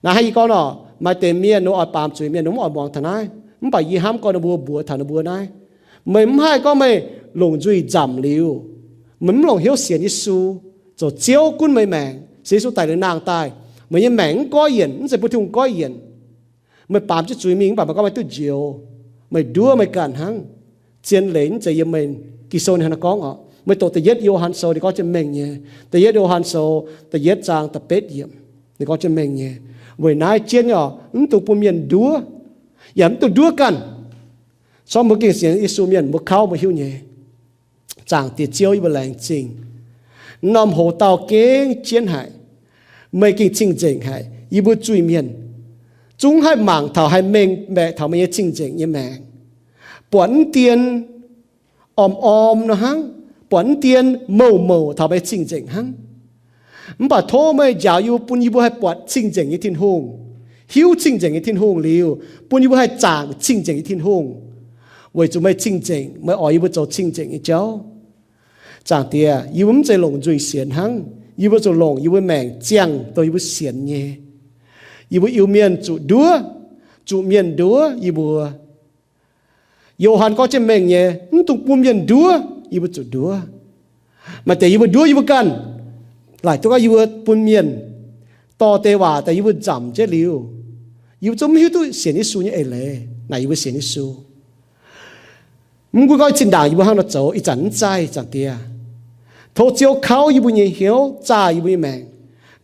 Naaiv hnangv yie gorngv nor, maaih deix mienh ninh oix baamz zuiz mienh ninh mv oix muangx taux naaiv. Mv baac yie hnamv gorngv ninh mbuo mbuox taux ninh mbuo naaiv, meih mv haih gorngv meih longc nzuih nzamc liuz, meih mv longc hnyouv sienx Yesu zoux Ziouv gunv meih maengc, sienx Yesu daic liuz nangh daaih, meih nyei maengc mv goiv yienc, mv zeiz bun Tin-Hungh goiv yienc. Meih baamz jienv zuiz mingh mv baac meih gorngv meih duqv njoux, meih nduov meih ganh hnangv. Zien leiz mv zeiz yiem meih. Ging-Sou ninh hnangv naaiv gorngv oc, meih doqc da'yietv Yo^han Sou ninh gorngv jienv mengh nyei. Da'yietv Yo^han Sou da'yietv zaang da'betv yiemc ninh gorngv jienv mengh nyei. Weic naaiv jienv oc, mv dungx bun mienh nduov, yaac mv dungx nduov ganh. Cuotv mbuo gengh sienx Yesu mienh mbuo kauv mbuo hiuv nyei. Zaangc Diex Ziouv, yie mbuo laengz zingh. Norm hoz dauh gengh jienv haic. Meih gengh cing-nzengc haic. Yie mbuo zuiz-mienh zungv haih mangc taux, haih mengh baeqc taux meih nyei cing-nzengc nyei maengc. Buatc mv dien orm-orm nor hnangv, buatc mv dien mouc-mouc taux meih cing-nzengc hnangv. Mv baac tov meih njaaux yie mbuo, bun yie mbuo haih buatc cing-nzengc nyei Tin-Hungh, hiuv cing-nzengc nyei Tin-Hungh liuz, bun yie mbuo haih zaangc cing-nzengc nyei Tin-Hungh, weic zuqc meih cing-nzengc, meih oix yie mbuo zoux cing-nzengc nyei jauv. Zaangc Diex, yie mbuo mv zeiz longc nzuih sienx hnangv. Yie mbuo zuqc longc yie mbuo maengc ziangh dongh yie mbuo sienx nyei. Yie mbuo Iu-Mienh zuqc nduov, zuqc mienh nduov yie mbuo. Yo^han gorngv jienv mengh nyei, mv dungx bun mienh nduov, yie mbuo zuqc nduov. Maaih deix yie mbuo nduov yie mbuo ganh, laaic duqv gorngv yie mbuo bun mienh dorh deix waac daaih yie mbuo nzamc jienv liuz, yie mbuo zungv mv hiuv duqv sienx Yesu nyei eix leiz naaic yie mbuo sienx Yesu. Mv gunv gorngv zinh ndaangc yie mbuo hnangv nor zoux, ih zanc mv zaih, Zaangc Diex, tov Ziouv kauv yie mbuo nyei hnyouv, zaah yie mbuo nyei maengc.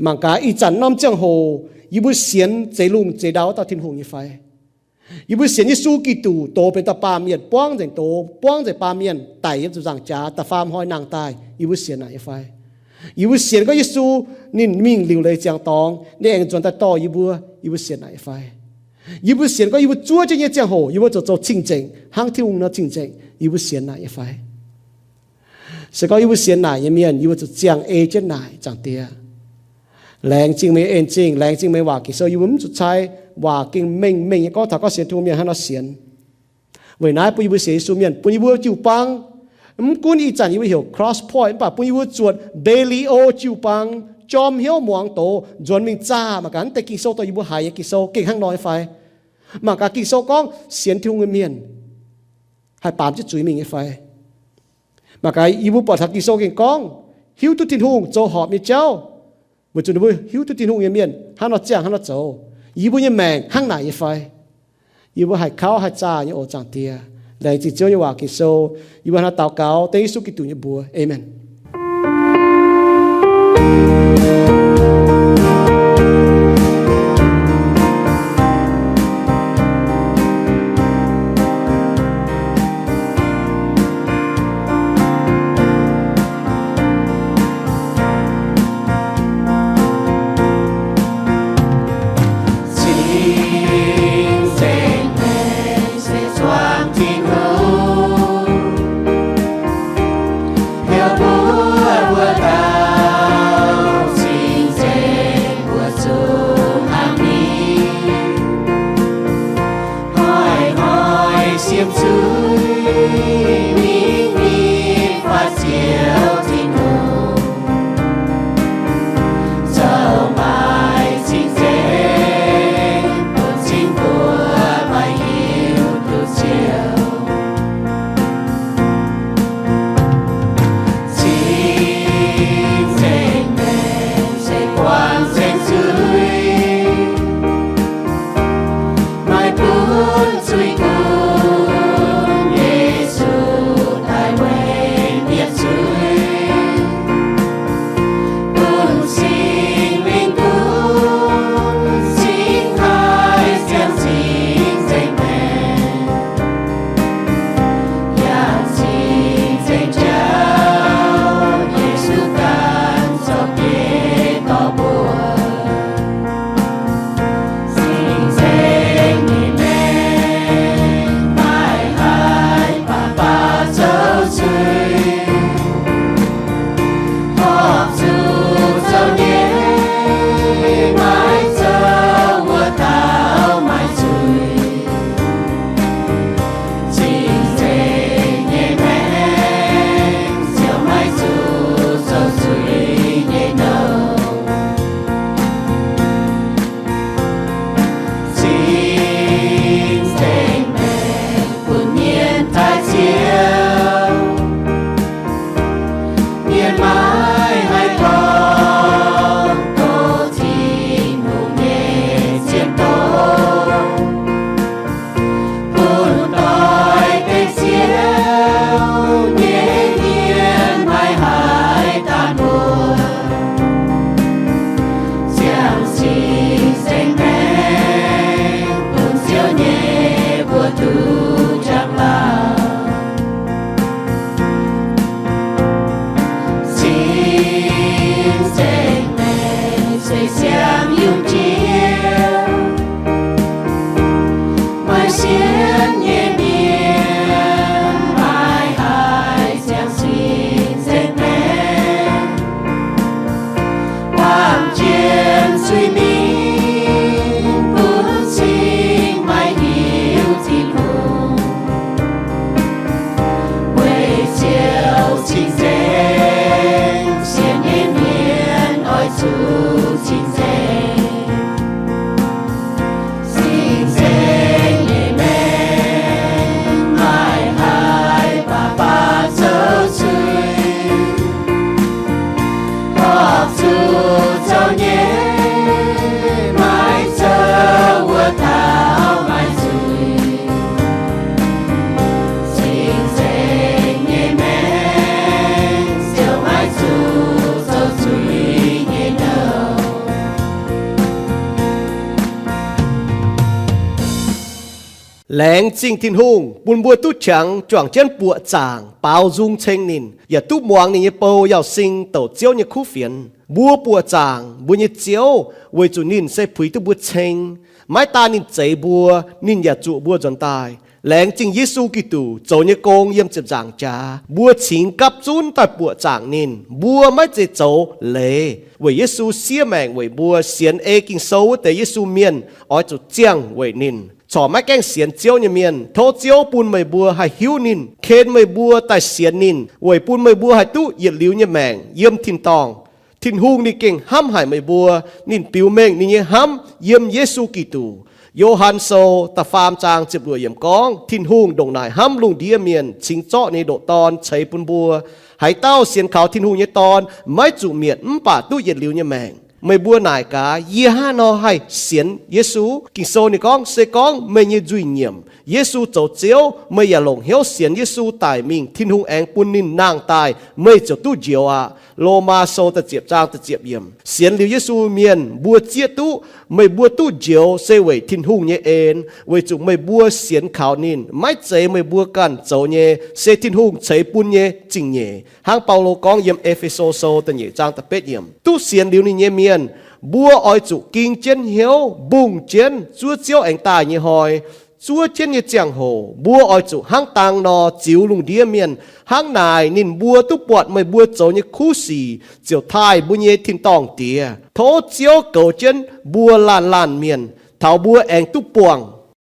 Mangc gaax ih zanc norm ziangh hoc yie mbuo sienx zeix lungh zeix ndau dauh Tin-Hungh nyei fai? Yie mbuo sienx Yesu Giduc dox benx dauh baamh mienh, buangv nzengc doz, buangv nzengc baamh mienh, daic yiem ziepc nzaangc jaax, da'faam hnoi nangh daaih, yie mbuo sienx naaic nyei fai? Yie mbuo sienx gorngv Yesu ninh mingh liuc leiz ziangx dorngx, ninh aengx nzuonx daaih dorh yie mbuo, yie mbuo sienx naaic nyei fai? Yie mbuo sienx gorngv yie mbuo zuov jienv nyei ziangh hoc yie mbuo zuqc zoux cing-nzengc hnangv Tin-Hungh nor cing-nzengc, yie mbuo sienx naaic nyei fai? Se gorngv yie mbuo sienx naaic nyei mienh, yie mbuo zuqc ziangh ei jienv naaic, Zaangc Diex. Laengz zingh meih nyei en zingh, laengz zingh meih nyei waac Ging-Sou, yie mbuo mv zuqc cai waac gengh mengh mengh nyei gorngv taux gorngv sienx Tin-Hungh mienh hnangv nor sienx. Weic naaiv bun yie mbuo sienx Yesu mienh, bun yie mbuo jiu-baang, mv gunv ih zanc yie mbuo heuc Cross Point, mv baac bun yie mbuo zuotc Bailey O jiu-baang, jorm hnyouv muangx doz, nzuonx mingh zaah mangc gaax naaiv deix Ging-Sou dongh yie mbuo haiz nyei Ging-Sou gengh hnangv nor nyei fai. Mangc gaax Ging-Sou gorngv sienx Tin-Hungh nyei mienh haih baamz jienv zuiz mingh nyei fai. Mangc gaax yie mbuo buatc taux Ging-Sou gengh gorngv, hiuv duqv Tin-Hungh zoux horpc nyei jauv, weic zuqc ninh mbuo hiuv duqv Tin-Hungh nyei mienh hnangv nor ziangh hnangv nor zoux, yie mbuo nyei maengc hnangv naaic nyei fai. Yie mbuo haih kauv haih zaah nyei oc, Zaangc Diex. Laengz zingh Ziouv nyei waac Ging-Sou. Yie mbuo hnangv naaiv daux gaux dengv Yesu Giduc nyei mbuox. Aamen. Cing-nzengc se zuangx Tin-Hungh, heuc mbuo mbuo dauh cing-nzengc mbuo zuqc hnangv ninh. Hnoi-hnoi siemv zuiz mingh nitv faah Ziouv Tin-Hungh, zoux maaih cing-nzengc Laengz zingh Tin-Hungh bun mbuo duqv qangx juangc jienv buoqc zaangc baaux nzung ceng ninh, yaac duqv muangx ninh nyei bou Yauz Sing douc Ziouv nyei kuv fienx. Mbuo buoqc zaangc mbuo nyei Ziouv weic zuqc ninh se puix duqv mbuo ceng. Maiv daan ninh zeix mbuo, ninh yaac zuoqc mbuo nzuonx daaih. Laengz zingh Yesu Giduc zoux nyei gong yiem ziepc nzaangc jaax, mbuo cingx gapv zunv daaih buoqc zaangc ninh. Mbuo maiv zeiz zoux leiz weic Yesu siev maengc weic mbuo. Sienx ei Ging-Sou wuov deix Yesu mienh oix zuqc ziangh weic ninh. Corc maiv gaengh sienx Ziouv nyei mienh, tov Ziouv bun meih mbuo haih hiuv ninh, ken meih mbuo daaih sienx ninh, weic bun meih mbuo haih duqv yietc liuz nyei maengc yiem tin-dorngh. Tin-Hungh ninh gengh hnamv haic meih mbuo. Ninh biux mengh ninh nyei hnamv yiem Yesu Giduc. Yo^han Sou da'faam zaang ziepc luoqc yiemc gorngv, Tin-Hungh ndongc naaic hnamv lungh ndiev mienh, cingx zorqv ninh nyei ndoqc Dorn ceix bun mbuo. Haaix dauh sienx kaux Tin-Hungh nyei Dorn maiv zuqc mietc, mv baac duqv yietc liuz nyei maengc. Meih mbuo naaic gaax, yie hnangv haaix nor haih sienx Yesu? Ging-Sou ninh gorngv, se gorngv meih nyei nzuih nyiemc Yesu zoux Ziouv, meih yaac longc hnyouv sienx Yesu daic mingh, Tin-Hungh aengx bun ninh nangh daaih, meih ziouc duqv njoux aqv. Lomaa Sou da'ziepc zaang da'ziepc yiemc. Sienx liuz Yesu mienh mbuo zieqv duqv, meih mbuo duqv njoux se weic Tin-Hungh nyei en, weic zuqc meih mbuo sienx kaux ninh. Maiv zeiz meih mbuo ganh zoux nyei, se Tin-Hungh ceix bun nyei zingh nyeic. Hnangv Baulo gorngv yiem E^fe^so Sou da'nyeic zaang da'betv yiemc, duqv sienx liuz ninh nyei mienh, mbuo oix zuqc ging jienv hnyouv mbungh jienv zuov Ziouv aengx daaih nyei hnoi, zuov jienv nyei ziangh hoc, mbuo oix zuqc hnangv dang nor ziux lungh ndiev mienh. Hnangv naaic ninh mbuo duqv buatc meih mbuo zoux nyei kuv sic ziouc taaih mbuo nyei tin-dorngh Diex. Tov Ziouv goux jienv mbuo laanh laanh mienh, taux mbuo aengx duqv buangh